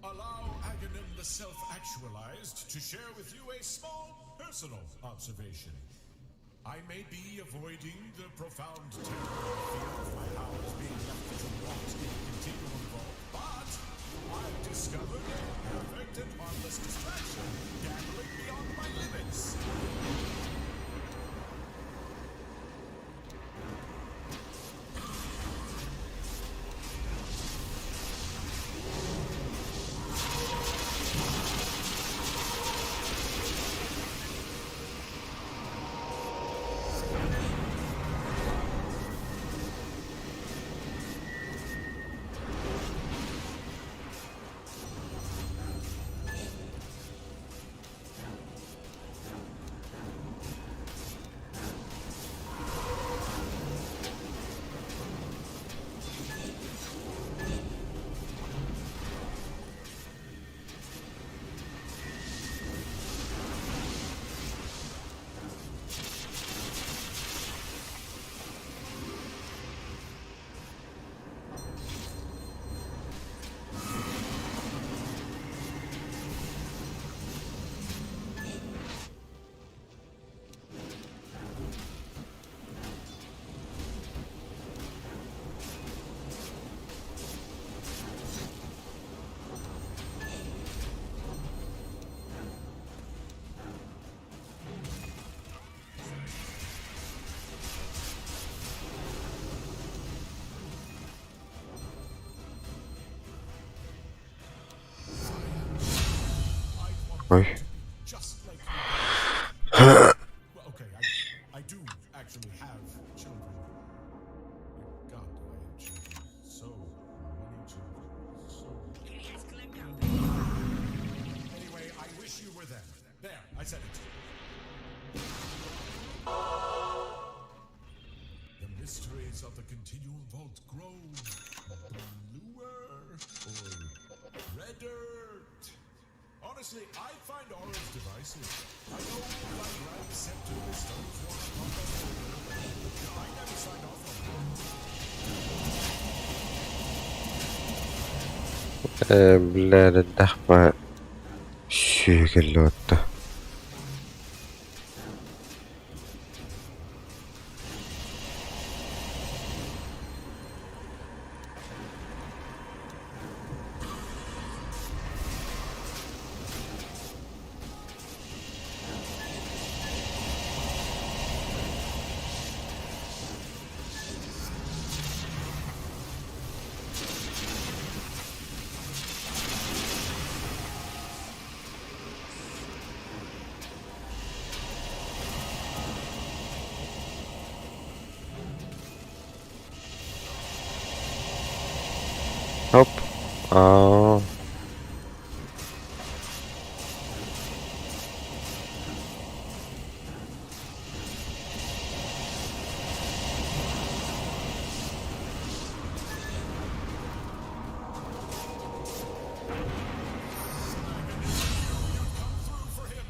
Allow Aghanim the Self-Actualized to share with you a small personal observation. I may be avoiding the profound terror and fear of my powers being left to rot in the continuum vault, but I've discovered a perfect and harmless distraction, gambling beyond my limits. Ой. Just like you guys. Well, okay, I do actually have children. God, do I have children. So many children. So Anyway, I wish you were them. There, I said it. The mysteries of the Continuum Vault grow bluer or redder. Honestly, I find Aura's devices. I know my grand scepter bestows one upon the holder. I never signed off on it. Э, бля, дахпа сүүгэллуутта. Оп. Аа. Through for him.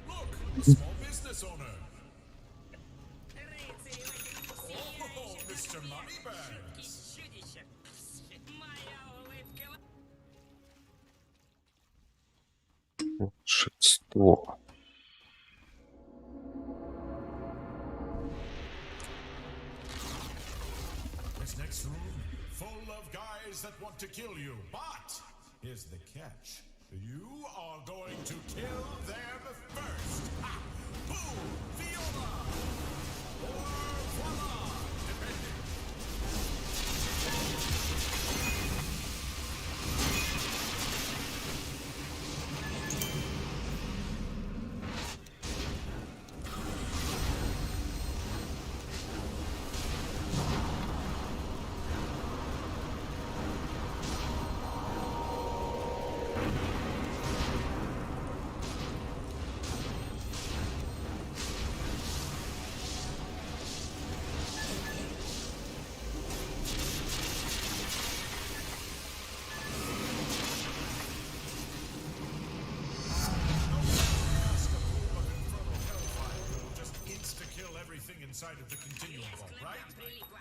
Look, a small business owner. Oh, Mr. Moneybags. Волшебство. This next room, full of guys that want to kill you. But here's the catch. You are going to kill them first. Ha! Boom! Viola! Or voila! Depending. Ask a pool of infernal hellfire will just insta-kill everything inside of the continuum vault, right?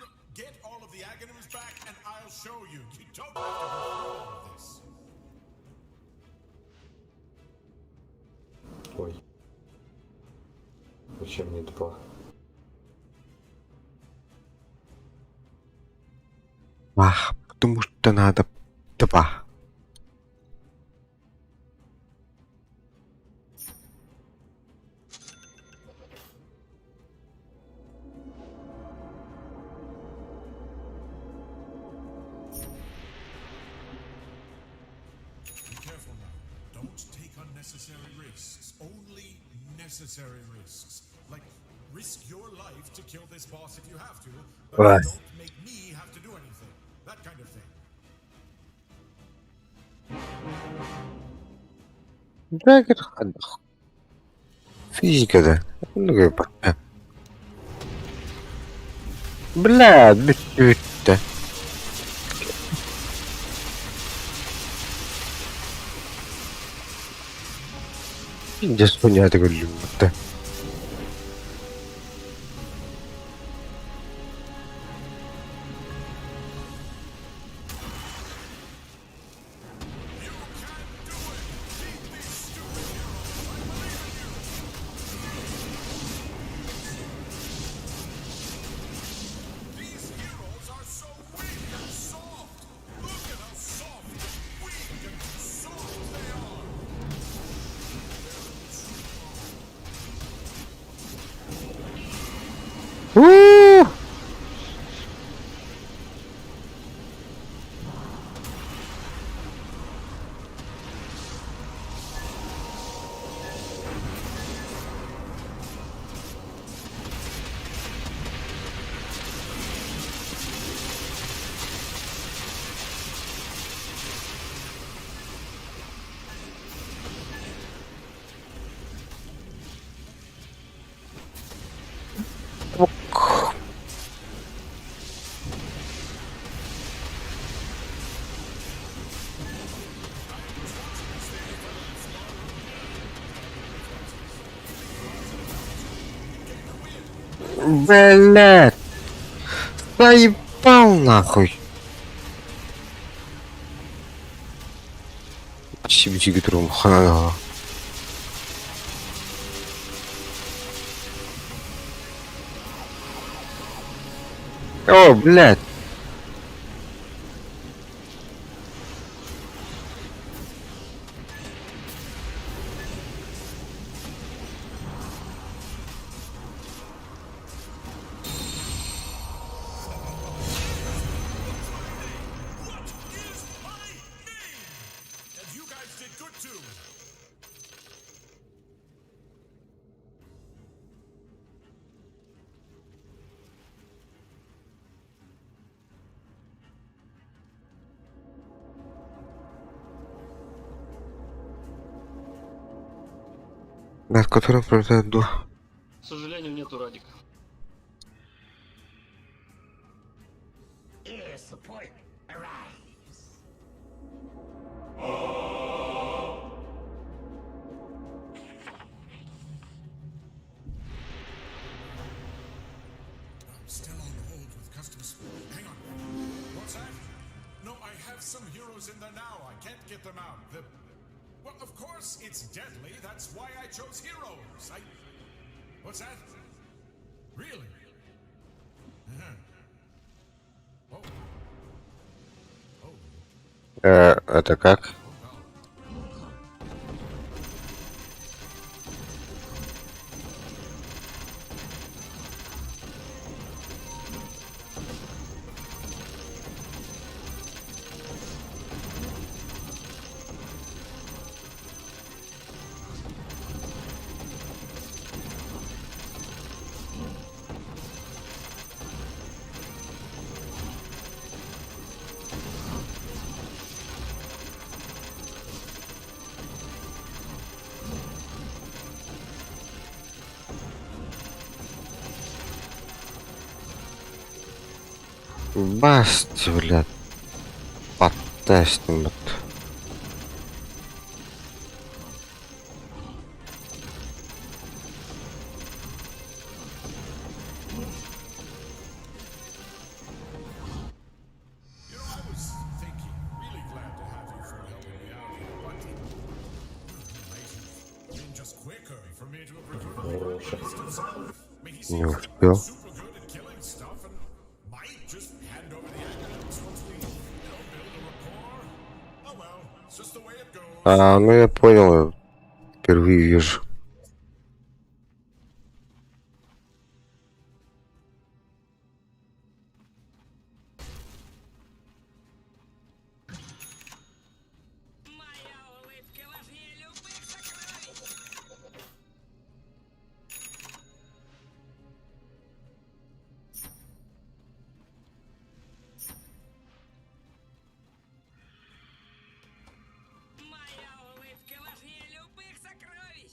Look, get all of the Aghanims back and I'll show you. You don't have to go through all of this. Ой. Зачем мне два? Ах, потому что надо два. Be careful now. Don't take unnecessary risks. Only necessary risks. Like, risk your life to kill this boss if you have to, but Right. don't make me have to do anything. That kind of thing. Драгер хадах. Физика да. Ну Бля, бүттэ. Just понятно көрүлүммүттэ. You can do it! Beat these stupid heroes! I believe in you! These heroes are so weak and soft! Look at how soft, weak, and soft they are! У! Блядь! Заебал нахуй! Сибитигитрум хана. О, блядь! And you guys did good too. Над которым пролетает дух. К сожалению, нету Радика. Air support arrives. I'm still on hold with customs. Hang on. What's that? No, I have some heroes in there now. I can't get them out. The Well, of course it's deadly. That's why I chose heroes. I What's that? Really? Uh-huh. Oh. Oh. Это как? Басти, блядь. Потестим. You know, I was thinking, really glad to have you for helping me out here, but it might have been just quicker for me to have recruited the Хорошо. Prime himself. I mean, he Не seems успел. super good at killing stuff and might just hand over the Aghanims once we, build a rapport. Oh well, it's just the way it goes. А, ну я понял. Впервые вижу. Моя улыбка важнее любых сокровищ. Моя улыбка важнее любых сокровищ.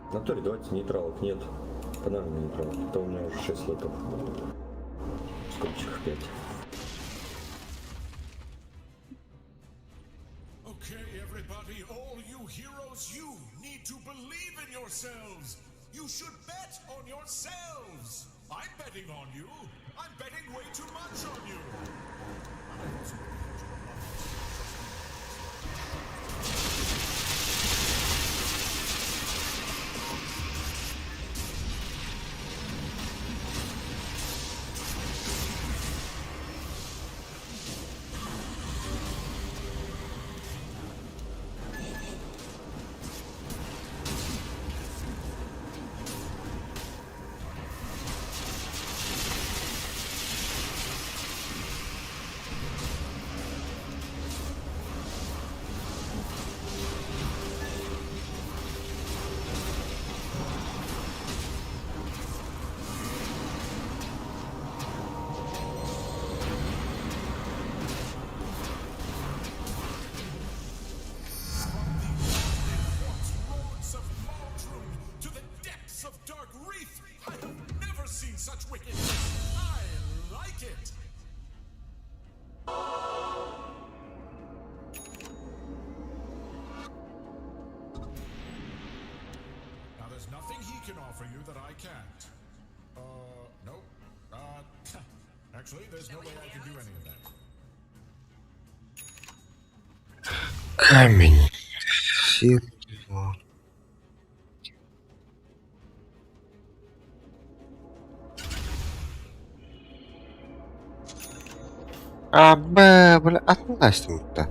В натуре давайте нейтралов нет. Погнали на нейтралов. Это у меня уже 6 слотов. В скобочках 5. Okay, everybody, all you heroes, you need to believe in yourselves. You should bet on yourselves. I'm betting on you. I'm betting way too much on you. I also hedge a lot. can offer you that I can't? No. Actually, there's no way I can do any of that. Камень. Сил. А, Б, бля, атын да.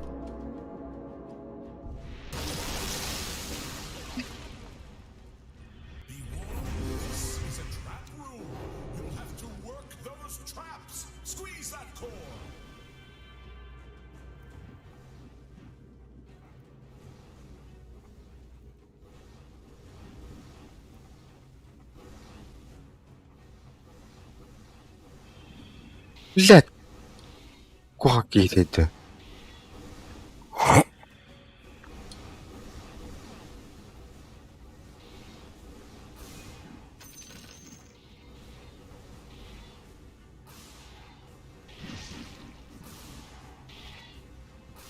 Be warned, this is a trap room. You'll have to work those traps. Squeeze that core. Блядь. Куһаҕан киһи этэ.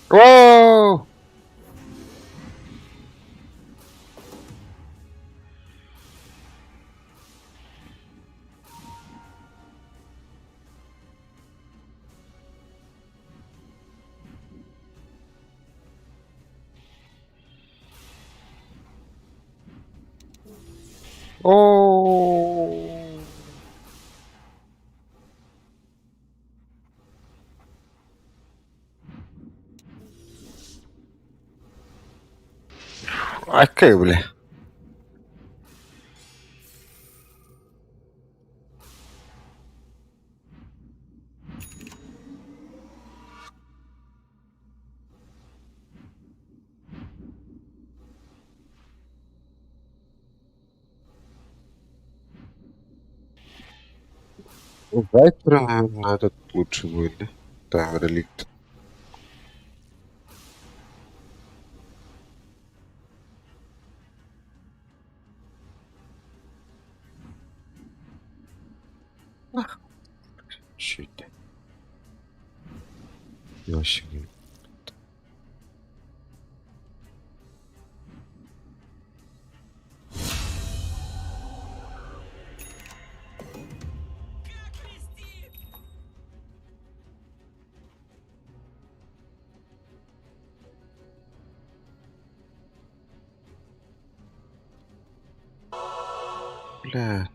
Оо! Оо! Окей, бля. Вайпер, наверное, этот лучше будет, да? Там реликт. Ах, чуть. Я вообще не... Бля.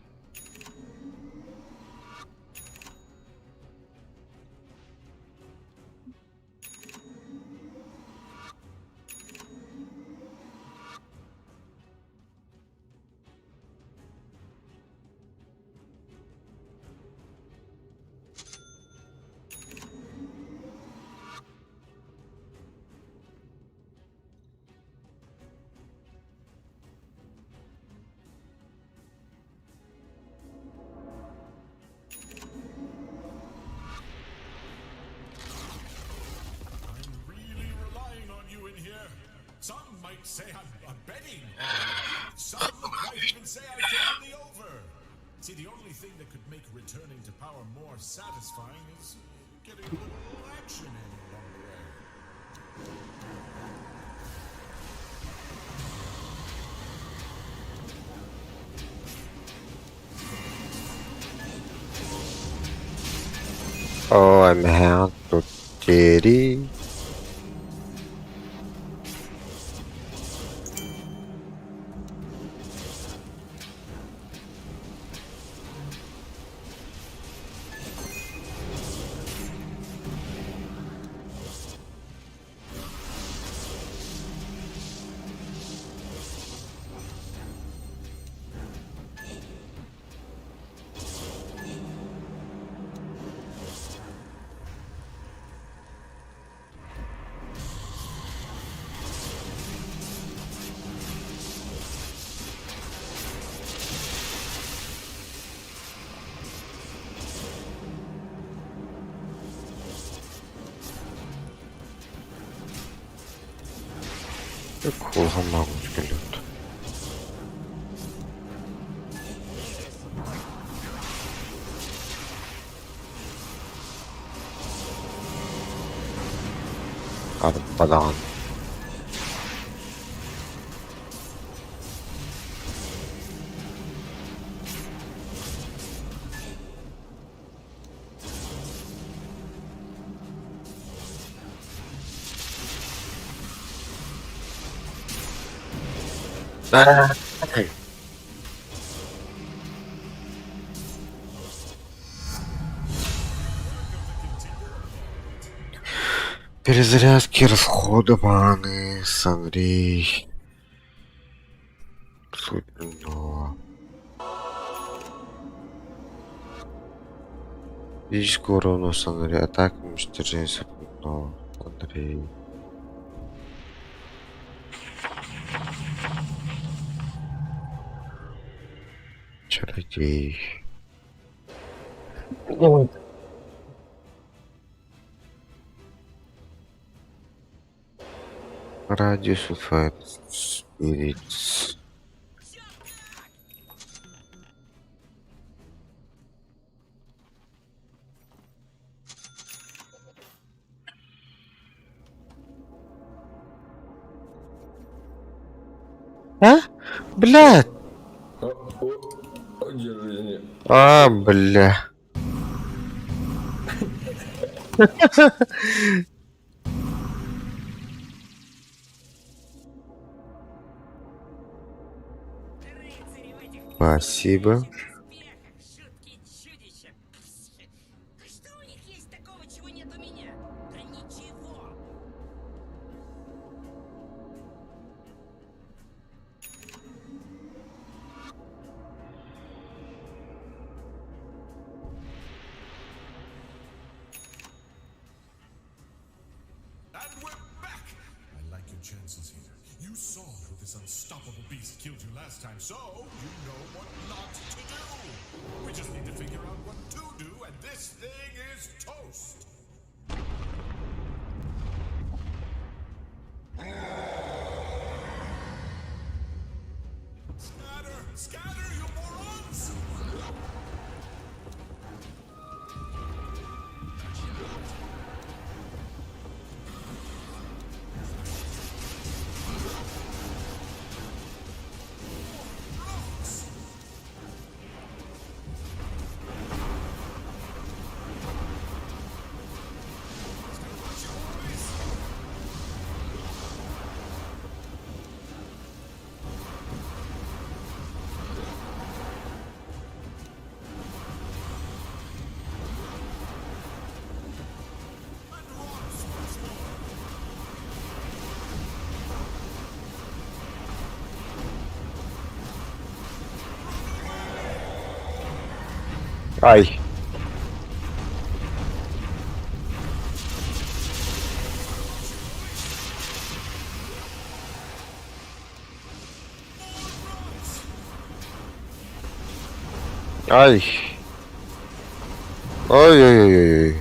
I'm really relying on you in here. Some might say I'm betting on you. Some might even say I've taken the over. See, the only thing that could make returning to power more satisfying is getting a little action in along the way. Ой, man, тут тери. Кулгаммагын кэлбит. Арбадаҕын. Ай. Перезарядки расхода маны, Андрей. Супер. Физического урона Андрей. Атака уничтожение супер. Андрей. Чародей. Радиус Fire Spirits. А? Блядь! Где жизни? А, бля. Спасибо. Что у них есть такого, чего нет у меня? Да ничего. And we're back! I like your chances here. You saw how this unstoppable beast killed you last time, so you know what not to do. We just need to figure out what to do, and this thing is toast. Scatter! Scatter, you morons! Ай. Ай. Ой-ой-ой-ой.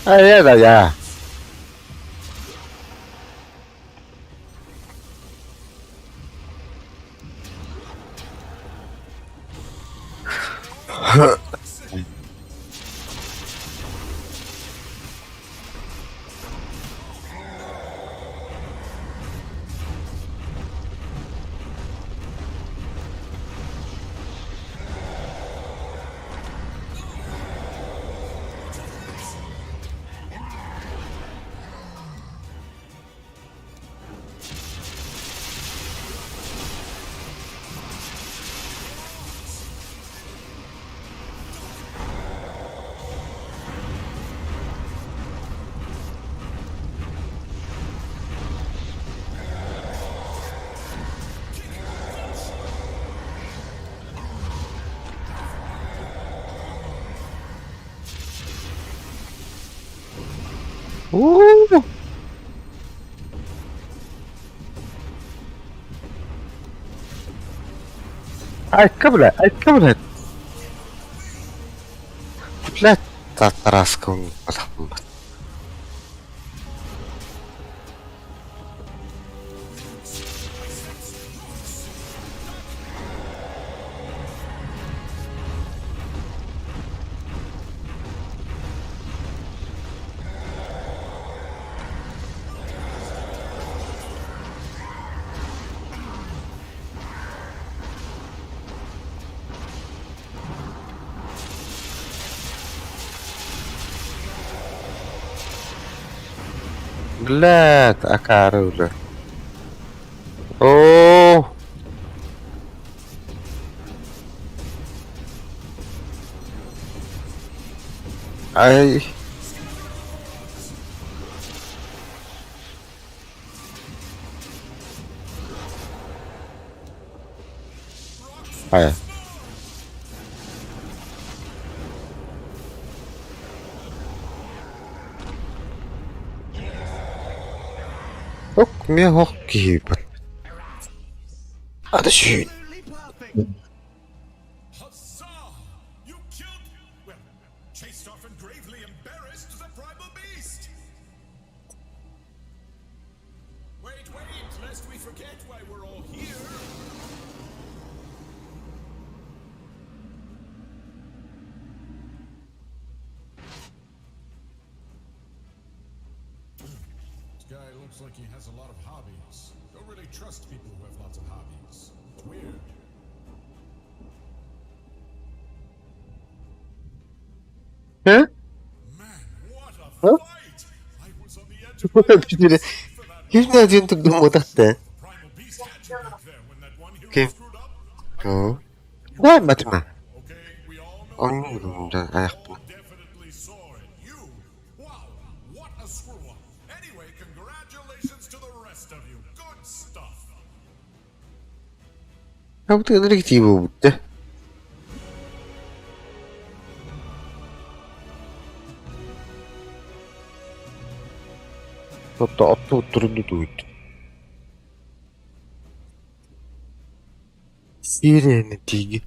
Ай, это я. У-у-у. Айка, бля, айка, бля. Бля, татараска. Блядь, акаары үлэ. Оо. Ай. Хайа. Ок, миэ ох киһи Ата сүүн. Huzzah! You killed, well, chased off and gravely embarrassed the primal beast! Wait, wait, lest we forget why we're all here. This guy looks like he has a lot of hobbies. Don't really trust people who have lots of hobbies. It's weird. He? Man, what a Huh? fight! I was on the edge of my seat for that Ким one. не один так думатахта? Primal beast had you back there when that one hero Ким? screwed up. Оо. Да, матма. Okay, we all know Оннук да аяхпын. all definitely saw it. You! Wow, what a screw up. Anyway, congratulations to the rest of you. Good stuff. Как будто директива будто. Hatta atlı oturdu duydu. Сирена тиги.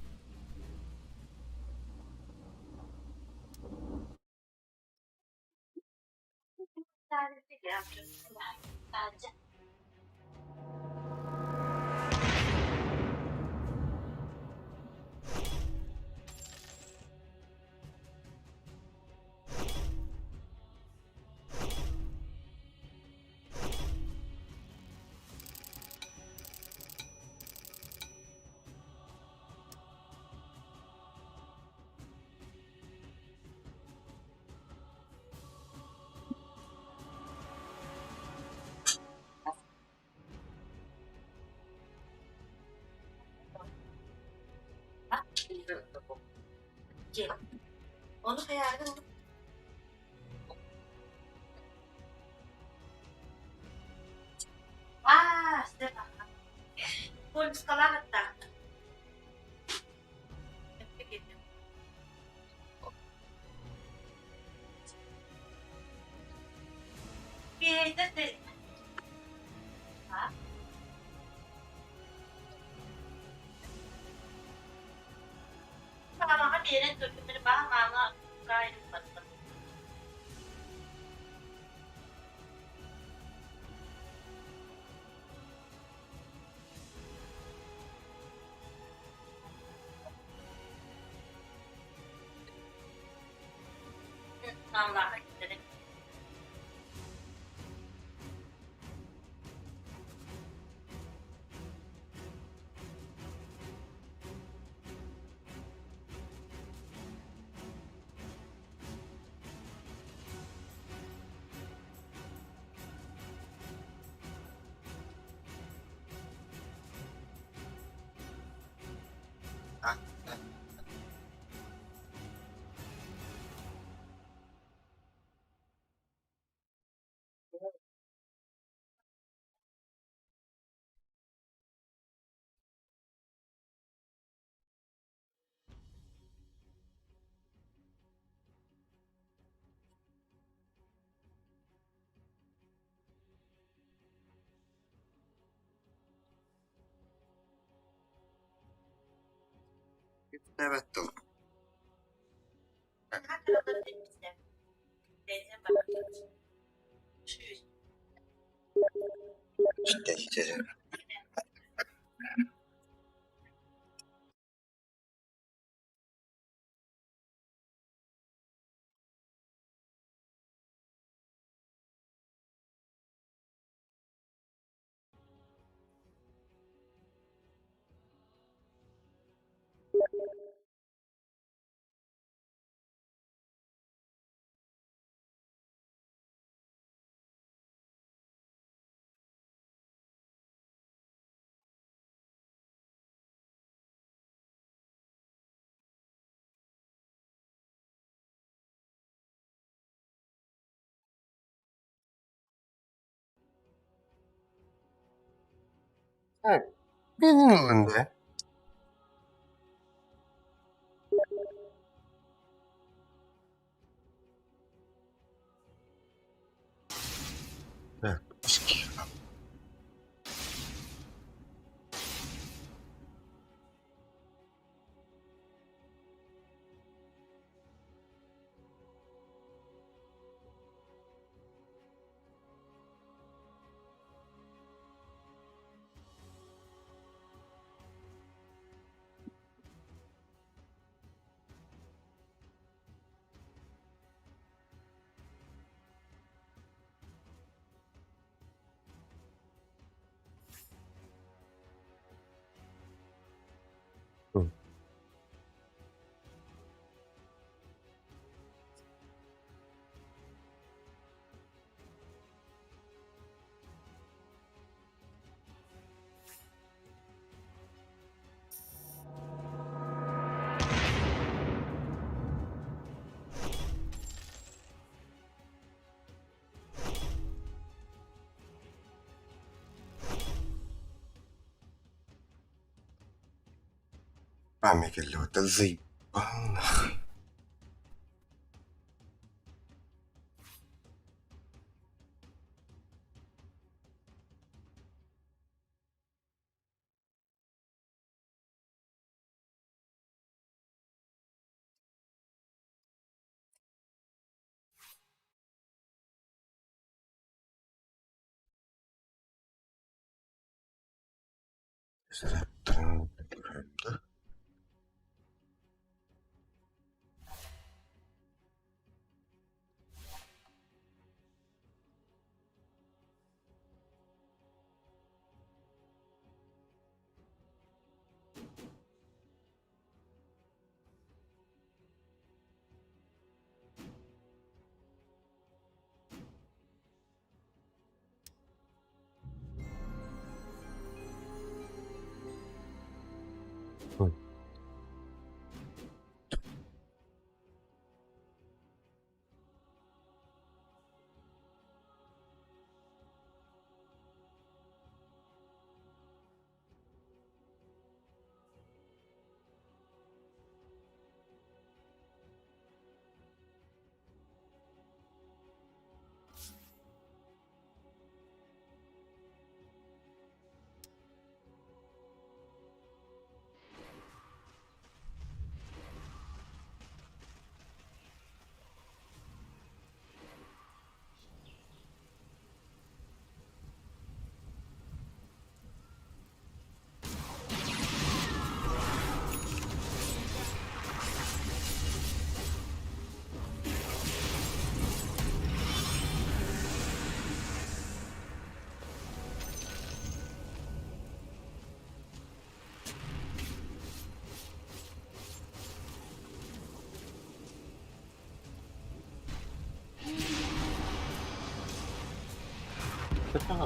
Evet. İşte. Beni ыллын да? Так, Память это заебал нахуй.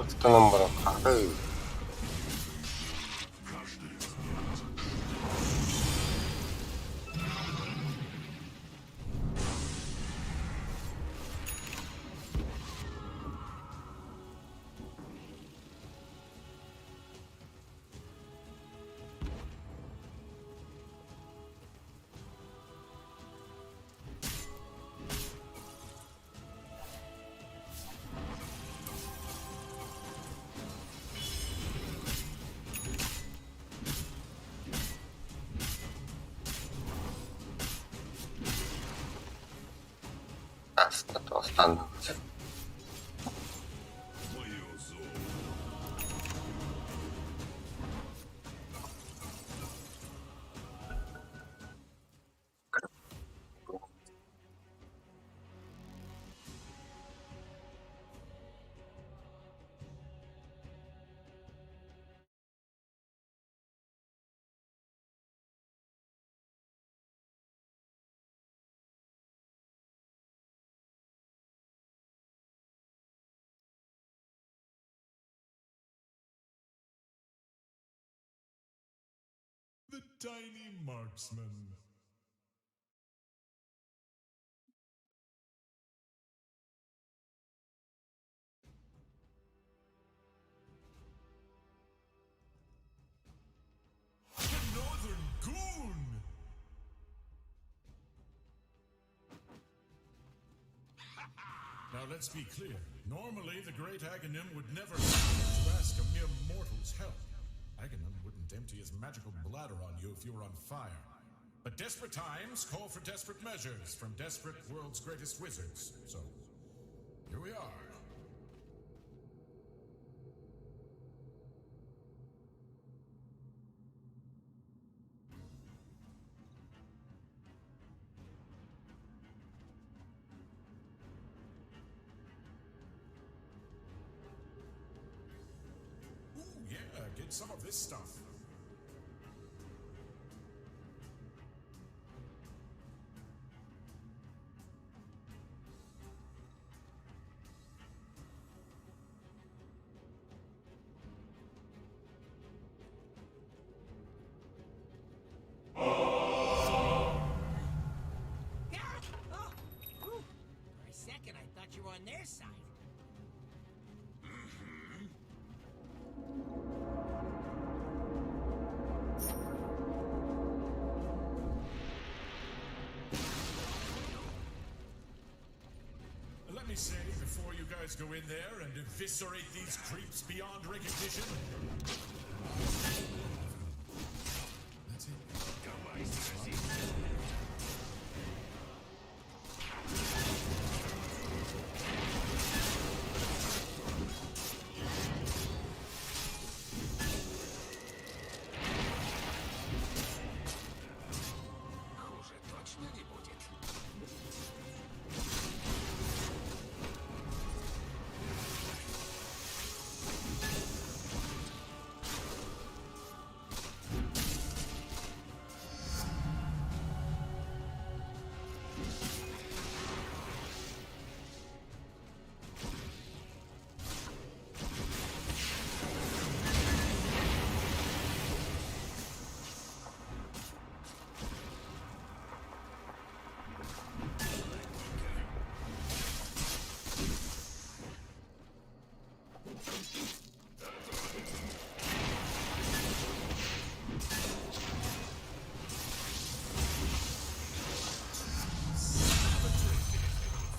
Ыстанан баран хахай. Аста останется. The tiny marksman. Now let's be clear. Normally, the great Aghanim would never to ask a mere mortal's help. Aghanim wouldn't empty his magical bladder on you if you were on fire. But desperate times call for desperate measures from desperate world's greatest wizards. So, here we are. Ooh, yeah, get some of this stuff. Ah! Oh! Whew. For a second, I thought you were on their side. Let me say, before you guys go in there and eviscerate these creeps beyond recognition. That's it. Хуже точно не будет.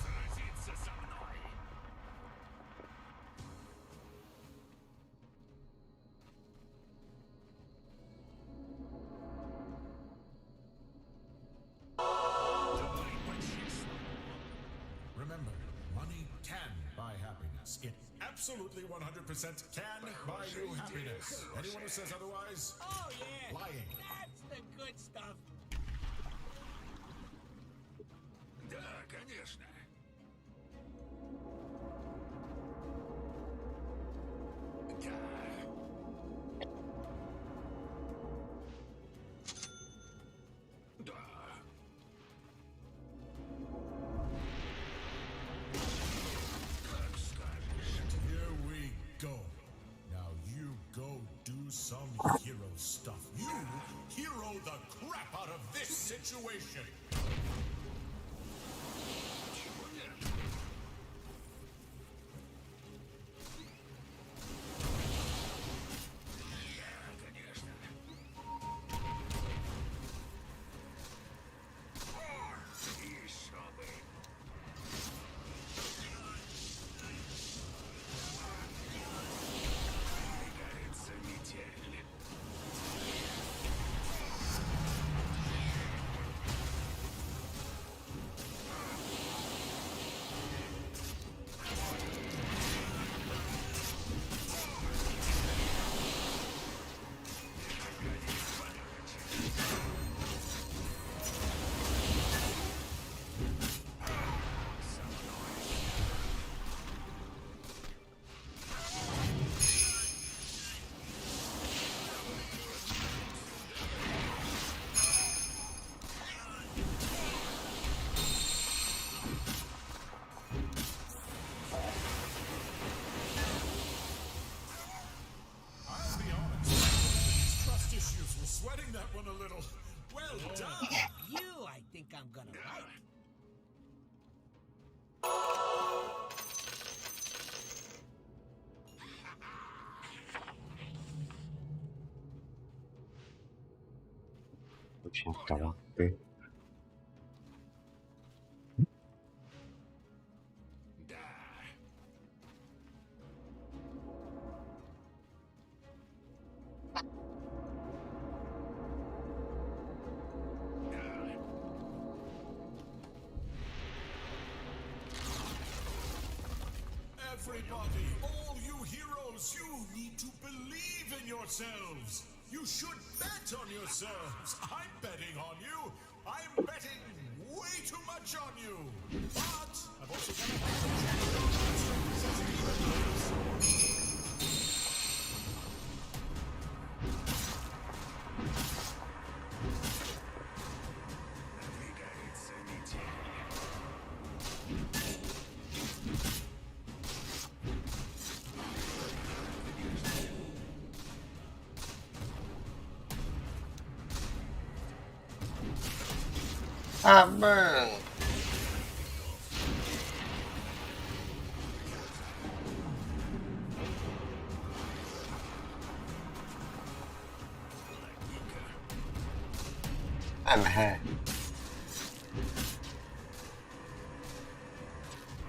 Сразиться со мной! Давай по-честному. Remember, money can buy happiness. It absolutely 100% can buy you happiness. Anyone who says otherwise, Oh, yeah! lying. That's the good stuff. Да, конечно. Да. Да. Как скажешь. Here we go. Now you go do some hero stuff. You hero the crap out of this situation. Чего нет? Да, конечно. Еще бы. Надвигается метель. I'll be honest. These trust issues were sweating that one a little. Well done. You, I think I'm gonna like. Очень таланты. Да. Everybody, all you heroes, you need to believe in yourselves. You should bet on yourselves. I'm betting on you. I'm betting way too much on you. But I've also got a Надвигается метель. А, блин. Ага.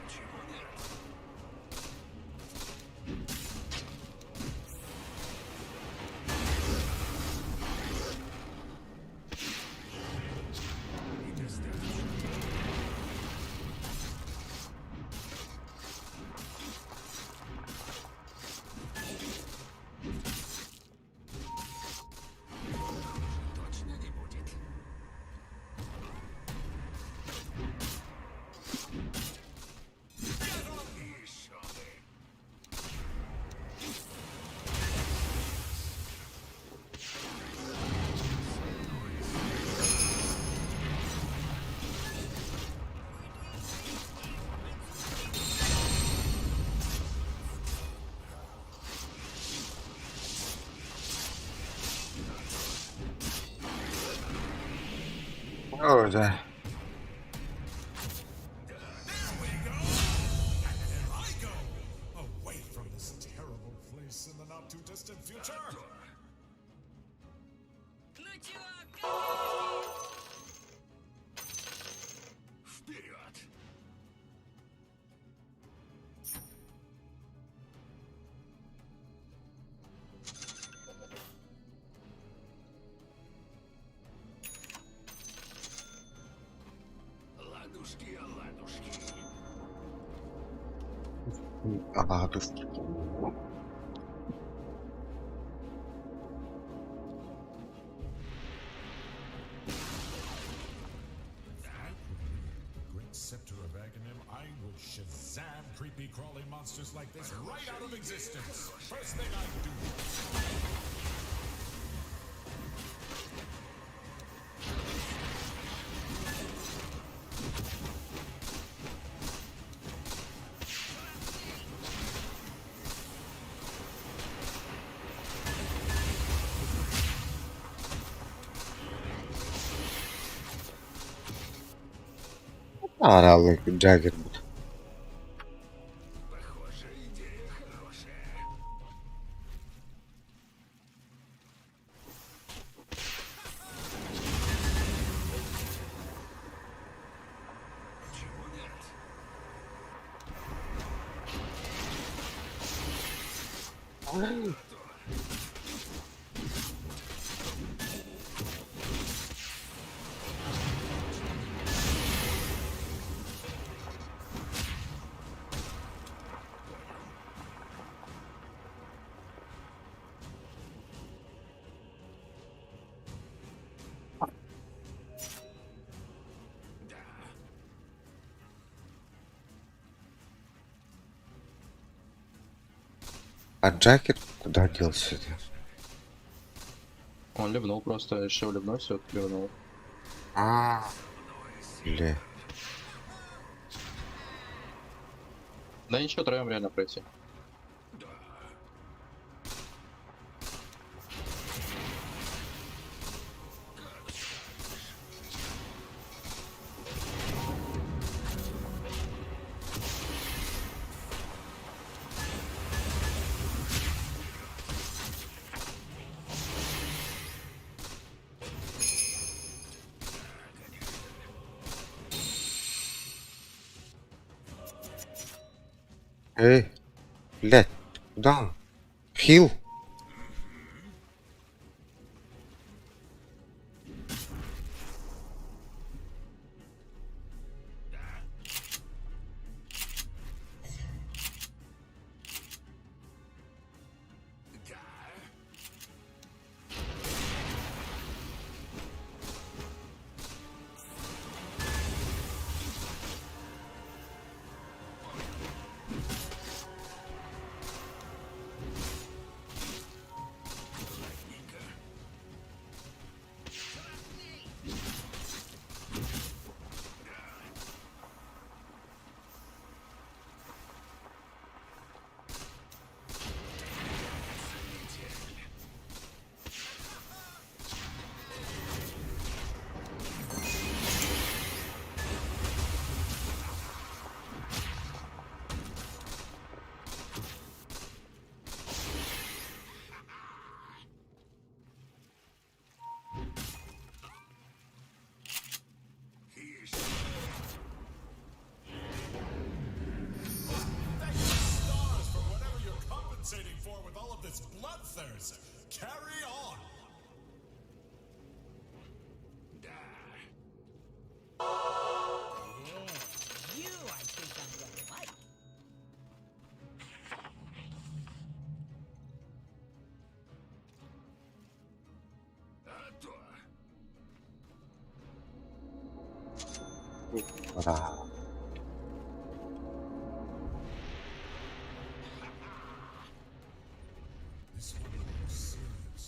Почему нет? Недостаточно. Точно не будет. Еще бы. О, да. There we go! And there I go! Away from this terrible place in the not too distant future! Ну чего, как Вперед! Ладушки, ладушки. Ладушки. The great scepter of Aghanim, I would Shazam creepy crawly monsters like this right out of existence. First thing I'd do. Аралы Джаггер будет. Похоже, идея хорошая. Почему нет? А Джаггер куда делся-то? Он ливнул просто, решил ливнуть, все, ливнул. А, бля. Да ничего, троем реально пройти. Эй, блядь, куда он? Хил? Bloodthirst. Carry on! Yeah, you I think I'm gonna like. А то. Ура. This one looks serious.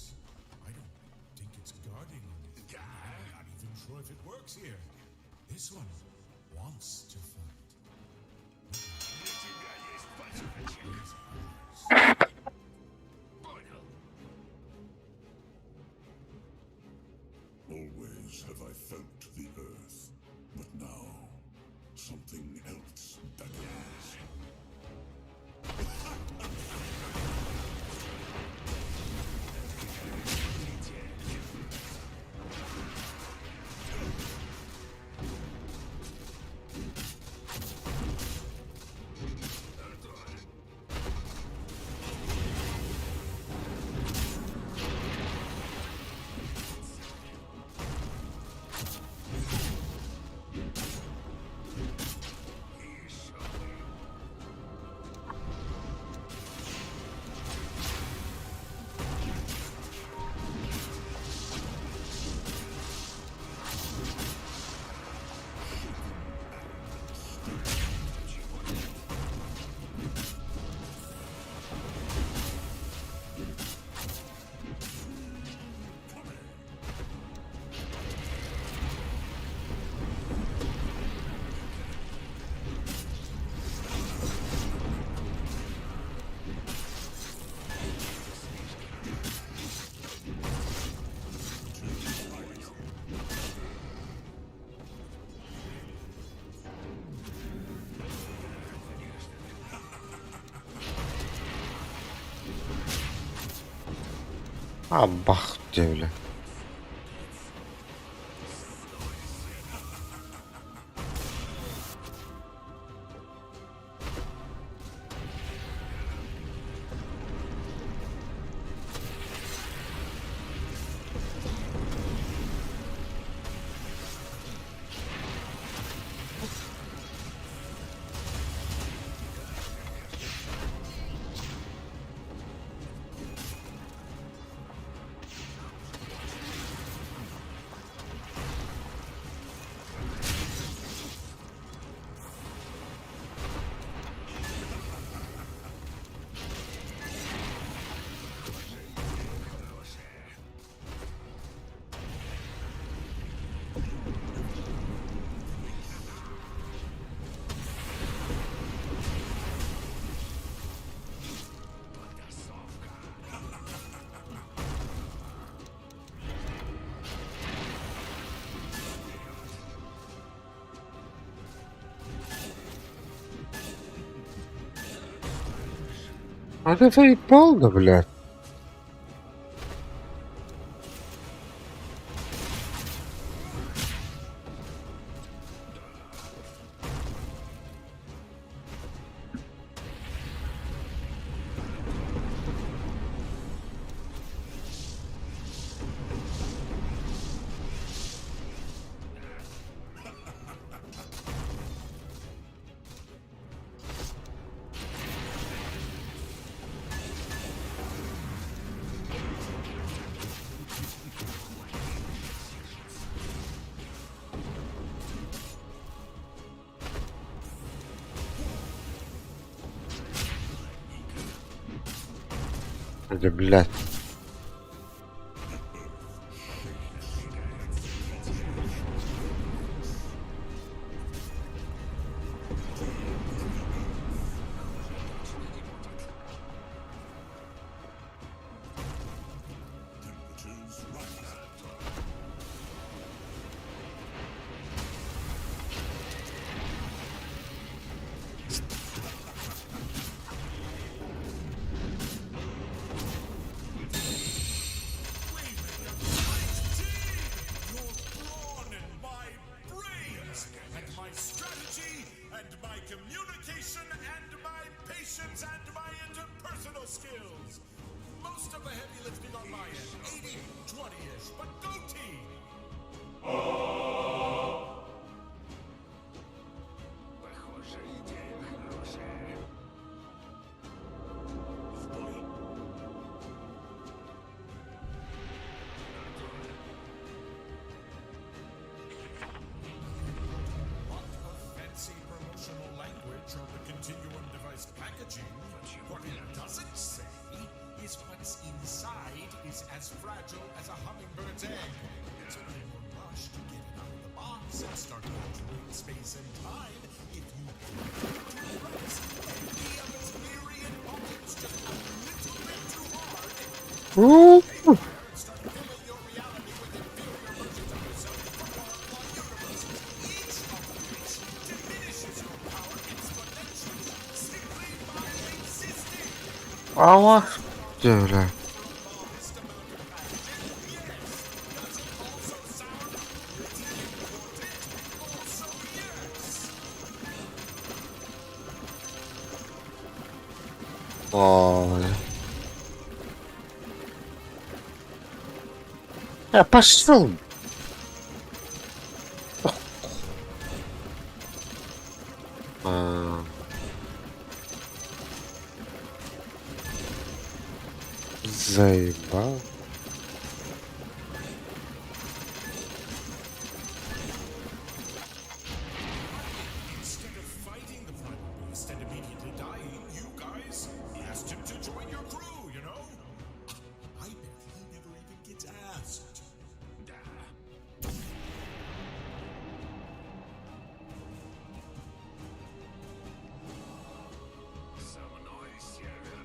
I don't think it's guarding anything. I'm not even sure if it works here. This one wants to fight. Для тебя есть подарочек. Понял. Always have I felt the earth, but now something else beckons. Еще бы. А бах тебе, бля. А ты заебал, да, блядь? Да, блядь. Temperatures rise. packaging. What it doesn't say is what's inside is as fragile as a hummingbird's egg. So in your rush to get it out of the box and start altering space and time, if you to press any of its myriad buttons just a little bit too hard, У, start filling your reality with inferior versions of yourself from far-flung universes, each of which diminishes your power exponentially simply by existing. Ала. Ты, бля. Modest amount of packaging, yes. Does it also sound pretty important? Also yes. Ой. А пошел. А. Заебал. Instead of fighting the primal beast and immediately dying, you guys asked him to join your crew, you know? I bet he never even gets asked. За мной север.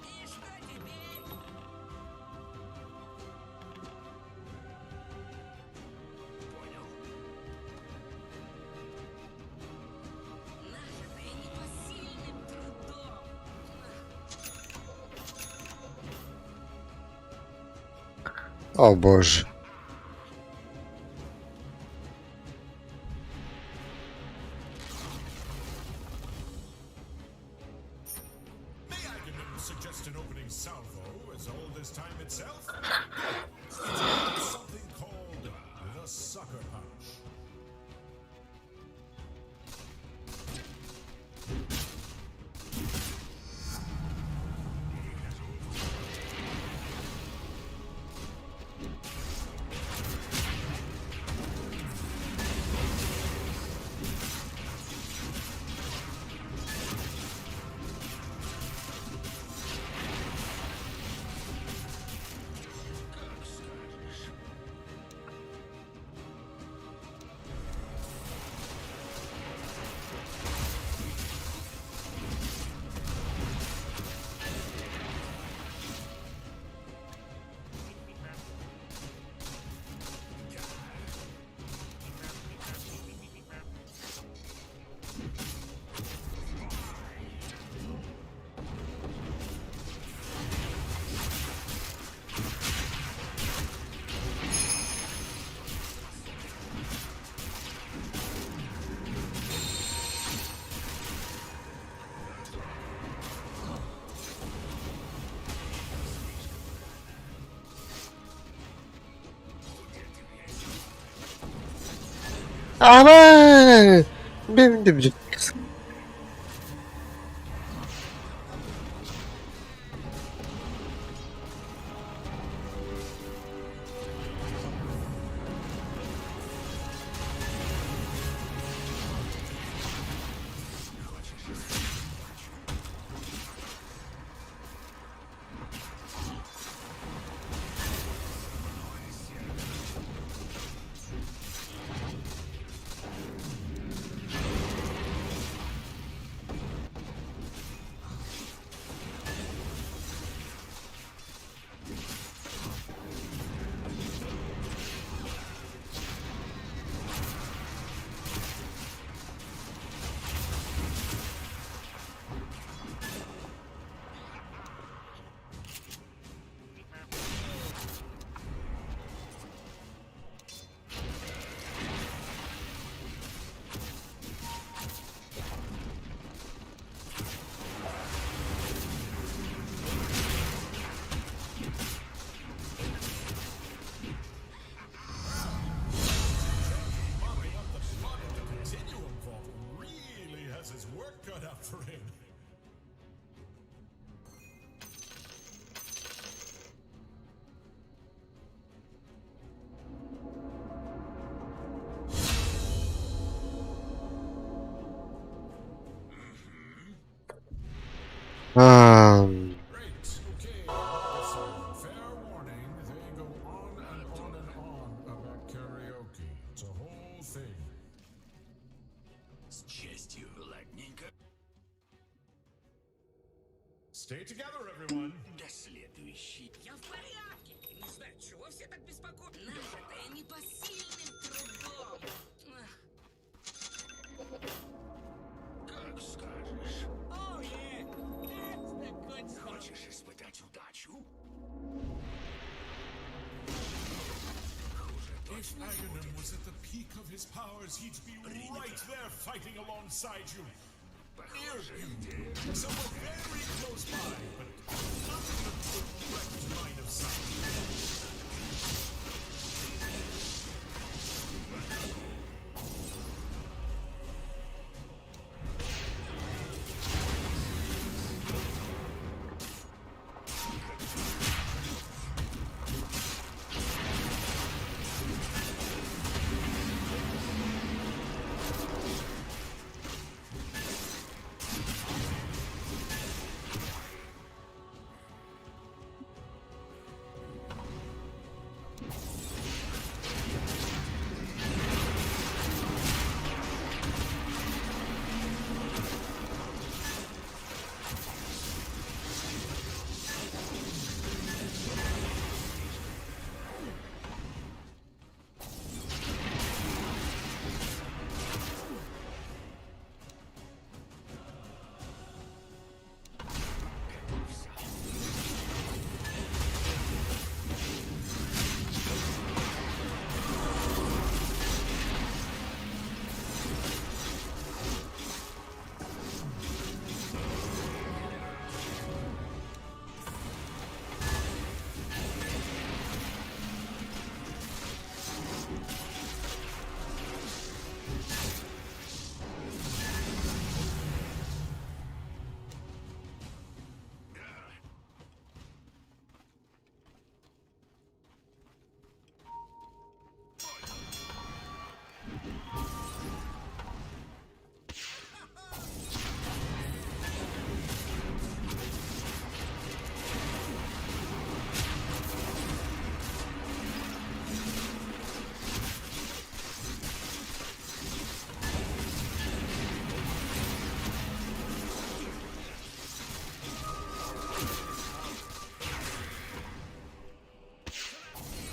И что теперь? Понял. Нажитое непосильным трудом. О боже. May I suggest an opening salvo as old as time itself? It's something called the sucker punch. Как скажешь. Ама. Бим бим бим. С честью. Ладненько. Stay together, everyone. До следующей. Я в порядке. Не знаю, чего все так беспокоятся. Нажитое непосильным трудом. Ах. Как скажешь. Oh, yeah. That's the good stuff. Хочешь испытать удачу? Хуже If точно не Aghanim будет. was at the peak of his powers, he'd be right there fighting alongside you. Near Похоже, you. идея. Somewhere very close by, but not in the direct line of sight.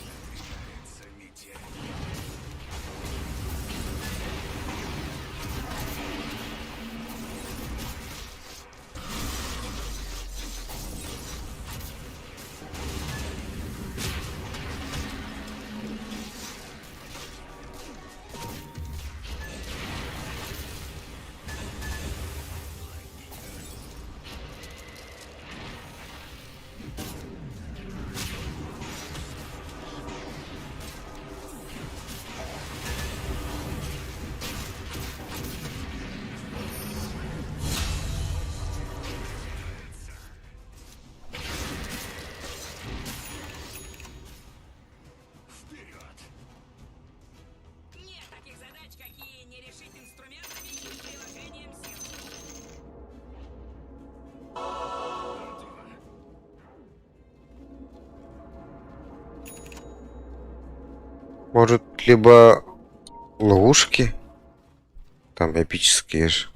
Надвигается метель. Вперед! Нет таких задач, какие не решить инструментами и приложением сил. Готово. Может, либо ловушки? Там эпические же.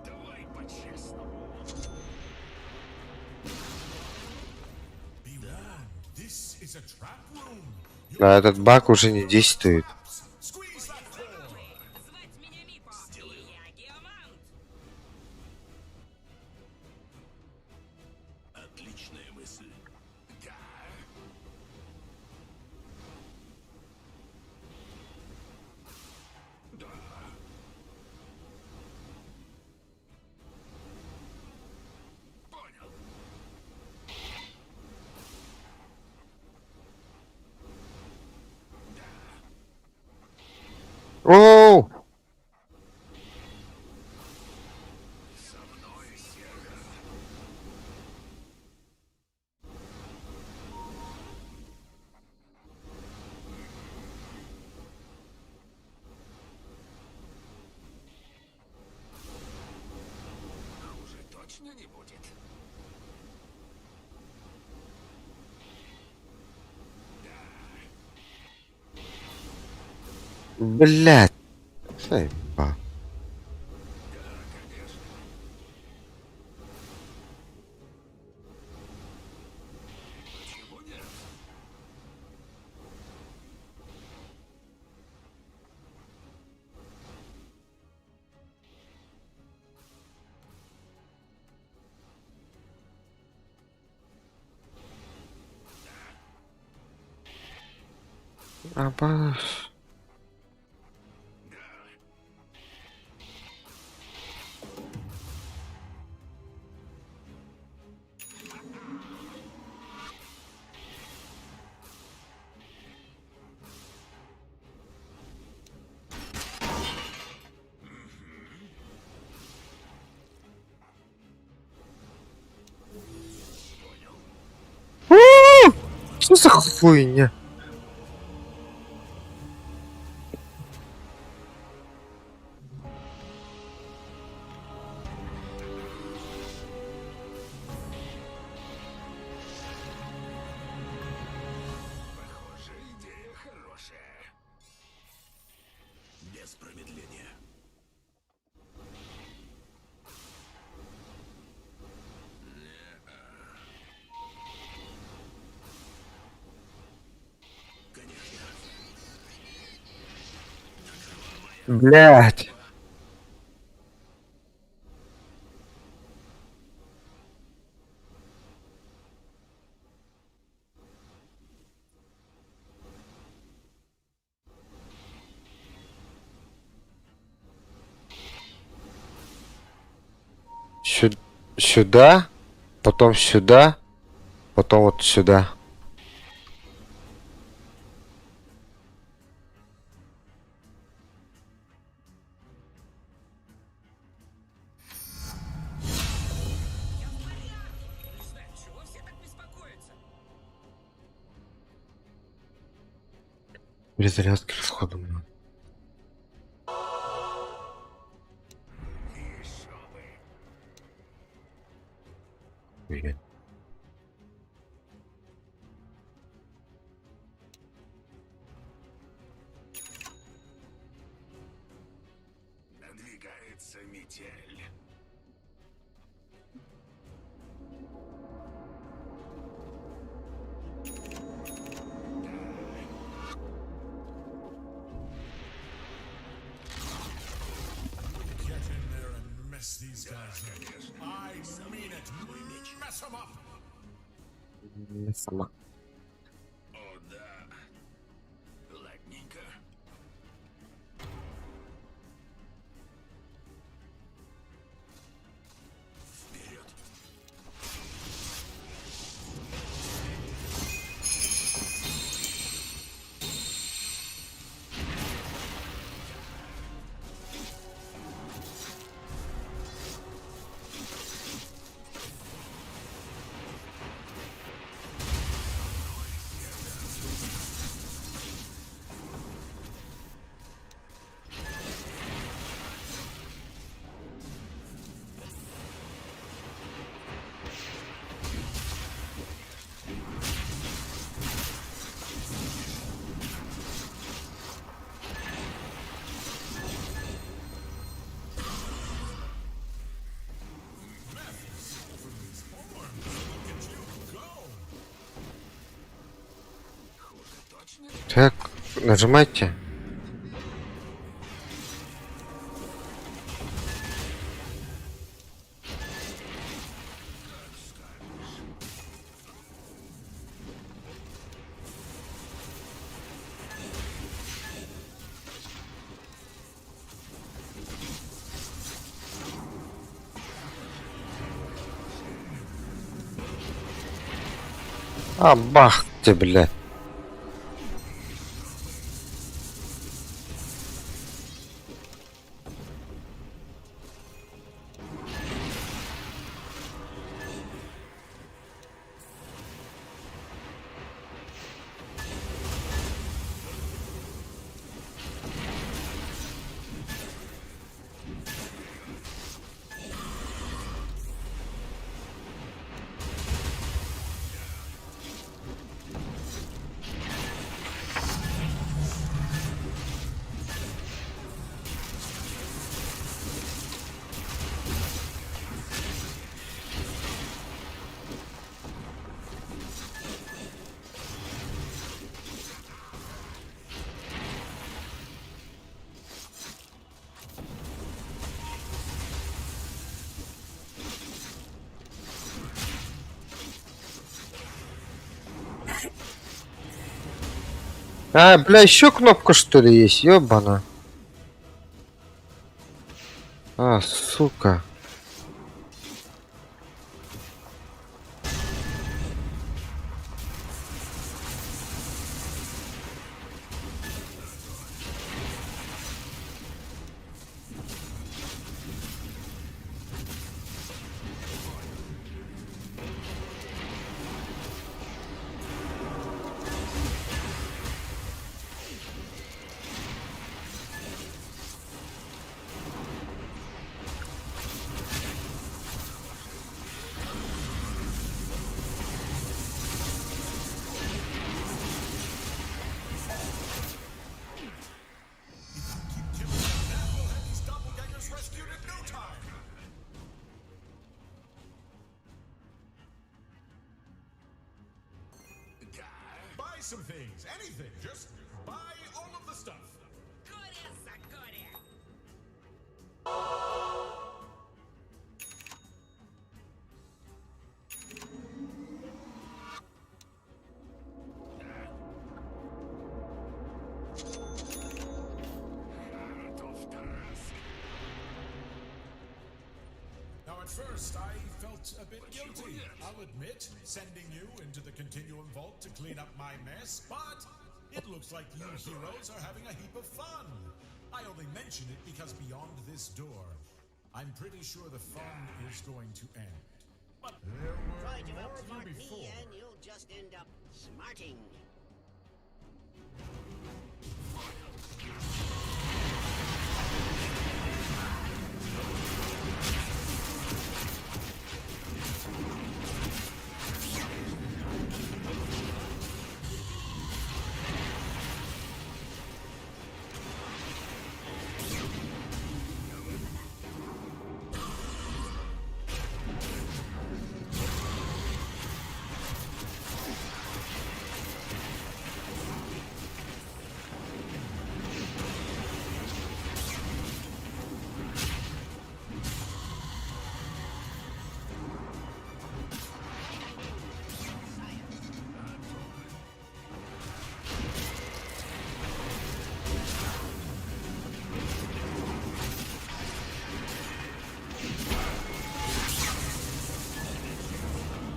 Давай по-честному. Be warned, this is a trap room. You Да, этот баг уже не действует. squeeze that core. Звать меня Мипо, и я геомант. Отличная мысль. Да. Да. Понял. Оу! Со мной север. Хуже точно не будет. Да. Блядь. Заебал. Абаш. Что за хуйня? Похоже, идея хорошая. Без промедления. Блядь. Сю- сюда, потом сюда, потом вот сюда. Не знаю, чего все так беспокоятся. Перезарядки расходом. надо. Блядь. Надвигается метель. Get in there and mess these guys up. I mean it. Mess 'em up. Не сама. О, да. Ладненько. Вперед. Так, нажимайте. А, бах ты, блядь. А, бля, еще кнопка что ли есть? Ёбана. А, сука. Doppelgangers rescued in no time. Buy some things, anything. Just buy all of the stuff. Горе за горе! Now, at first, I felt a bit guilty. I'll admit, sending you into the Continuum Vault to clean up my mess, but it looks like you heroes are having a heap of fun. I only mention it because beyond this door, I'm pretty sure the fun is going to end. But there were Try to more of outsmart you me before. and you'll just end up smarting.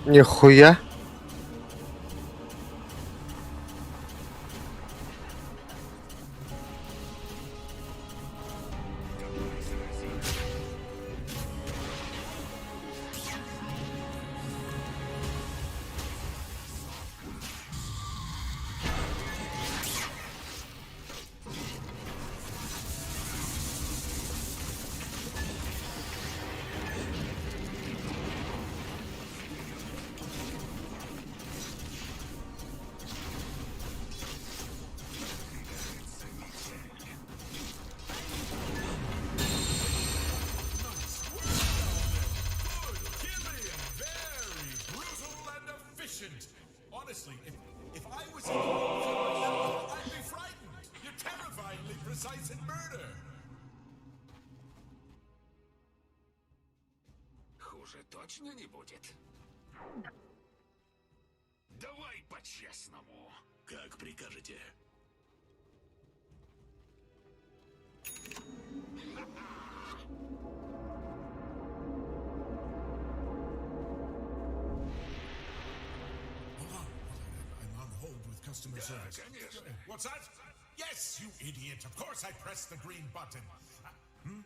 Нихуя. Good killing, very brutal and efficient. Honestly, if I was in the right now, I'd be frightened. You're terrifyingly precise in murder. Хуже точно не будет. Давай по-честному. Как прикажете. Hold on, hold on. I'm on hold with customer service. конечно. What's that? Yes, you idiot. Of course I pressed the green button. Hmm?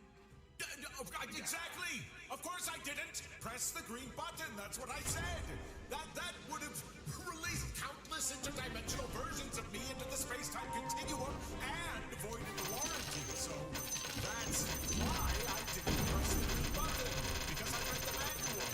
Exactly! Of course I didn't! Press the green button, that's what I said! That would have released countless interdimensional versions of me into the space-time continuum and voided the warranty. So that's why I didn't press the green button, because I read the manual.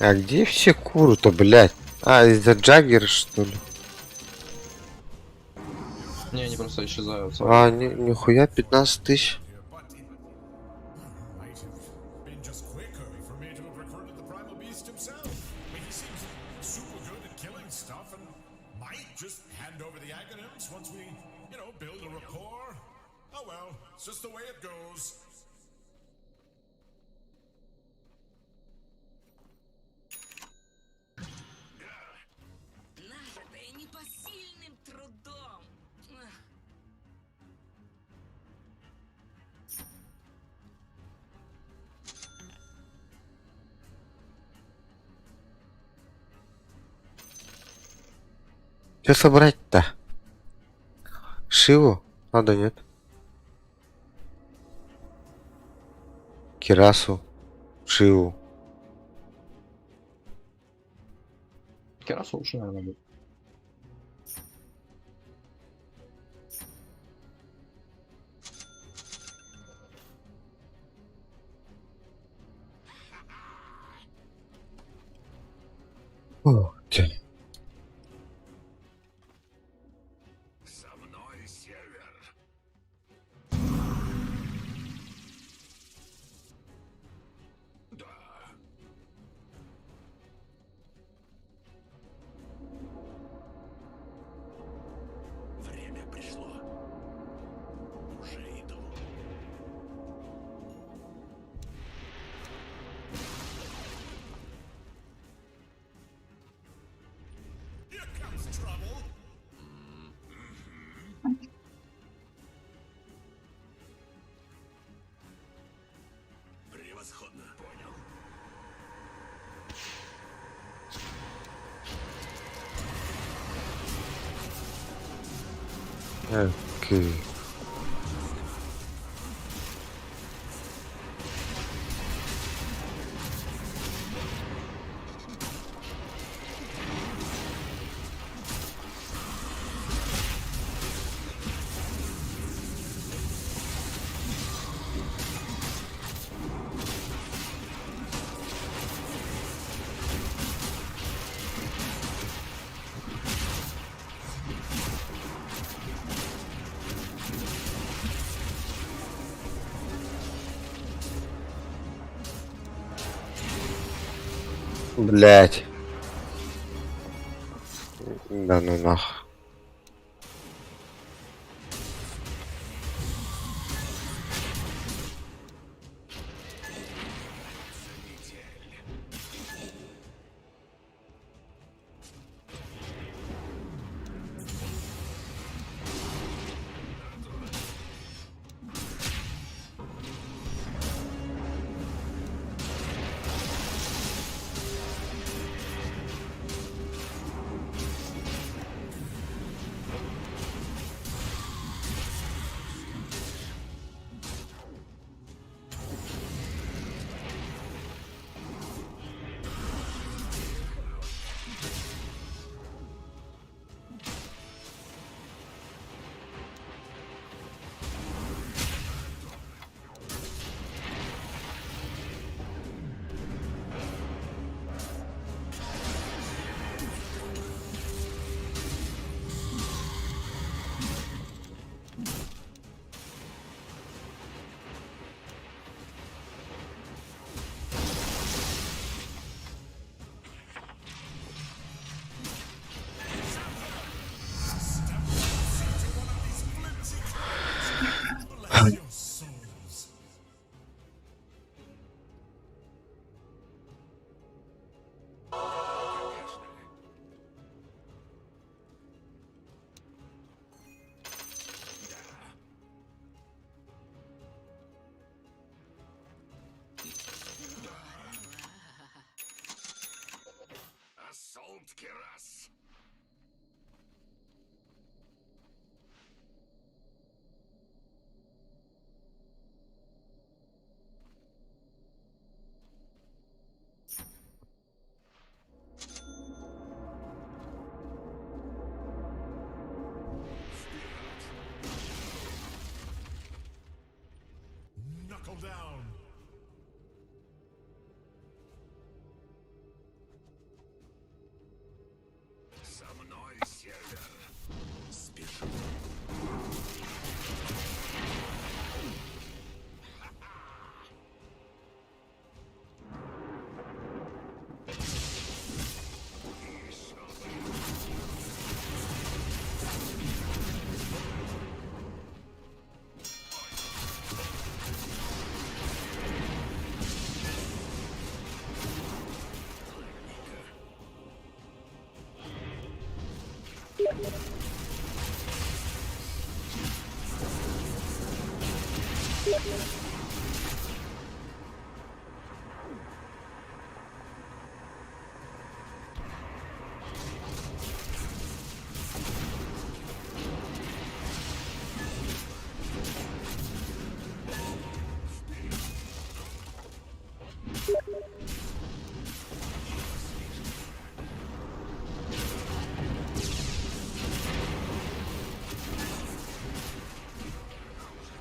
А где все куры-то, блядь? А, из-за Джаггера, что ли? Не, они просто исчезают. А, ни, нихуя, 15 тысяч. Might have been just quicker for me to have recruited the primal beast himself. I mean, he seems super good at killing stuff and might just hand over the Aghanims once we, build a rapport. Oh well, it's just the way it goes. Нажитое непосильным трудом. Ах. Что собрать-то? Шиву? Надо, нет? Кирасу. Шиву. Кирасу лучше, наверное, будет. Окей. За мной север. Да. Время пришло. Уже иду. Here comes trouble. Превосходно. Понял. Окей. Блять. Да ну нах.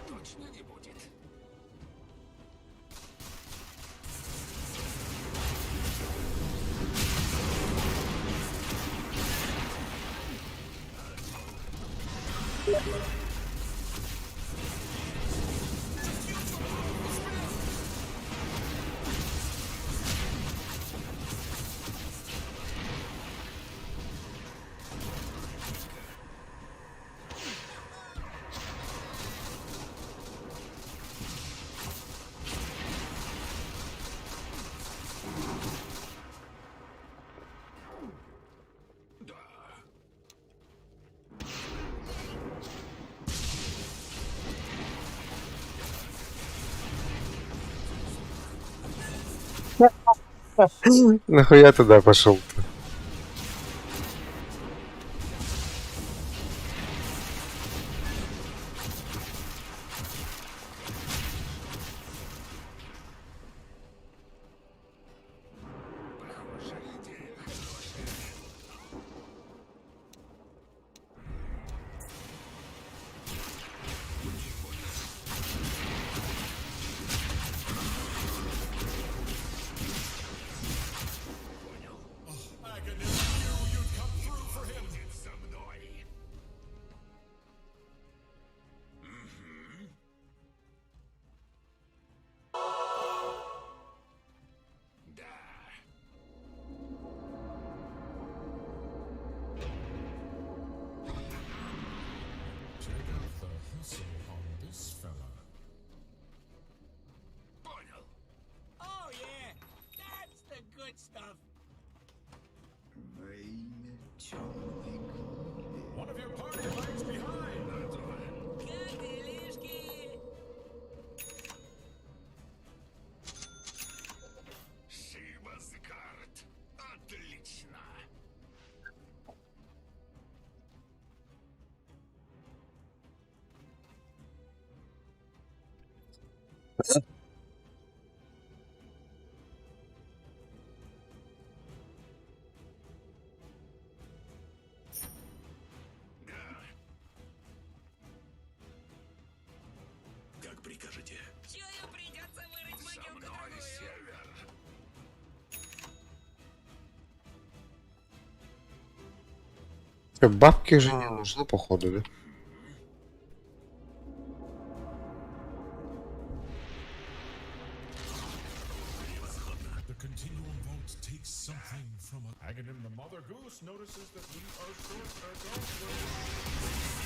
Точно не будет. Нахуя туда пошел-то? Похоже, идея хорошая. Aghanim knew you'd come through for him. Будет со мной. Угу. Да. Check out the hustle on this fella. Понял. Oh yeah, that's the good stuff. Во имя темной гнили. One of your party lags behind. Как делишки? Шибасгард. Отлично. Да. Как прикажете. Чую, придется вырыть Со могилку мной другую. север. Чё, Бабки уже не нужны, походу, да? The continuum vault takes something from a Aghanim the mother goose notices that we are short a gauntlet.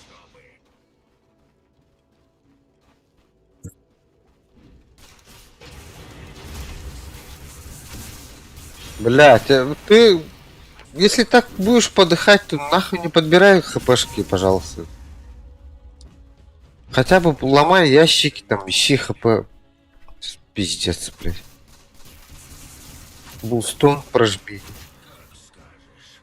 Чтобы. Блять, ты... Если так будешь подыхать, то нахуй не подбирай хпшки, пожалуйста. Хотя бы ломай ящики, там, ищи хп. Пиздец, блядь. Булстон прожми. Как скажешь.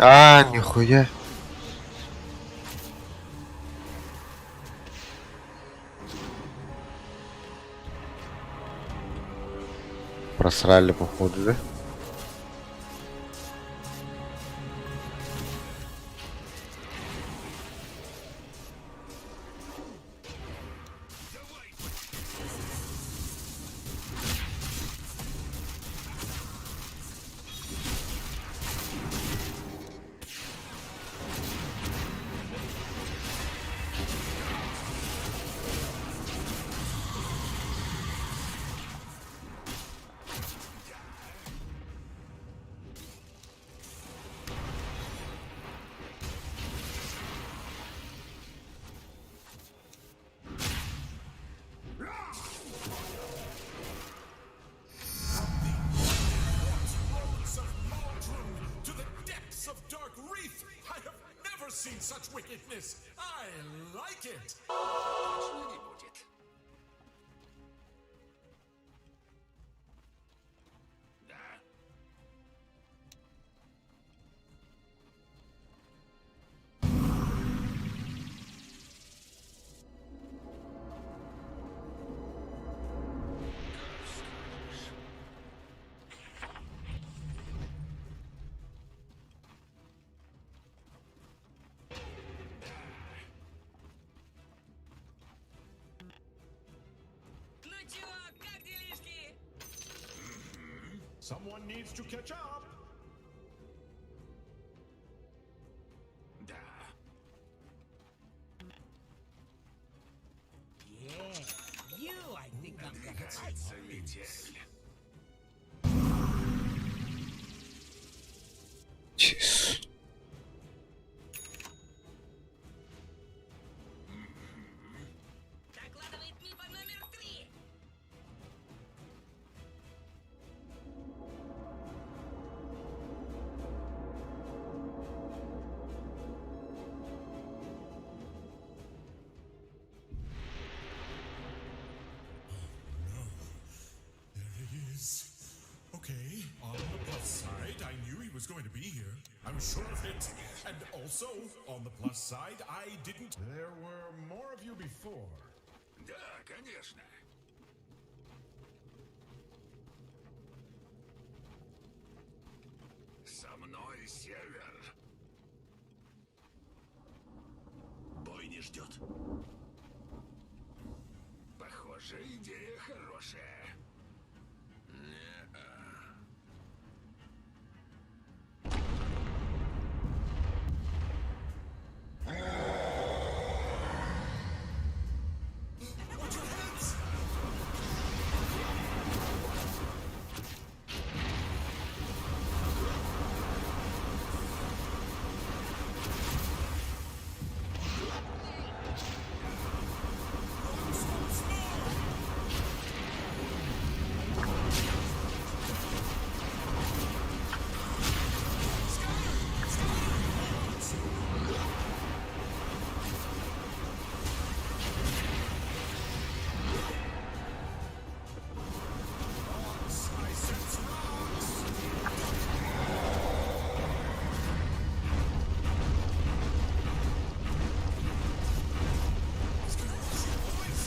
А, нихуя. Просрали, походу, да? such wickedness. I like it. Точно не будет. Да. Как скажешь. Ну чего, как делишки? Someone needs to catch up. Да. Надвигается метель. Чис. Докладывает Мипа номер три. There he is. Okay, on the plus side, I knew he was going to be here. I was sure of it. And also, on the plus side, I didn't. There were more of you before. Да, конечно. Со мной север. Бой не ждет. Похоже, идея хорошая. Не-а. Watch your heads! Rocks! I sense rocks! He's gonna rush you, boys!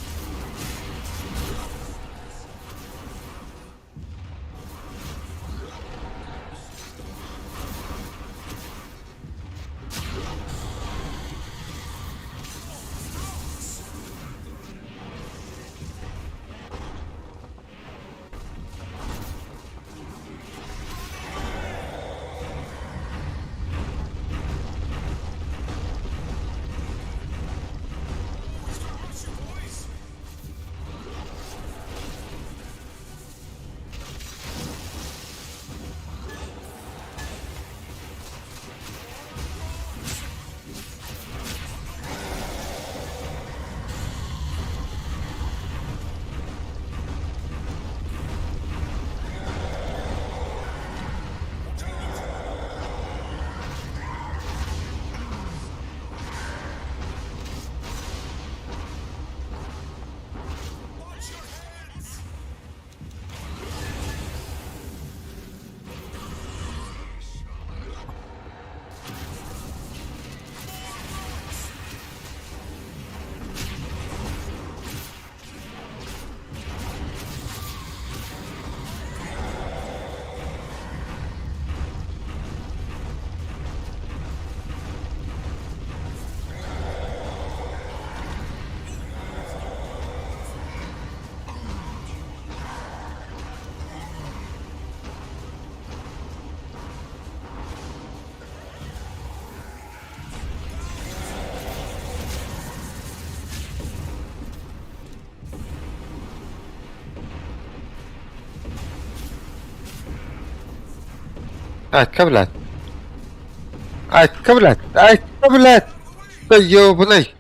He's gonna rush you, boys! Watch your heads! Айка, блядь. Айка, блядь. Айка, блядь. Да ёбаный.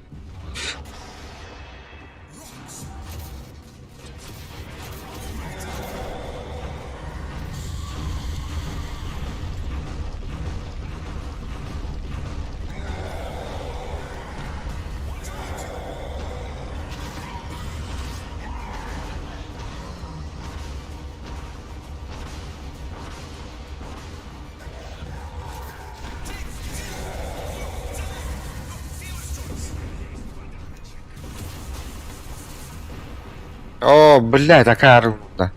О, бля, такая рунда.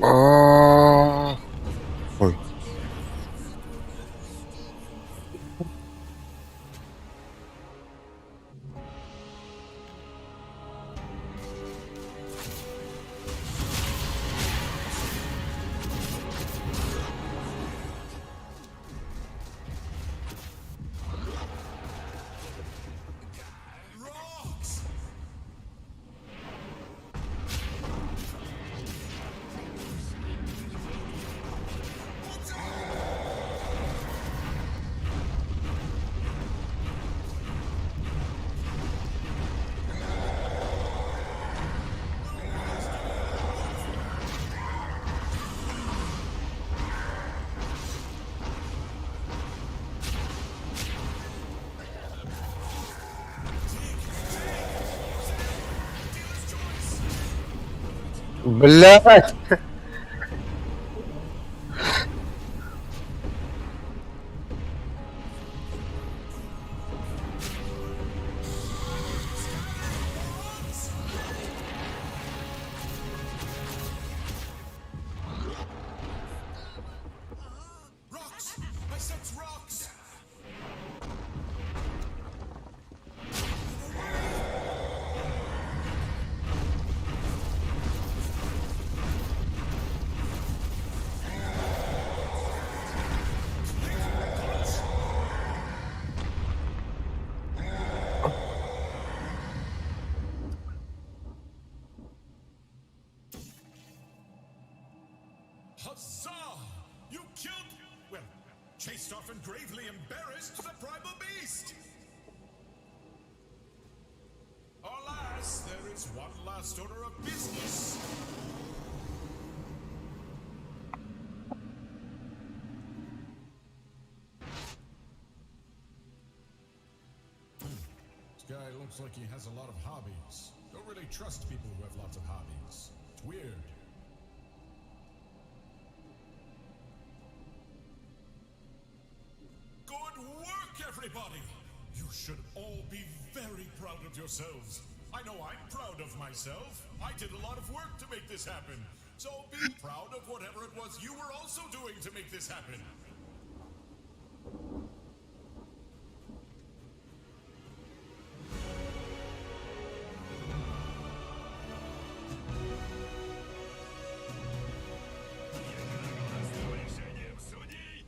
О, Ой. Rocks! Блядь! Rocks! I sense rocks! Huzzah! You killed, well, chased off and gravely embarrassed the primal beast! Alas, there is one last order of business. This guy looks like he has a lot of hobbies. Don't really trust people who have lots of hobbies. It's weird. Good work, everybody! You should all be very proud of yourselves. I know I'm proud of myself. I did a lot of work to make this happen. So be proud of whatever it was you were also doing to make this happen. Решением судей!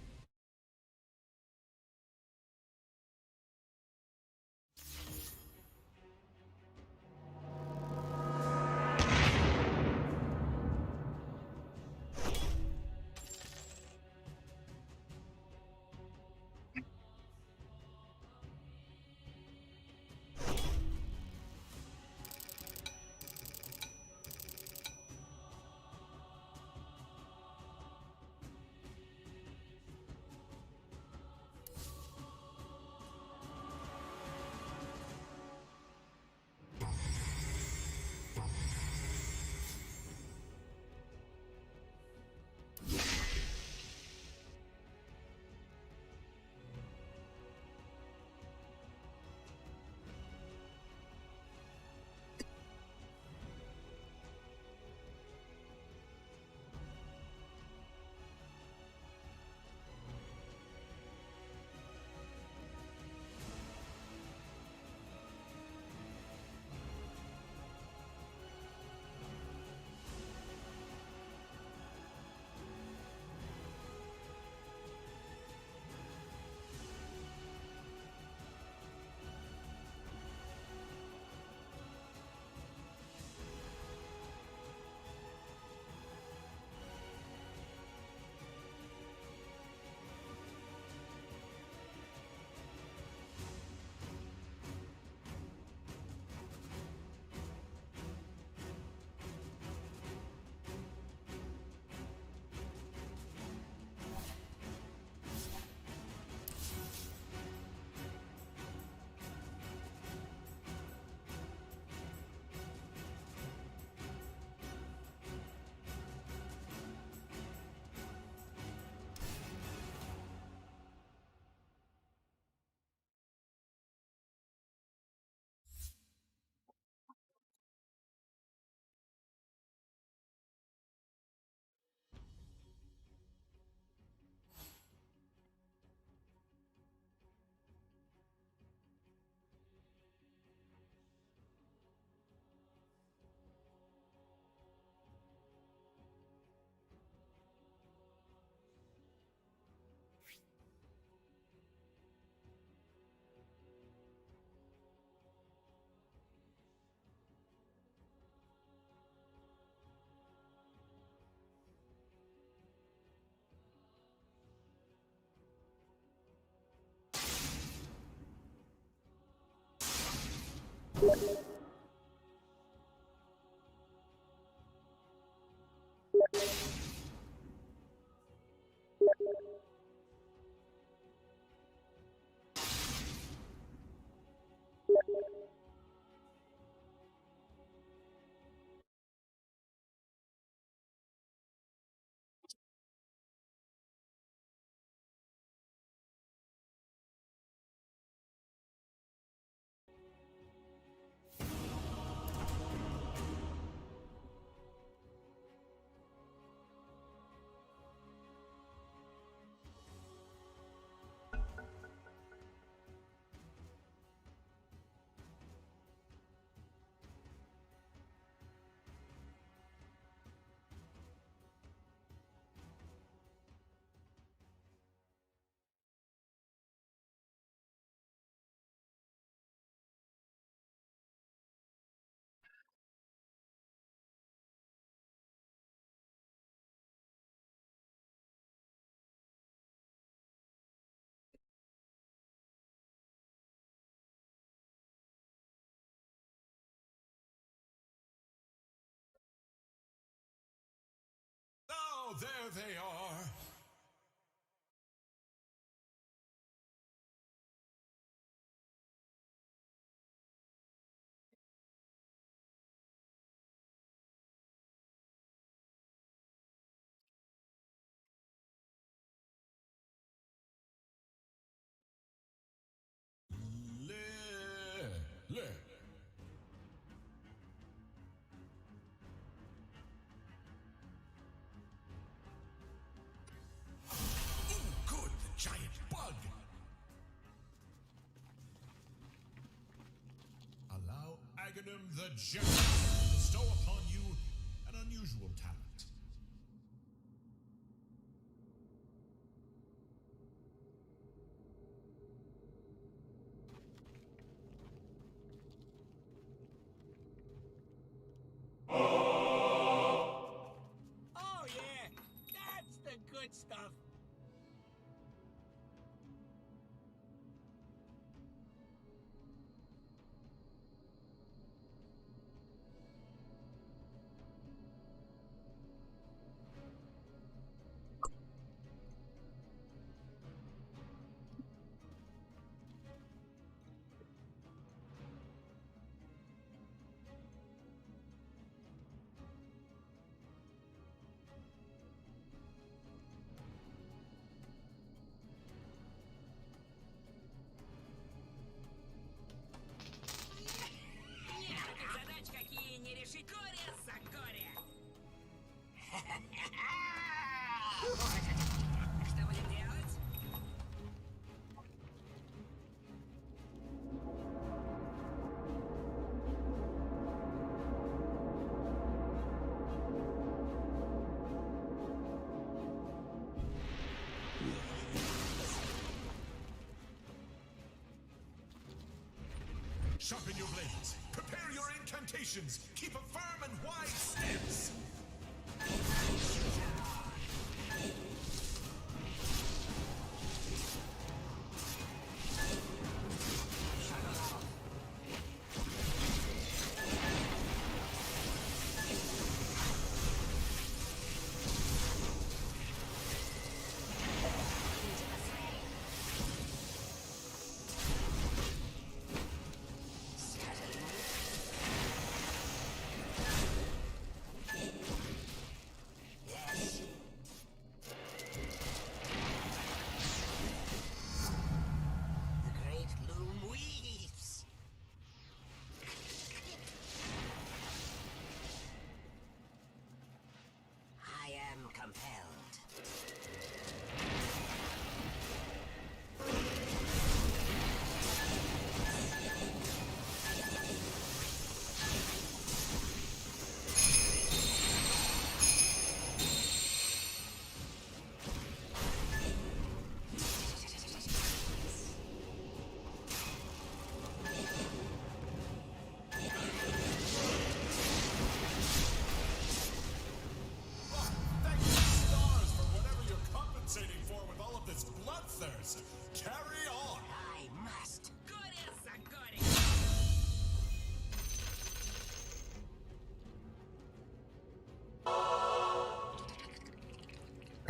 Oh, there they are. Le, le. Ooh, good, the giant bug. Allow Aghanim the General to bestow upon you an unusual talent. Oh yeah, that's the good stuff. Нет таких задач, какие не решить горе за горе. Что будем делать? Sharpen your blades. Prepare your incantations. Keep a firm and wide stance.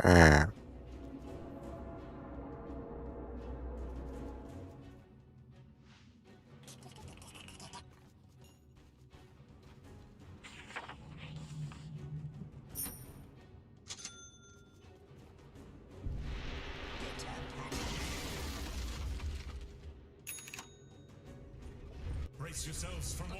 Ээ. Brace yourselves for more.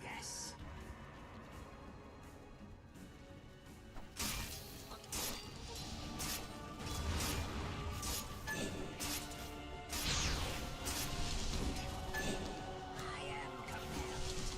Yes. I am compelled.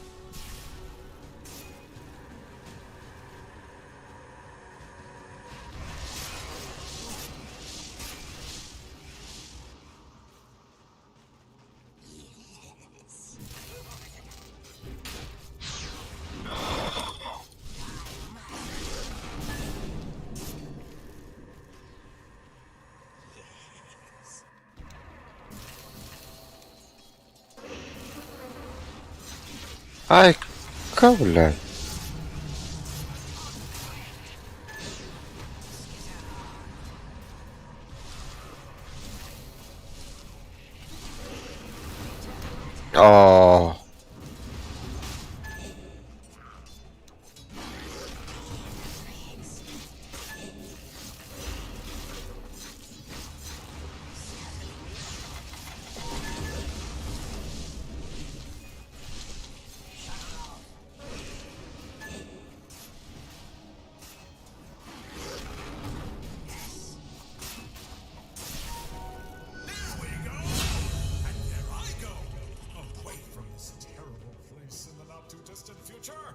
Yes. Yes. Ай, ка, блядь. О. There we go! And there I go! Away from this terrible place in the not too distant future!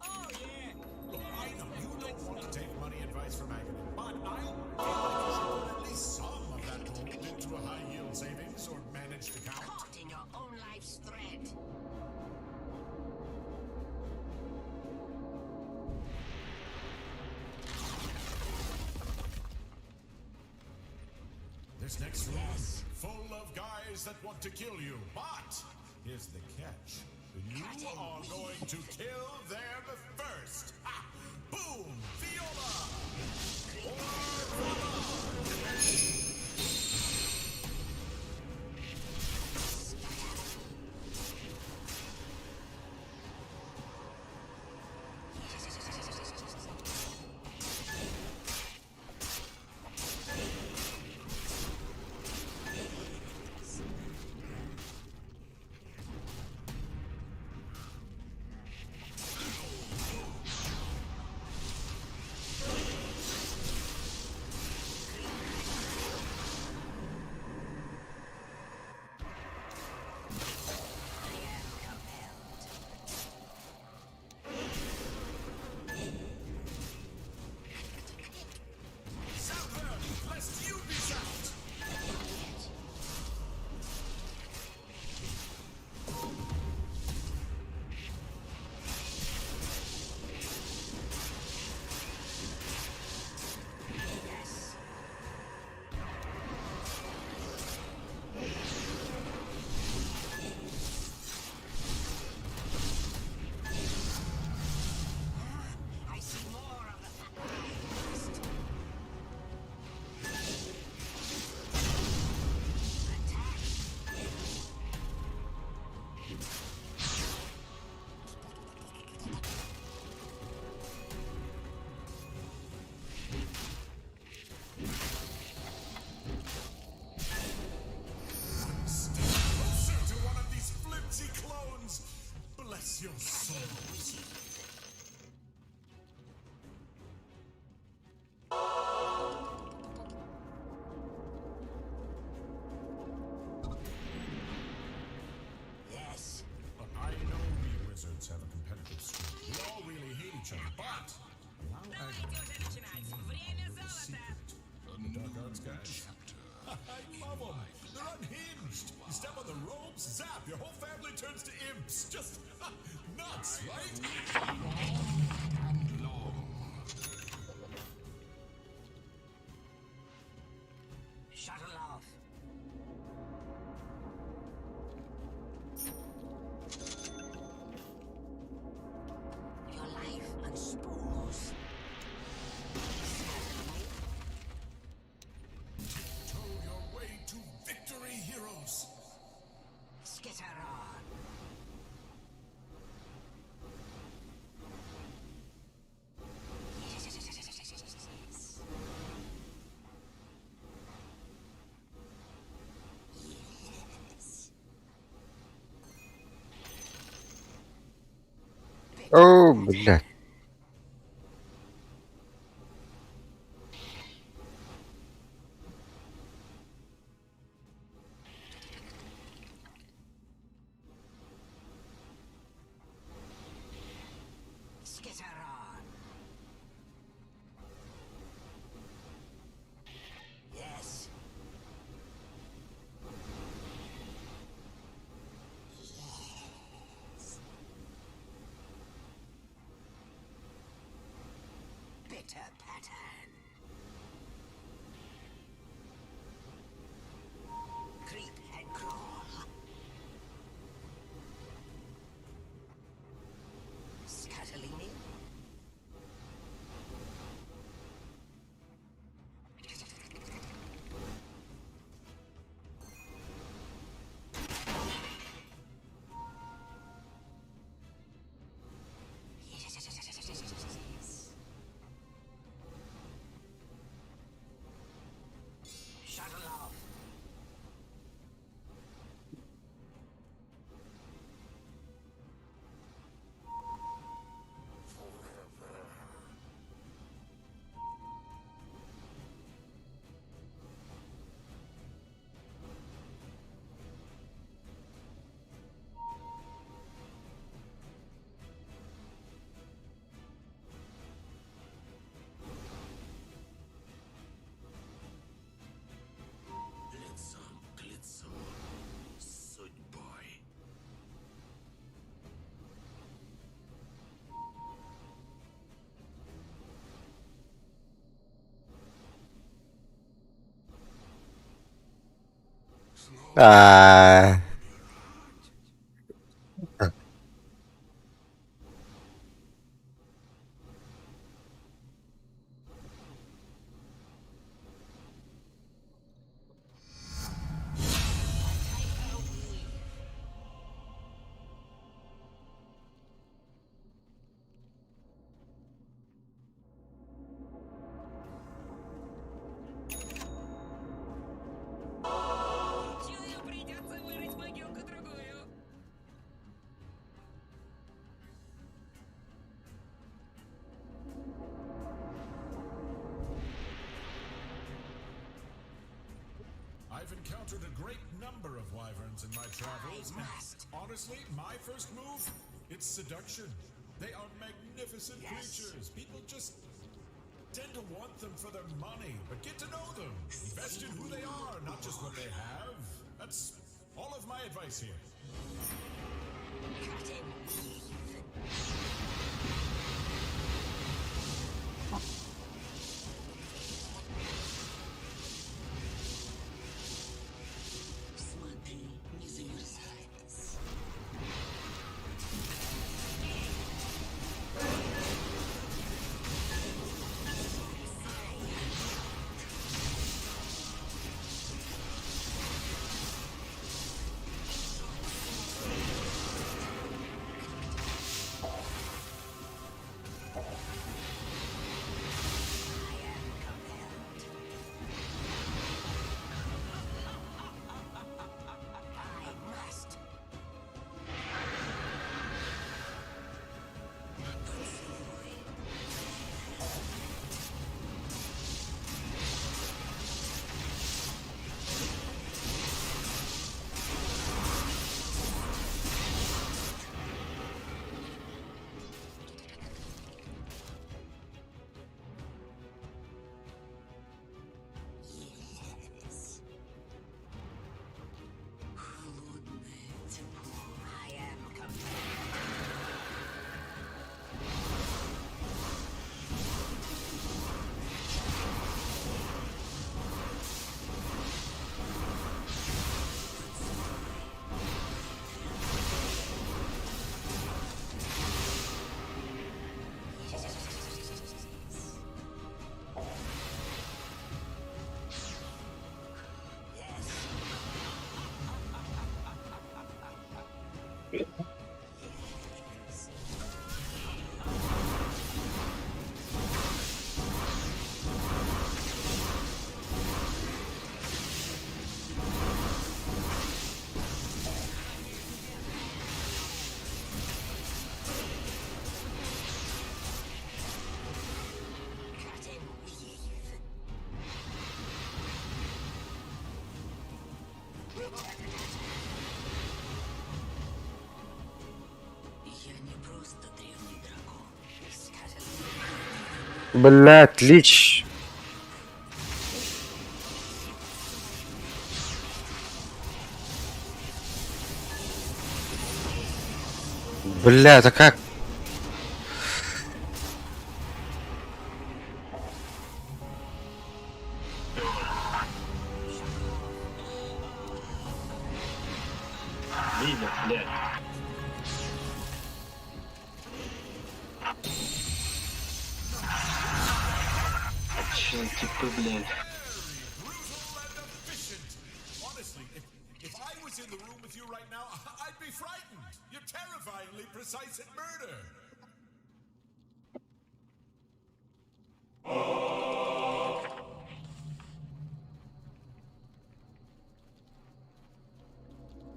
Oh yeah. Look, I know you don't want to take money advice from Agony, but I feel like you should put at least some of that gold into a high yield savings or managed account. Caught in your own life's thread. This next room is full of guys that want to kill you, but here's the catch. You are going to kill them first. Ah, boom! Viola! Or Voila! Zap them, lest you be zapped! Yes. Ah, I see more of the past. Attack. Step closer to one of these flimsy clones! Bless your souls. Yes. Look, I know we wizards have a competitive streak. We all really hate each other, but allow Давайте Agony уже начинать. Время a золота. secret. The Dark Arts guys? I love them. They're unhinged. You step on the ropes, zap, your whole family turns to imps. Just no Nuts, right? Shuttle off. Your life on spools. Tiptoe your way to victory, heroes. Skitter on. Yes. Yes. О, блядь. Skitter on. Yes. Yes. Bitter pattern. Creep and crawl. Scuttling me? Yes. Shuttle off. Лицом к лицу с судьбой. А. Чую, придется вырыть могилку другую. I've encountered a great number of wyverns in my travels, I and must. honestly, my first move, it's seduction. They are magnificent Yes. creatures. People just tend to want them for their money, but get to know them. Invest in who they are, not just what they have. That's all of my advice here. Cut and weave. Смотри, не замерзай. Cut and weave. Я не просто древний дракон. Блять, Лич. Бля, это как? Видел, блядь. Че, типы, блядь. Brutal and efficient. Honestly, if, if I was in the room with you right now, I'd be frightened. You're terrifyingly precise at murder.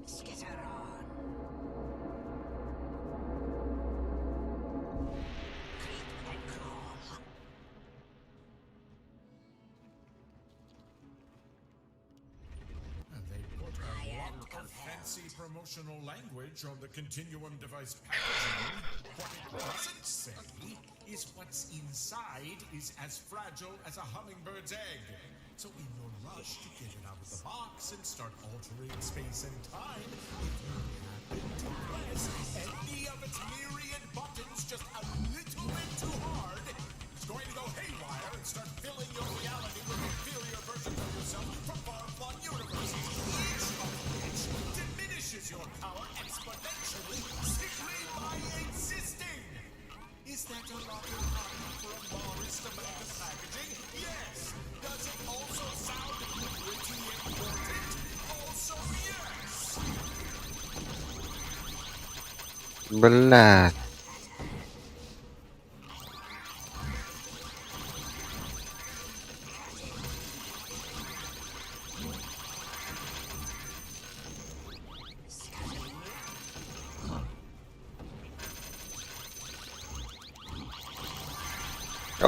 Skitter on. Creep and crawl. And they put a I am lot of compelled. fancy promotional language on the Continuum device packaging. What it doesn't say is what's inside is as fragile as a hummingbird's egg. So in your rush to get it out of the box and start altering space and time, if you happen to press any of its myriad buttons just a little bit too hard, it's going to go haywire and start filling your reality with inferior versions of yourself from far-flung universes, each of which diminishes your power exponentially simply by existing. Is that a lot of copy for a modest amount of packaging? Yes. Does it also sound pretty important? Also yes. Блять.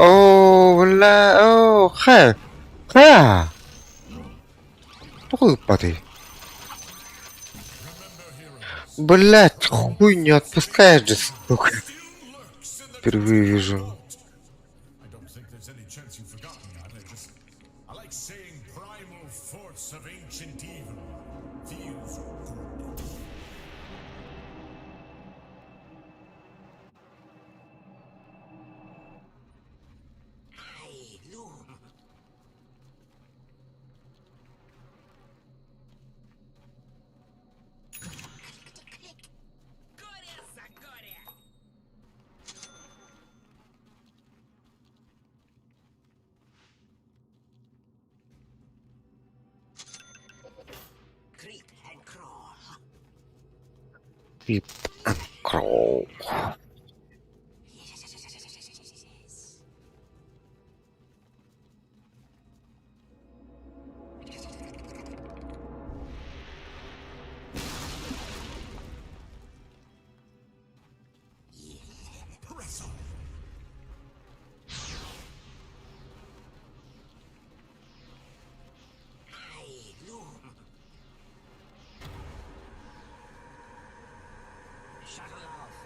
Оо, бля, оо, хэ. Хэ. Тоҕо ыыппатый? Блять, хуй не отпускаешь же, сука. Впервые вижу. I don't think there's any chance you've forgotten that. I just I like saying primal force of ancient evil. Feels good. I loom. Click-click. Горе за горе! Creep and crawl. Creep and crawl. Yes. Press on. I loom. Shuttle off.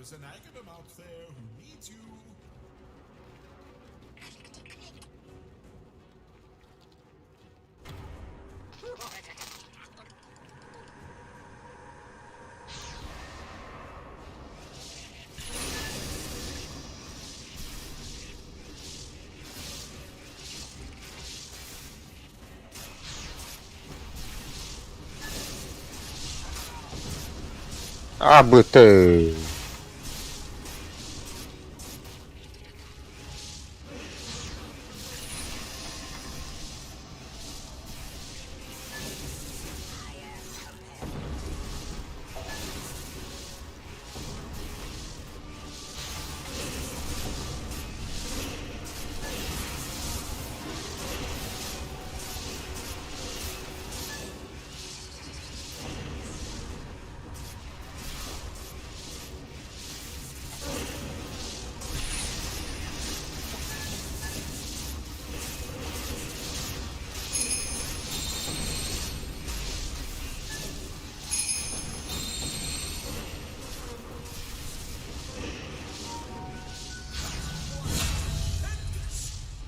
There's an Aghanim out there who needs you. А бы ты.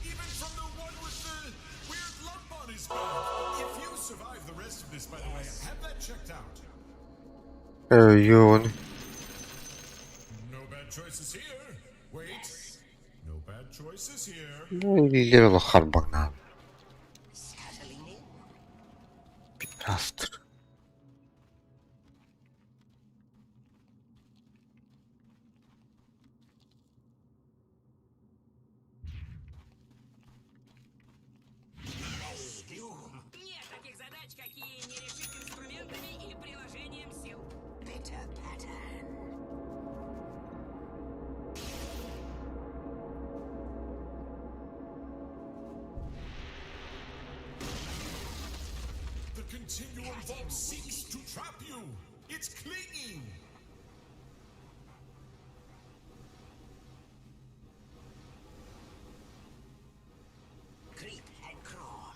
Even from the one with the weird lump on his back. If you survive the rest of this, by the way, have that checked out. Ён. No bad choices here. Wait. No bad choices here. Левела харбана. Пидастр. Нет таких задач, какие не решить инструментами и приложением сил. Bitter pattern. The Continuum Vault seeks to trap you. It's clinging. Creep and crawl.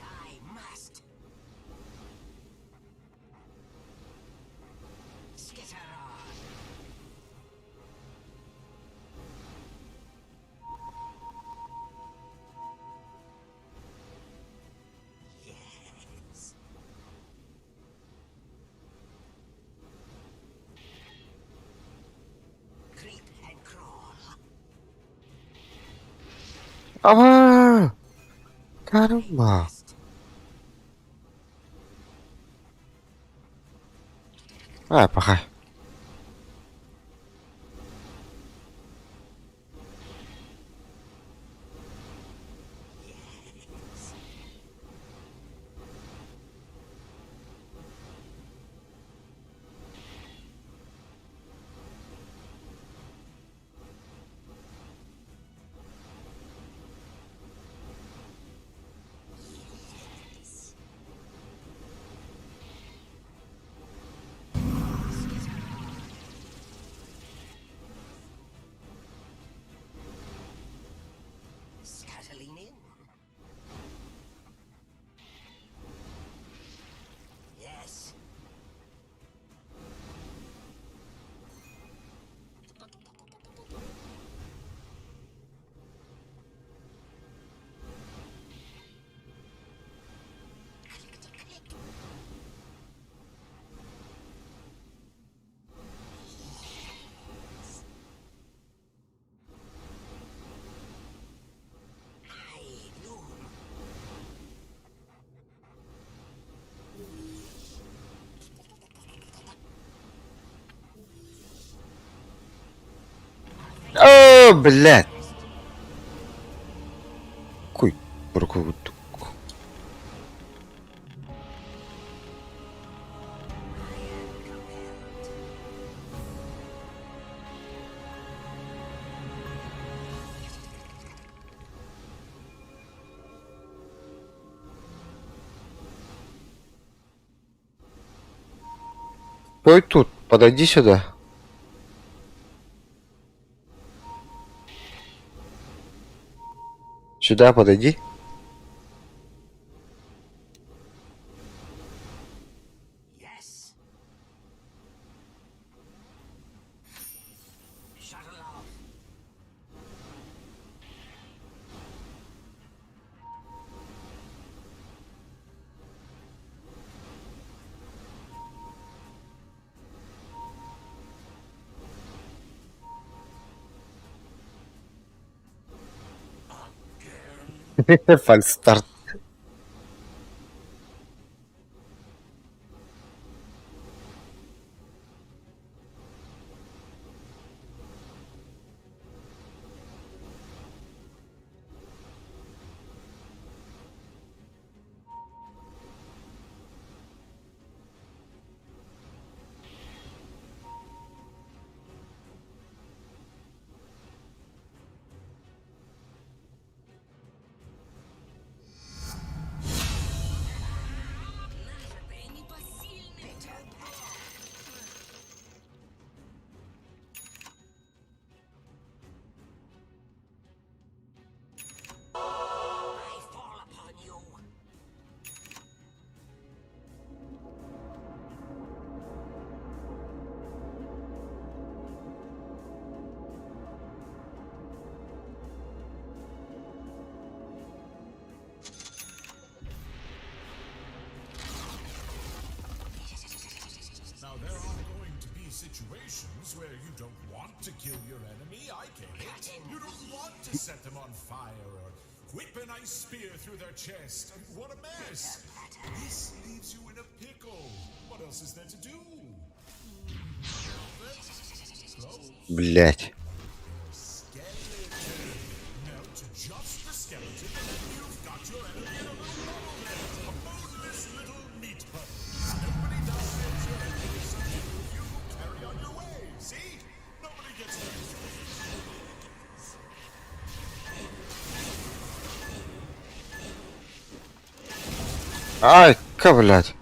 I must. Skitter on. Yes. Creep and crawl. А, Caramba. А, пахай. Scuttling in. Yes. Click to click. Yes. I gloom. О, блядь. Куй, руку. Стой тут, подойди сюда. Сюда подойди. Фальстарт. Нажитое непосильным трудом. I fall upon you. Now, there are going to be situations where you don't want to kill your enemy. I get it. You don't want to set them on fire or whip an ice spear through their chest. I mean, what a mess! This leaves you in a pickle. What else is there to do? Close. Блять. Skeleton. Melt just the skeleton, and then you've got your enemy in a little bubble there. A boneless little meat puddle. Nobody dies, your enemy is subdued. You carry on your way. See? Nobody gets hurt. Ай, ка, блядь.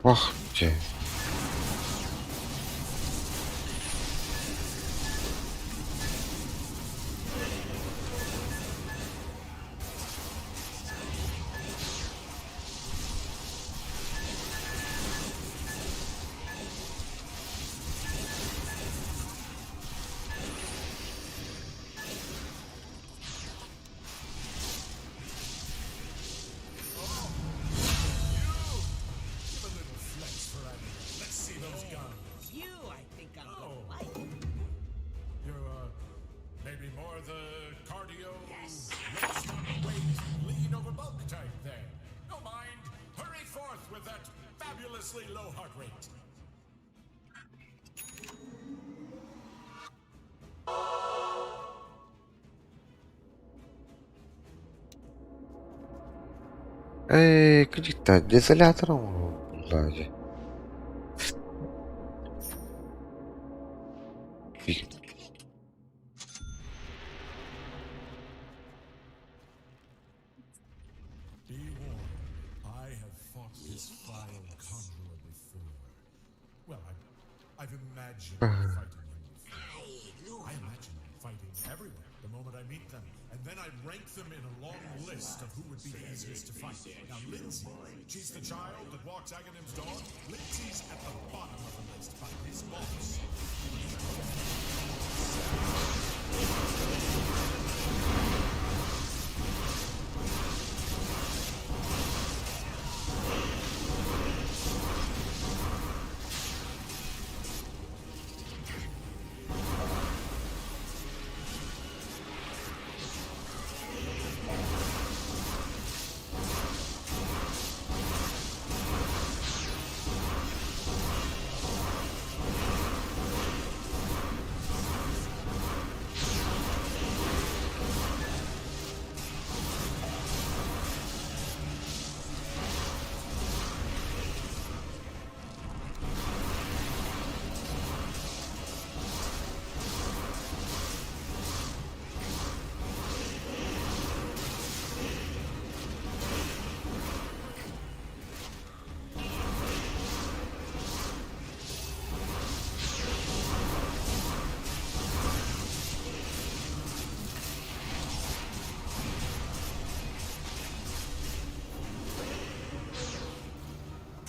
Ох ты. Give a little flex for Agony. Let's see those guns. You, I think I'm gonna Oh. like. You're maybe more the cardio, raise weight, lean over bulk type then. No mind. Hurry forth with that fabulously low heart rate. Эй, где-то дезолятором, блядь. Be warned, I have fought this vile conjurer before. Well, I've imagined fighting him before. I imagine fighting everyone the moment I meet them, and then I rank them in a long list of who would be the easiest to fight. Now, Lindsay, she's the child that walks Aghanim's dog. Lindsay's at the bottom of the list, but his boss.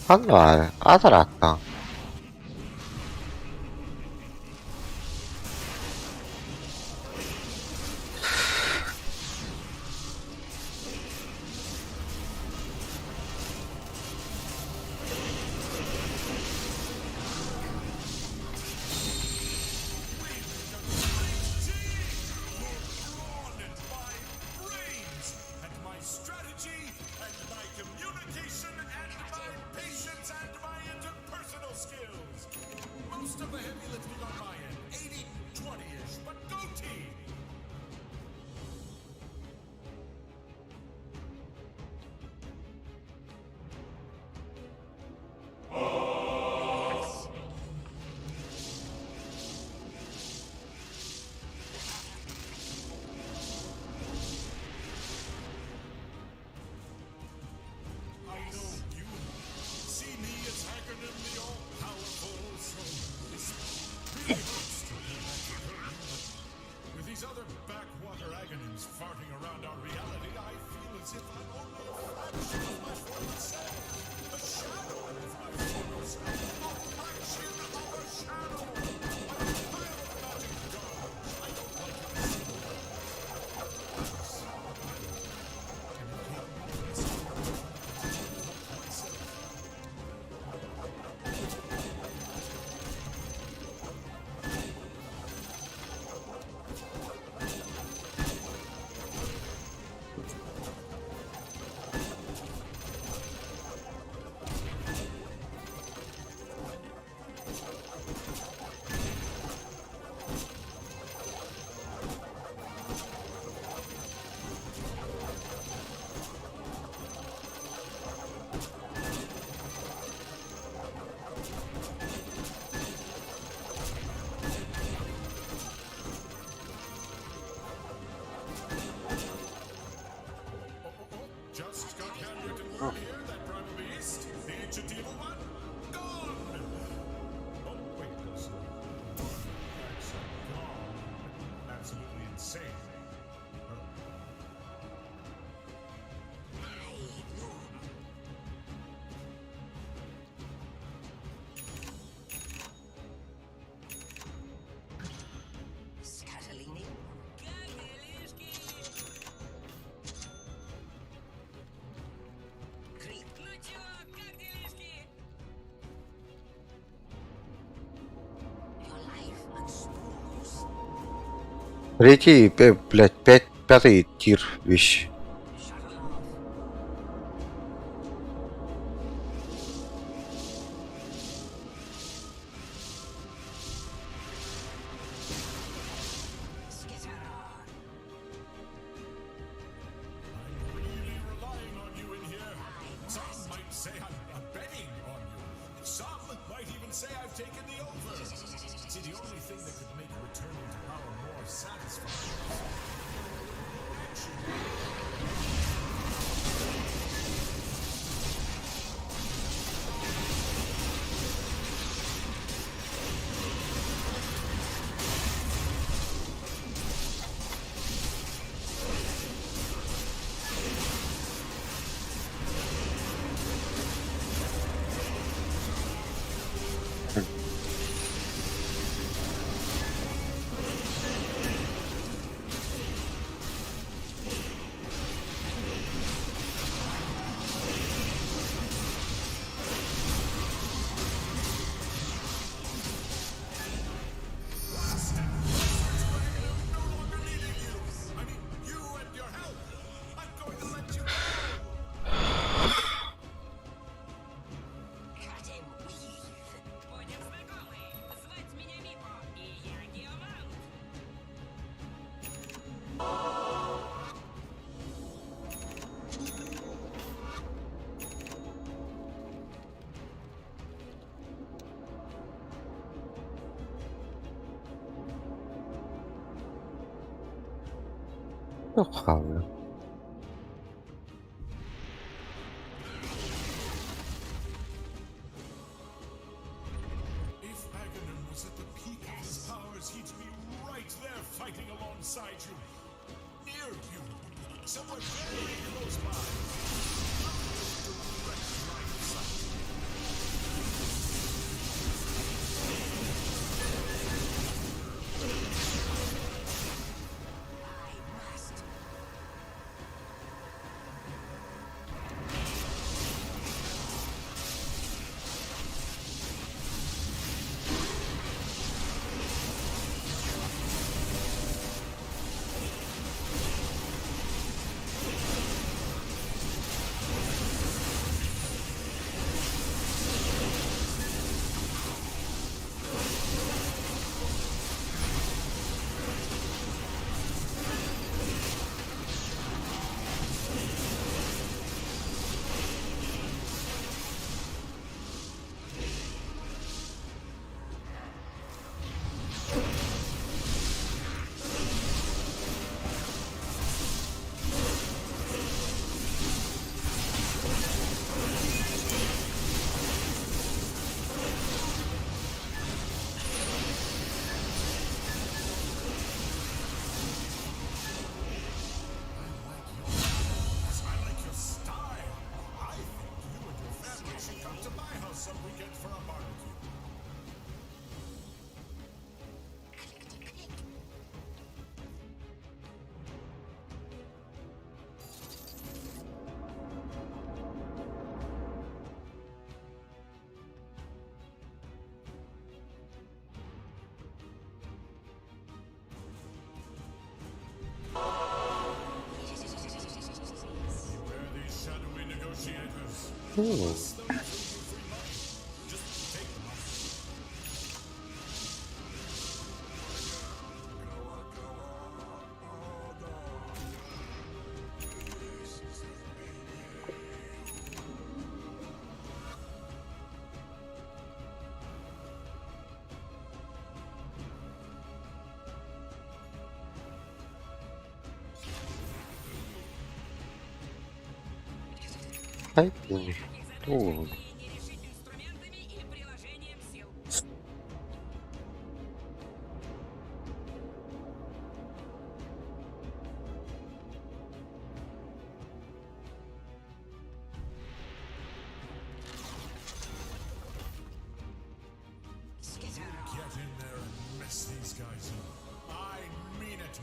Ханна баара? Аат арааттаҕыҥ And my strategy, and my communication, and my patience, and my interpersonal skills. Most of the heavy lifting on my end, 80 20-ish, but go team! I know you see me as Hackerman the all-powerful, so this really hurts to hurt you, but with these other backwater agonyms farting around our reality, I feel as if I'm only a fraction of my former self. A shadow of my former self. A fraction of a shadow. I'm a pile of magic garbage. I don't like a single Just got handwritten word here that Primal Beast, the ancient evil one, gone! Oh, wait, there's one actually gone. Absolutely insane. Oh. Scatolini. Крик. Ну чё, как делишки? Your life and spools. Третий, блядь, пять, пятый тир вещь. I'm really relying on you in here. Some might say I'm, I'm betting on you. Some might even say I've taken the over. See, the only thing that could make returning to power more satisfying is action. No longer needing you. I mean, you and your help. I'm going to let you go. Cut and weave. Будем знакомы. Звать меня Мипо, и я Геомант. Ну, хавлю. If Aghanim was at the peak of his powers, he'd be right there fighting alongside you. Near you. Somewhere very close by. Out of direct line of sight. Хайпуни. О.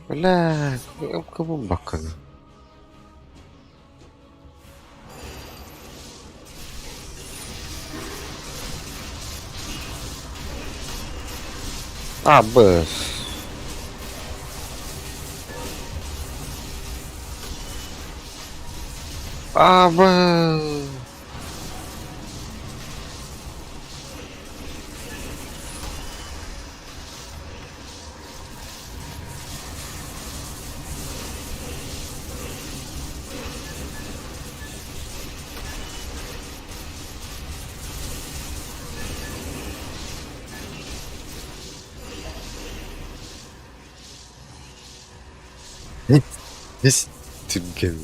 Бля, кого бакана? А, Б. А, Б. Түргэн.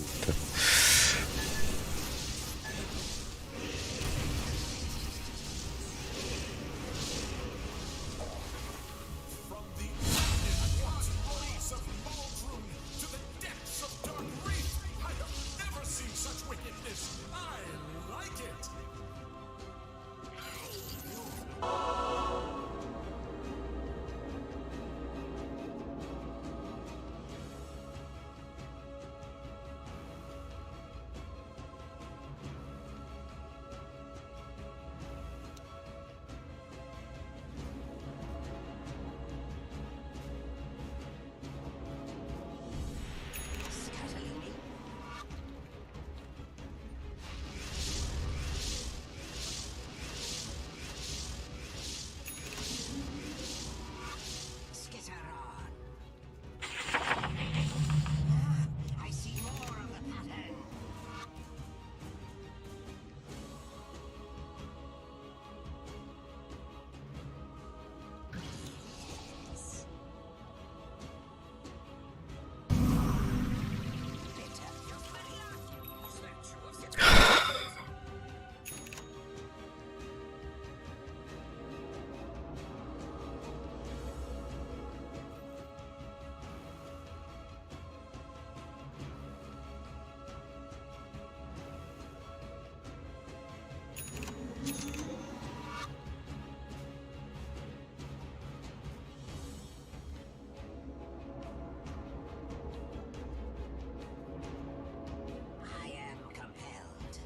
I am compelled.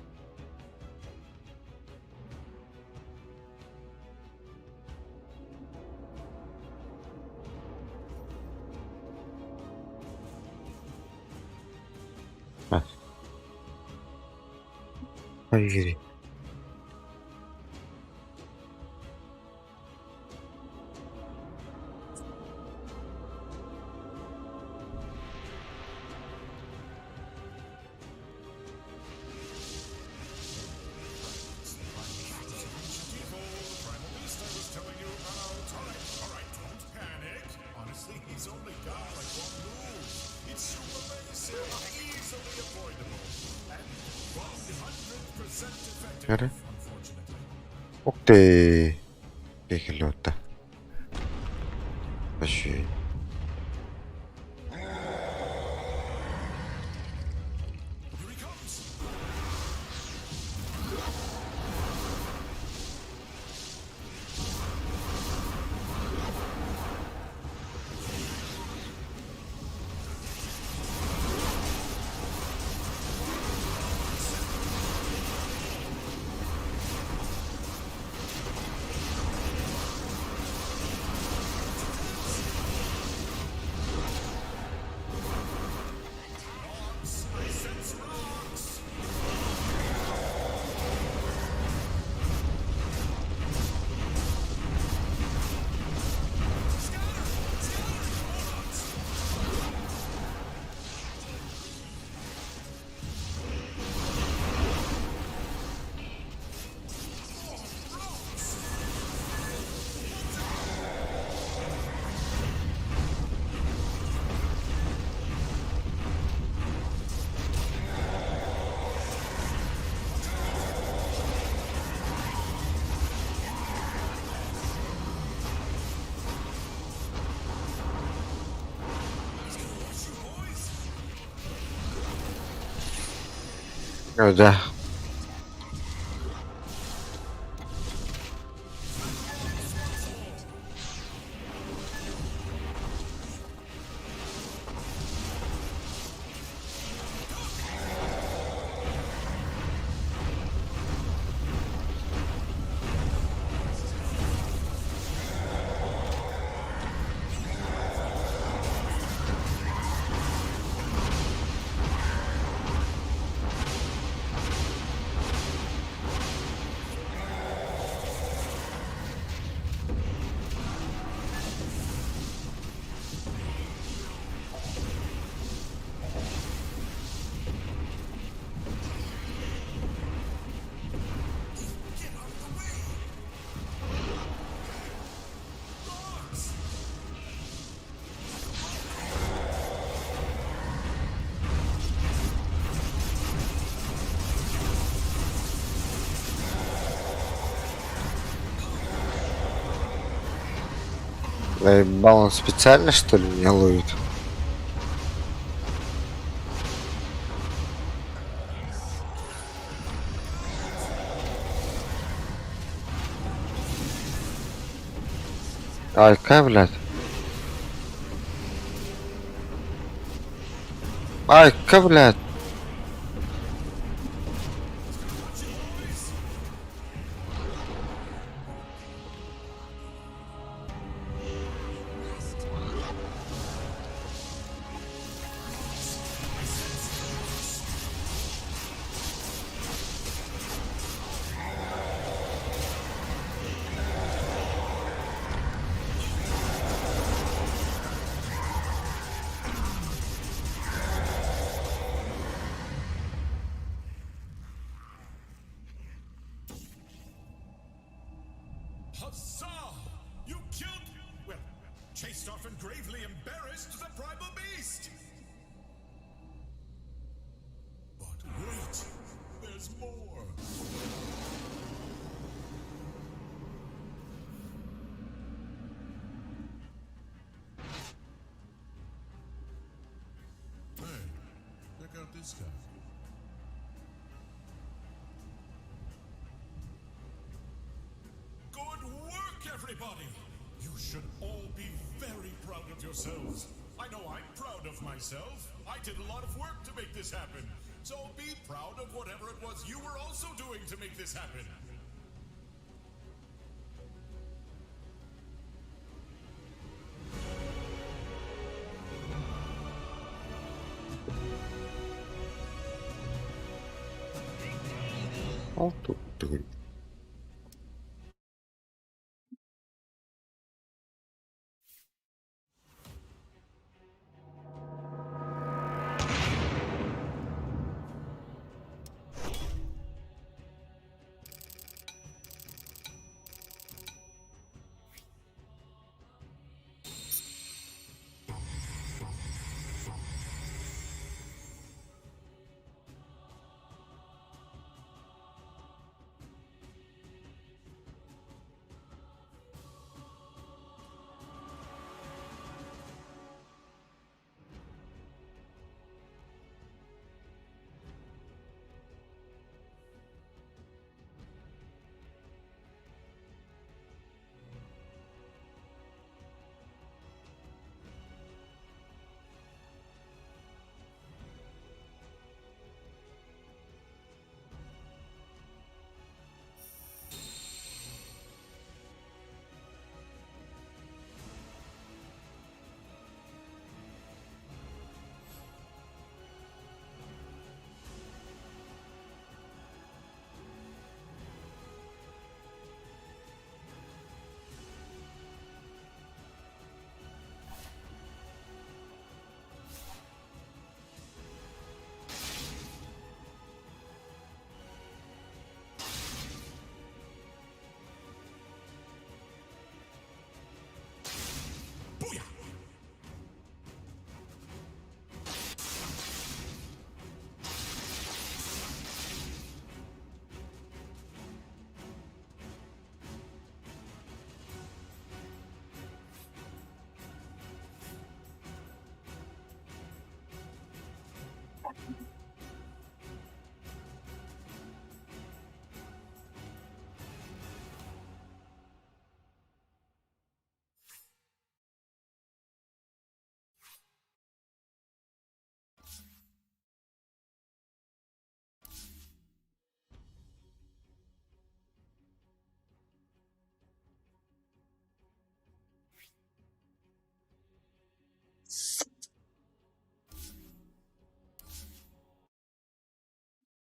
Поверь. Эрэ. Ух ты. Перелета. Вообще. Да. Заебал, он специально что ли меня ловит? Ай, какая, блядь? Ай, ка, блядь? Huzzah! You killed, well, chased off and gravely embarrassed the primal beast! But wait, there's more. Hey, check out this guy. Good work, everybody! You should all be very proud of yourselves. I know I'm proud of myself. I did a lot of work to make this happen. So be proud of whatever it was you were also doing to make this happen. Ол тут.